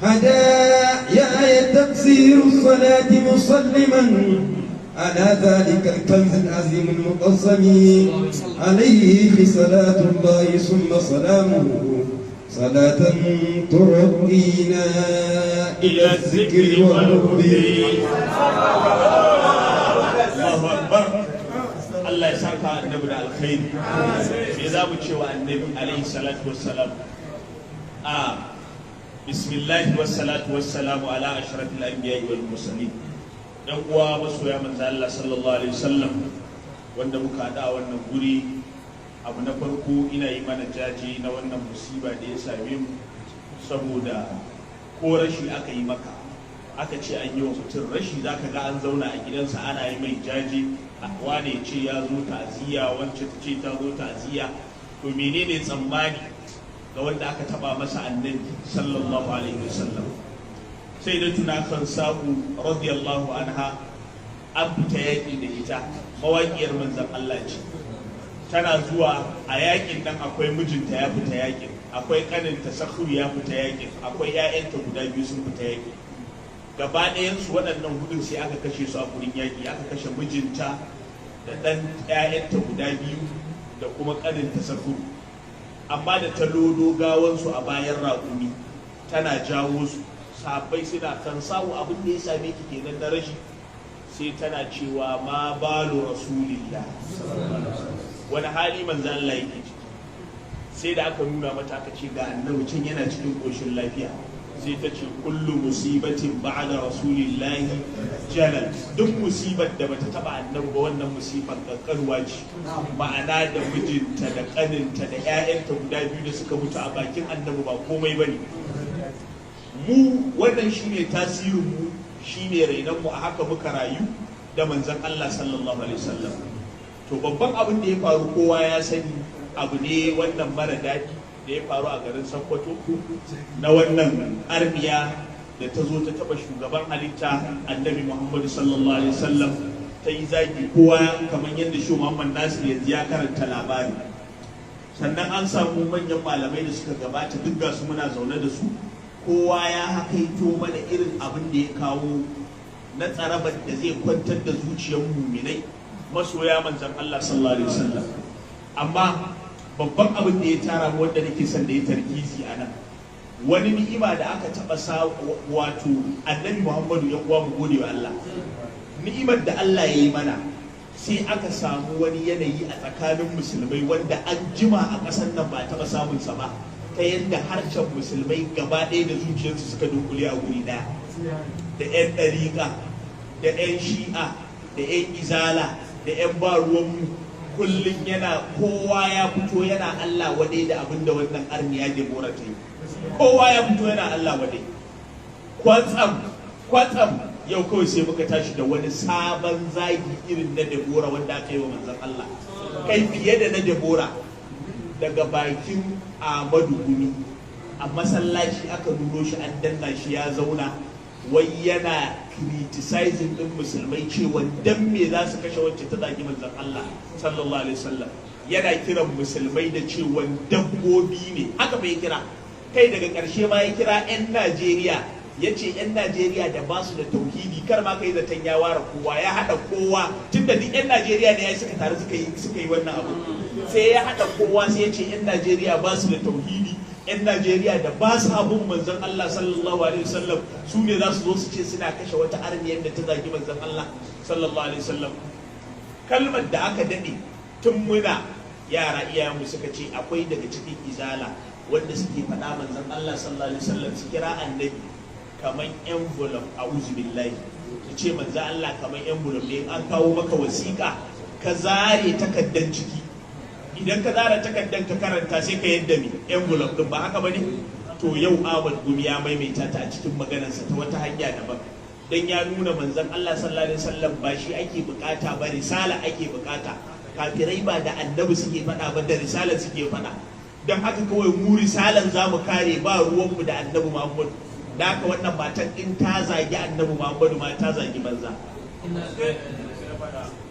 هدايا تقصير الصلاة مسلما على ذلك الكنز العظيم المقسم. عليه صلاة الله ثم سلامه، صلاة ترقينا إلى الذكر والحب. Allahu akbar! Allah ya saka annabi da alkhairi. Me za mu ce wa annabi alaihi salatu wassalam? A bismillahi, wassalatu wassalamu ala ashrafil anbiya'i wal mursalin. Dan uwa masoya manzo Allah sallallahu alaihi wasallam wanda muka hada a wannan guri, abu na farko ina yi mana jaje na wannan musiba da ya same mu, saboda ko rashi aka yi maka, aka ce an yi wa mutum rashi, zaka ga an zauna a gidansa ana yi mai jaje, wane ce ya zo ta'aziyya, wance ta ce ta zo ta'aziyya. To menene tsammani ga wanda aka taba masa annabi sallallahu alaihi wasallam? Sai da tuna kan sa'u radiyallahu anha, an fita yaƙi da ita, mawaƙiyar manzon Allah ce. Tana zuwa a yaƙin nan, akwai mijinta ya fita yaƙin, akwai ƙaninta Sakhru ya fita yaƙin, akwai 'ya'yanta guda biyu sun fita yaƙi. Gaba ɗayansu waɗannan hudun sai aka kashe su a gurin yaƙi. Aka kashe mijinta da ɗan 'ya'yanta guda biyu da kuma ƙaninta Sakhru. Amma da ta lodo gawansu a bayan raƙumi tana jawo su, sahabbai suna kan samu abin da ya same ki kenan na rashi. Sai tana cewa, "Ma balu rasulillah, wani hali manzo Allah yake ciki?" Sai da aka nuna mata, aka ce ga annabi can yana cikin koshin lafiya. Sai ta ce, "Kullu musibatin ba'da rasulillahi jalal." Duk musibar da bata taba annabi ba, wannan musibar kankanuwa ce. Ma'ana, da mijinta da kaninta da 'ya'yanta guda biyu da suka mutu a bakin annabi ba komai bane. Mu wannan shine tasirin mu, shine rainon mu, a haka muka rayu da manzon Allah sallallahu alaihi wasallam. To babban abin da ya faru kowa ya sani, abu ne wannan mara daɗi da ya faru a garin Sokoto na wannan arniya da ta zo ta taba shugaban halitta annabi Muhammadu sallallahu alaihi wasallam, ta yi zagi. Kowa kamar yadda shi Muhammad Nasir yanzu ya karanta labari. Sannan an samu manyan malamai da suka gabata, duk ga su muna zaune da su, kowa ya hakaito mana irin abin da ya kawo na tsarabar da zai kwantar da zuciyar muminai masoya manzon Allah sallallahu alaihi wasallam. Amma babban abin da ya tara mu, wanda nake son da ya tarkizi a nan, wani ni'ima da aka taba sa, wato annabi Muhammadu. Ya uwa, mu gode wa Allah ni'imar da Allah ya yi mana. Sai aka samu wani yanayi a tsakanin musulmai wanda an jima a ƙasar nan ba taɓa samun sa ba, ta yadda harshen musulmai gaba ɗaya da zuciyarsu suka dunkule a guri ɗaya, da 'yan ɗariƙa da 'yan shi'a da 'yan izala da 'yan ba ruwanmu. Kullum yana kowa ya fito yana Allah wadai da abin da wannan arniya Deborah ta yi. Kowa ya fito yana Allah wadai. Kwatsam kwatsam yau kawai sai muka tashi da wani sabon zagi irin na Deborah wanda aka yi wa manzon Allah, kai fiye da na Deborah, daga bakin Ahmadu Gumi. A masallaci aka nuno shi, an danna shi ya zauna, wai yana criticizing din musulmai cewa dan me za su kashe wacce ta zagi manzon Allah sallallahu alaihi wasallam. Yana kiran musulmai da cewa dabbobi ne, haka bai kira kai. Daga ƙarshe ma ya kira 'yan Najeriya, ya ce 'yan Najeriya da ba su da tauhidi. Kar ma kai zaton ya ware kowa, ya haɗa kowa, tunda duk 'yan Najeriya ne ya suka taru suka yi wannan abu. Sai ya haɗa kowa, sai ya ce 'yan Najeriya ba su da tauhidi, 'yan Najeriya da ba su abun manzon Allah sallallahu alaihi wasallam, su ne za su zo su ce suna kashe wata arniyar da ta zagi manzon Allah sallallahu alaihi wasallam. Kalmar da aka daɗe tun muna yara iyayenmu suka ce akwai daga cikin izala wanda suke faɗa manzon Allah sallallahu alaihi wasallam, su kira annabi kamar envelope, a'udhu billahi, su ce manzon Allah kamar envelope ne, an kawo maka wasiƙa ka zare takaddan ciki, idan ka zara takaddan ka karanta sai ka yadda mi envelope din, ba haka bane? To yau Ahmad Gumi ya maimaita ta a cikin maganarsa ta wata hanya daban. Dan ya nuna manzon Allah sallallahu alaihi wasallam ba shi ake bukata ba, risala ake bukata. Kafirai ba da Annabi suke faɗa ba, da risala suke faɗa. Don haka kawai mu risalan za mu kare, ba ruwanmu da Annabi Muhammadu. Da haka wannan matan in ta zagi Annabi Muhammadu ma, ta zagi banza.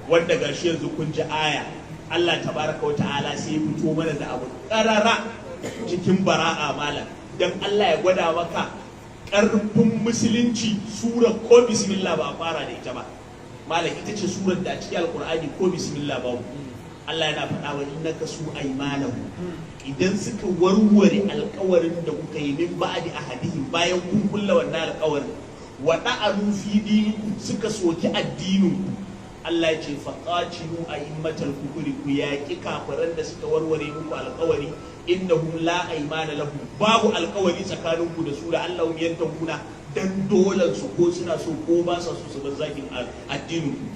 Wanda gashi yanzu kun ji aya, Allah tabaraka wa ta'ala sai ya fito mana da abu karara cikin Bara'a. Malam, dan Allah ya gwada maka karfin musulunci, sura ko bismillah ba a fara da ita ba. Malam, ita ce surar da a cikin Alkur'ani ko bismillah babu. Allah yana faɗa wa in nakasu aymanahum, idan suka warware alkawarin da kuka yi, min ba'di ahadihim, bayan kun kulla wannan alkawarin, wa da'anu fi dinikum, suka soki addinin ku, Allah ya ce faqatilu a'immatal kufri, ku yaƙi kafiran da suka warware muku alkawari. Innahum la aymana lahum, babu alkawari tsakanin ku da su, da Allahum yantahuna, dan dolan su, ko suna so ko ba sa so, su bar zakin addinin ku,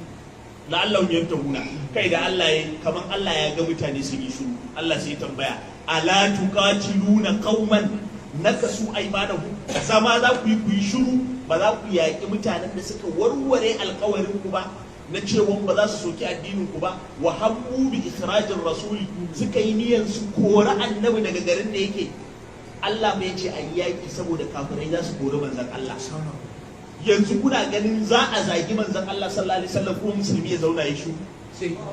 la'allahum yantahuna. Kai, da Allah ya kaman Allah ya ga mutane sun yi shiru, Allah sai ya tambaya: ala tuqatiluna qauman nakasu aymanahum? Zama za ku yi ku yi shiru, ba za ku yaƙi mutanen da suka warware alkawarin ku ba, na cewa ba za su soki addinin ku ba, wa hammu bi ikhrajir rasuli, suka yi niyyar su kori Annabi daga garin da yake? Allah bai ce a yi yaƙi saboda kafirai za su kori manzon Allah. Yanzu kuna ganin za a zagi manzon Allah sallallahu alaihi wasallam ko musulmi ya zauna ya shu?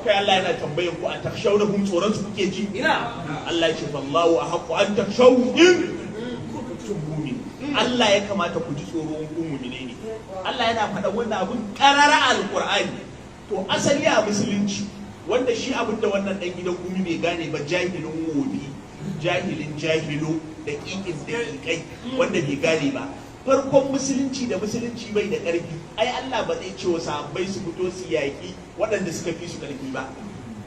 Kai, Allah yana tambayan ku: a takshawnahum, tsoron su kuke ji? Ina. Allah ya ce fallahu ahaqqu an takshaw in kuntum mu'minin. Allah ya kamata ku ji tsoro in ku mu'mine ne. Allah yana faɗa wannan abun qarara Alqur'ani. To, asali a musulunci, wanda shi abin da wannan dan gidan Gumi bai gane ba, jahilin wobi, jahilin jahilo, da ƙiƙin daƙiƙai, wanda bai gane ba, farkon musulunci da musulunci bai da ƙarfi, ai Allah ba zai ce wa sahabbai su fito su yaƙi waɗanda suka fi su ƙarfi ba.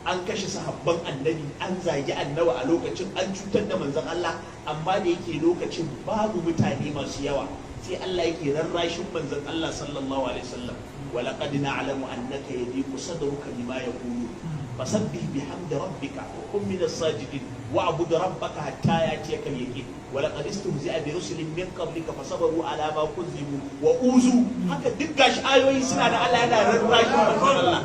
An kashe sahabban Annabi, an zagi Annabi a lokacin, an cutar da manzon Allah, amma da yake lokacin babu mutane masu yawa, sai Allah yake rarrashin manzon Allah sallallahu alaihi wasallam: walaqad na'lamu annaka yadiqu sadruka bima yaqulun fasabbih bihamdi rabbika wa kun minas sajidin wa'bud rabbaka hatta ya'tiyaka al-yaqin wa laqad istuhzi'a bi rusulin min qablika fasabaru ala ma kuzzibu wa uzu. Haka duk gashi ayoyi suna da Allah yana rarrashin manzon Allah,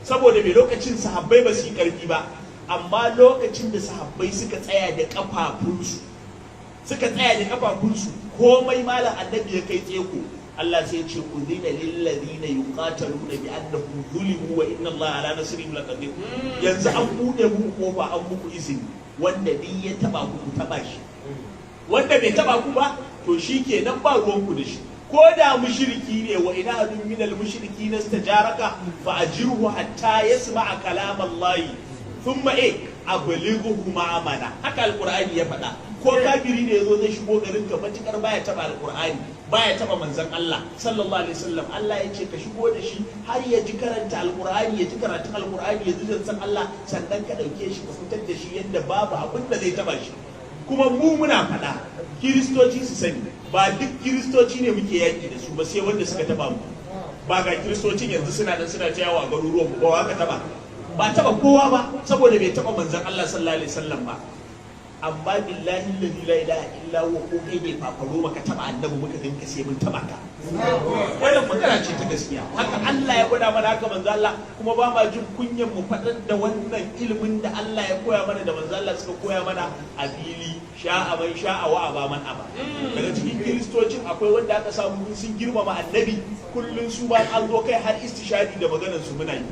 saboda mai lokacin sahabbai ba su yi karfi ba. Amma lokacin da sahabbai suka tsaya da kafafunsu, komai malam Annabi ya kai tseko, Allah sai ya ce udhina lil ladina yuqataluna bi annahum zulimu wa inna Allah ala nasrihim laqadir. Yanzu an bude muku kofa, an muku izini, wanda duk ya taba ku, ku taba shi. Wanda bai taba ku ba, to shi kenan ba ruwanku da shi, ko da mushriki ne. Wa in ahadun minal mushrikina istajaraka fa ajirhu hatta yasma'a kalam Allah thumma ablighuhu ma'amana. Haka Alqur'ani ya faɗa. Ko kafiri ne yazo zai shigo garin ka, matukar baya taba Alqur'ani, baya taba manzon Allah sallallahu alaihi wasallam, Allah ya ce ka shigo da shi har ya ji karanta Alqur'ani, ya ji karatun Alqur'ani, ya ji zancen Allah, sannan ka dauke shi ka fitar da shi yadda babu abin da zai taba shi. Kuma mu muna faɗa, Kiristoci su sani, ba duk Kiristoci ne muke yaƙi da su ba, sai wanda suka taba mu. Ba ga Kiristocin yanzu suna nan suna ta yawo a garuruwan mu ba? Ka taba ba taba kowa ba, saboda bai taba manzon Allah sallallahu alaihi wasallam ba. Amma billahi alladhi la ilaha illa huwa, ko kai ne fafaro maka taba Annabi muka ganka, sai mun taba ka. Wannan magana ce ta gaskiya. Haka Allah ya gwada mana, haka manzo Allah. Kuma ba ma jin kunyan mu faɗar da wannan ilimin da Allah ya koya mana da manzo Allah suka koya mana a fili. Sha'a man sha'a wa aba man aba. Daga cikin Kiristocin akwai wanda aka samu sun girmama Annabi. Kullun su ba an zo kai har istishadi da maganar su muna yi.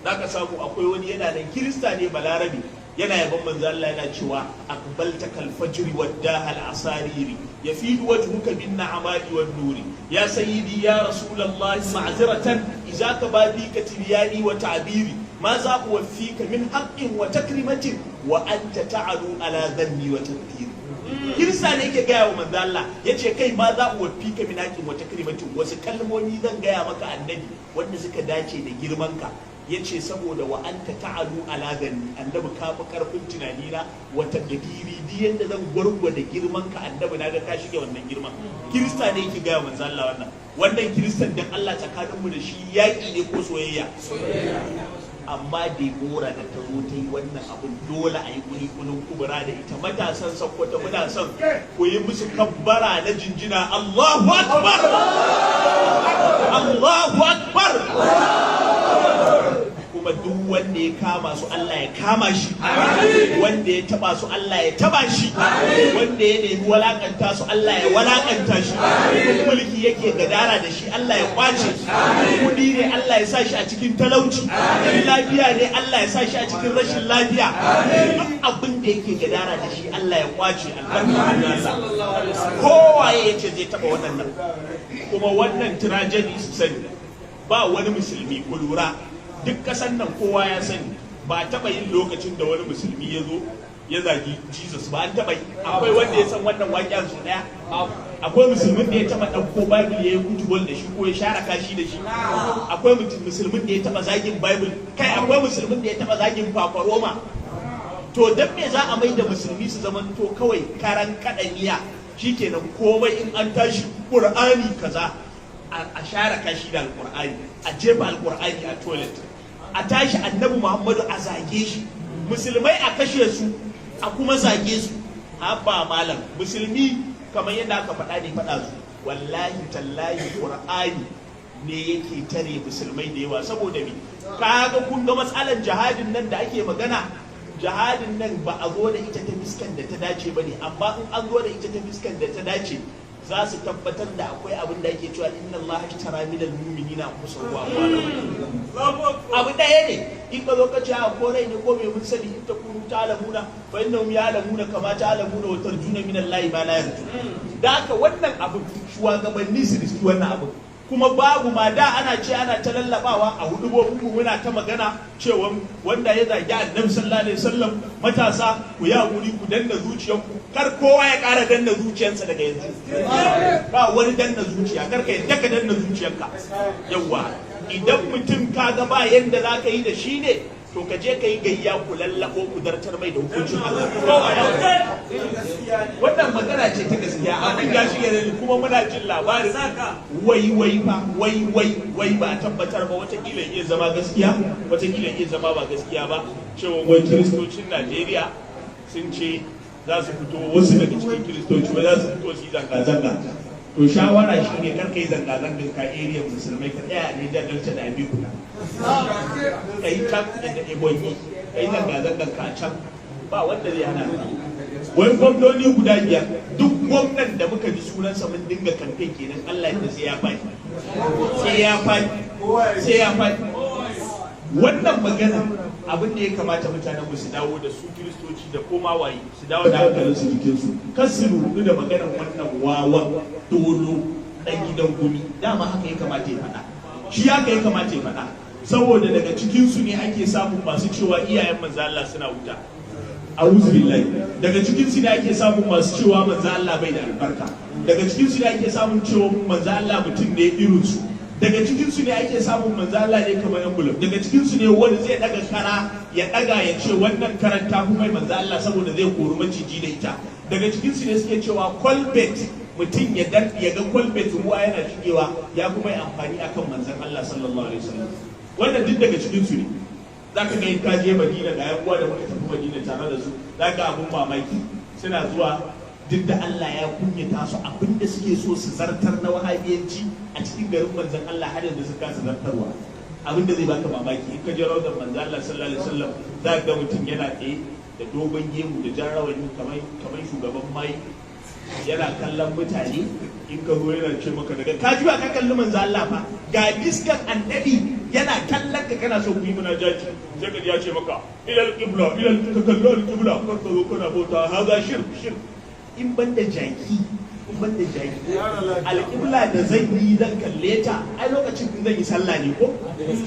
Zaka samu akwai wani yana nan, Kirista ne, Balarabe, yana yaban manzo Allah, yana cewa aqbalta kal fajri wad dahal asariri yafidu wajhuka bin na'amai wan nuri ya sayyidi ya rasulullah ma'ziratan idza ka ba fika tibyani wa ta'biri ma za uwaffika min haqqin wa takrimatin wa anta ta'alu ala dhanni wa taqdiri. Kirista ne yake gaya wa manzo Allah, yace kai, ma za uwaffika min haqqin wa takrimatin, wasu kalmomi zan gaya maka Annabi wanda suka dace da girman ka? Yace saboda wa anta ta'alu ala zanni, Annabi ka fi karfin tunani na, wata gadiri di yanda zan gwargwada girman ka Annabi, na ga ka shige wannan girman. Kirista ne yake gaya manzo Allah wannan. Wannan Kiristan, dan Allah, tsakanin mu da shi yaki ne ko soyayya? Amma Debora da ta zo ta yi wannan abun, dole a yi kuli-kulin kubura da ita. Matasan Sokoto, muna son ku yi musu kabbara na jinjina. Allahu Akbar, Allahu Akbar! Kuma duk wanda ya kama su, Allah ya kama shi. Wanda ya taba su, Allah ya taba shi. Wanda ya nemi walakanta su, Allah ya walakanta shi. Mulki yake gadara da shi, Allah ya kwace. Kudi ne, Allah ya sa shi a cikin talauci. Lafiya ne, Allah ya sa shi a cikin rashin lafiya. Duk abin da yake gadara da shi, Allah ya kwace, albarka Allah. Kowaye ya ce zai taba waɗannan. Kuma wannan tragedy, su sani, ba wani musulmi, ku lura, duk kasan nan kowa ya sani, ba taɓa yin lokacin da wani musulmi ya zo ya zagi Jesus ba. An taɓa yi? Akwai wanda ya san wannan waƙen su ɗaya? Akwai musulmin da ya taɓa ɗauko Bible ya yi football da shi ko ya share kashi da shi? Akwai musulmin da ya taɓa zagin Bible? Kai, akwai musulmin da ya taɓa zagin Fafaroma? To dan me za a mai da musulmi su zamanto kawai karan kaɗaniya? Shikenan, komai in an tashi Qur'ani kaza, a share kashi da Alqur'ani, a jefa Alqur'ani a toilet, a tashi Annabi Muhammadu a zage shi, musulmai a kashe su a kuma zage su. Haba malam, musulmi kamar yadda aka faɗa ne faɗa su, wallahi tallahi Qur'ani ne yake tare musulmai da yawa. Saboda me? Kaga, kun ga matsalar jihadin nan da ake magana, jihadin nan ba a zo da ita ta fiskan da ta dace ba ne. Amma in an zo da ita ta fiskan da ta dace, za su tabbatar da akwai abin da ake cewa inna Allah ashtara minal mu'minina anfusahum wa amwalahum. Abu ɗaya ne, in ka zo ka ce a ko rai ne ko me, mun sani, in takunu ta'lamuna fa innahum ya'lamuna kama ta'lamuna wa tarjuna min Allah ma la yarju. Da haka wannan abu, shugabanni su riski wannan abu. Kuma babu ma da ana ce ana ta lallabawa a hudubobin mu, muna ta magana cewa wanda ya zagi Annabi sallallahu alaihi wasallam, matasa ku ya guri ku danna zuciyarku. Kar kowa ya ƙara danna zuciyarsa daga yanzu. Ba wani danna zuciya, kar ka yadda ka danna zuciyarka. Yawa, idan mutum ka ga ba yanda za ka yi da shi ne, to ka je ka yi gayya, ku lallabo, ku dartar mai da hukuncin Allah. Wannan magana ce ta gaskiya. Abin ya shige da kuma muna jin labarin wai wai fa wai wai wai, ba a tabbatar ba, watakila iya zama gaskiya, watakila iya zama ba gaskiya ba, cewa wai kiristocin Najeriya sun ce za su fito, wasu daga cikin kiristoci ba za su fito su yi zanga-zanga. To shawara shi ne, kar ka yi zanga-zangan ka area musulmai, ka tsaya a Nijar Delta da Abeokuta, ka yi can da Ebonyi, ka yi zanga-zangan ka can, ba wanda zai hana ka. Wai gwamnoni guda biyar, duk gwamnan da muka ji sunansa mun dinga kamfen kenan, Allah ya sai ya faɗi, sai ya faɗi, sai ya faɗi. Wannan magana, abin da ya kamata mutanen mu su dawo da su, kiristoci da koma waye, su dawo da hankalin su jikin su, kar su rudu da maganar wannan wawan dolo dan gidan Gumi. Dama haka ya kamata ya faɗa, shi haka ya kamata ya faɗa, saboda daga cikin su ne ake samun masu cewa iyayen Manzo Allah suna wuta, a'udhu billahi. Daga cikin su ne ake samun masu cewa Manzo Allah bai da albarka. Daga cikin su ne ake samun cewa Manzo Allah mutum ne irin su. Daga cikin su ne ake samun Manzo Allah ne kamar yan bulum. Daga cikin su ne wani zai daga kara, ya daga ya ce wannan karan ta fi mai Manzo Allah, saboda zai kori maciji da ita. Daga cikin su ne suke cewa kwalbet, mutum ya dan ya ga kwalbet ruwa yana shigewa, ya kuma yi amfani akan manzon Allah sallallahu alaihi wasallam. Wannan duk daga cikin su ne. Zaka ga in ka je Madina, ga yan uwa da muka tafi Madina tare da su, zaka abun mamaki, suna zuwa, duk da Allah ya kunyata su, abinda suke so su zartar na wahabiyanci a cikin garin manzon Allah har yanzu su kasa zartarwa. Abinda zai baka mamaki, in ka je raudar manzon Allah sallallahu alaihi wasallam, za ka ga mutum yana tsaye da dogon gemu da jan rawani kamar shugaban mai, yana kallon mutane. In ka zo yana ce maka, daga ka ji ba ka kalli manzo Allah fa, ga fiskan Annabi yana kallon ka, kana so ku yi munajati, sai ka ji ya ce maka ilal qibla, ilal, ka kallo al qibla, kar ka zo kana bauta, haza shirk, shirk. In banda jaki, in banda jaki, alƙibla da zan yi zan kalle ta, ai lokacin in zan yi sallah ne ko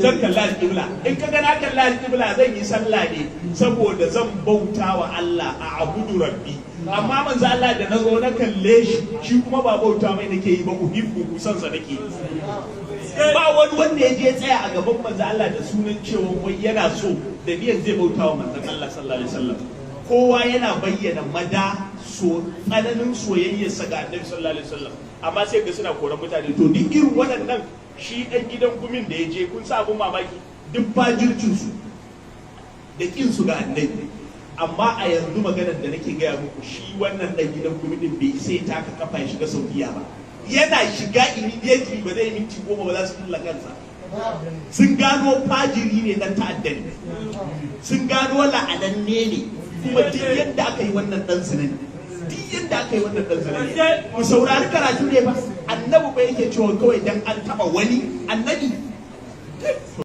zan kalla alƙibla? In ka ga na kalla alƙibla, zan yi sallah ne saboda zan bauta wa Allah, a abudu rabbi. Amma manzo Allah da na zo na kalle shi, shi kuma ba bauta mai nake yi ba, uhibbu, san sa nake. Ba wani wanda ya je tsaya a gaban manzo Allah da sunan cewa wai yana so da niyan zai bauta wa manzon Allah sallallahu alaihi wasallam. Kowa yana bayyana mada so tsananin soyayyarsa ga Annabi sallallahu alaihi wasallam, amma sai ga suna koran mutane. To duk irin waɗannan, shi ɗan gidan Gumin da ya je, kun sa abun mamaki, duk fajircin su Da kin su ga Annabi. Amma a yanzu maganar da nake gaya muku, shi wannan dan gidan Gumi din bai isa ya taka kafa ya shiga Saudiya ba. Yana shiga, immediately, ba zai minti 10 ba, za su kulla kansa. Sun gano fajiri ne, dan ta'adda ne. Sun gano la'ananne ne. Kuma duk yadda aka yi, wannan dan zina ne. Duk yadda aka yi, wannan dan zina ne. Ku saurari karatu ne ba. Annabi ba yake cewa kawai dan an taba wani annabi.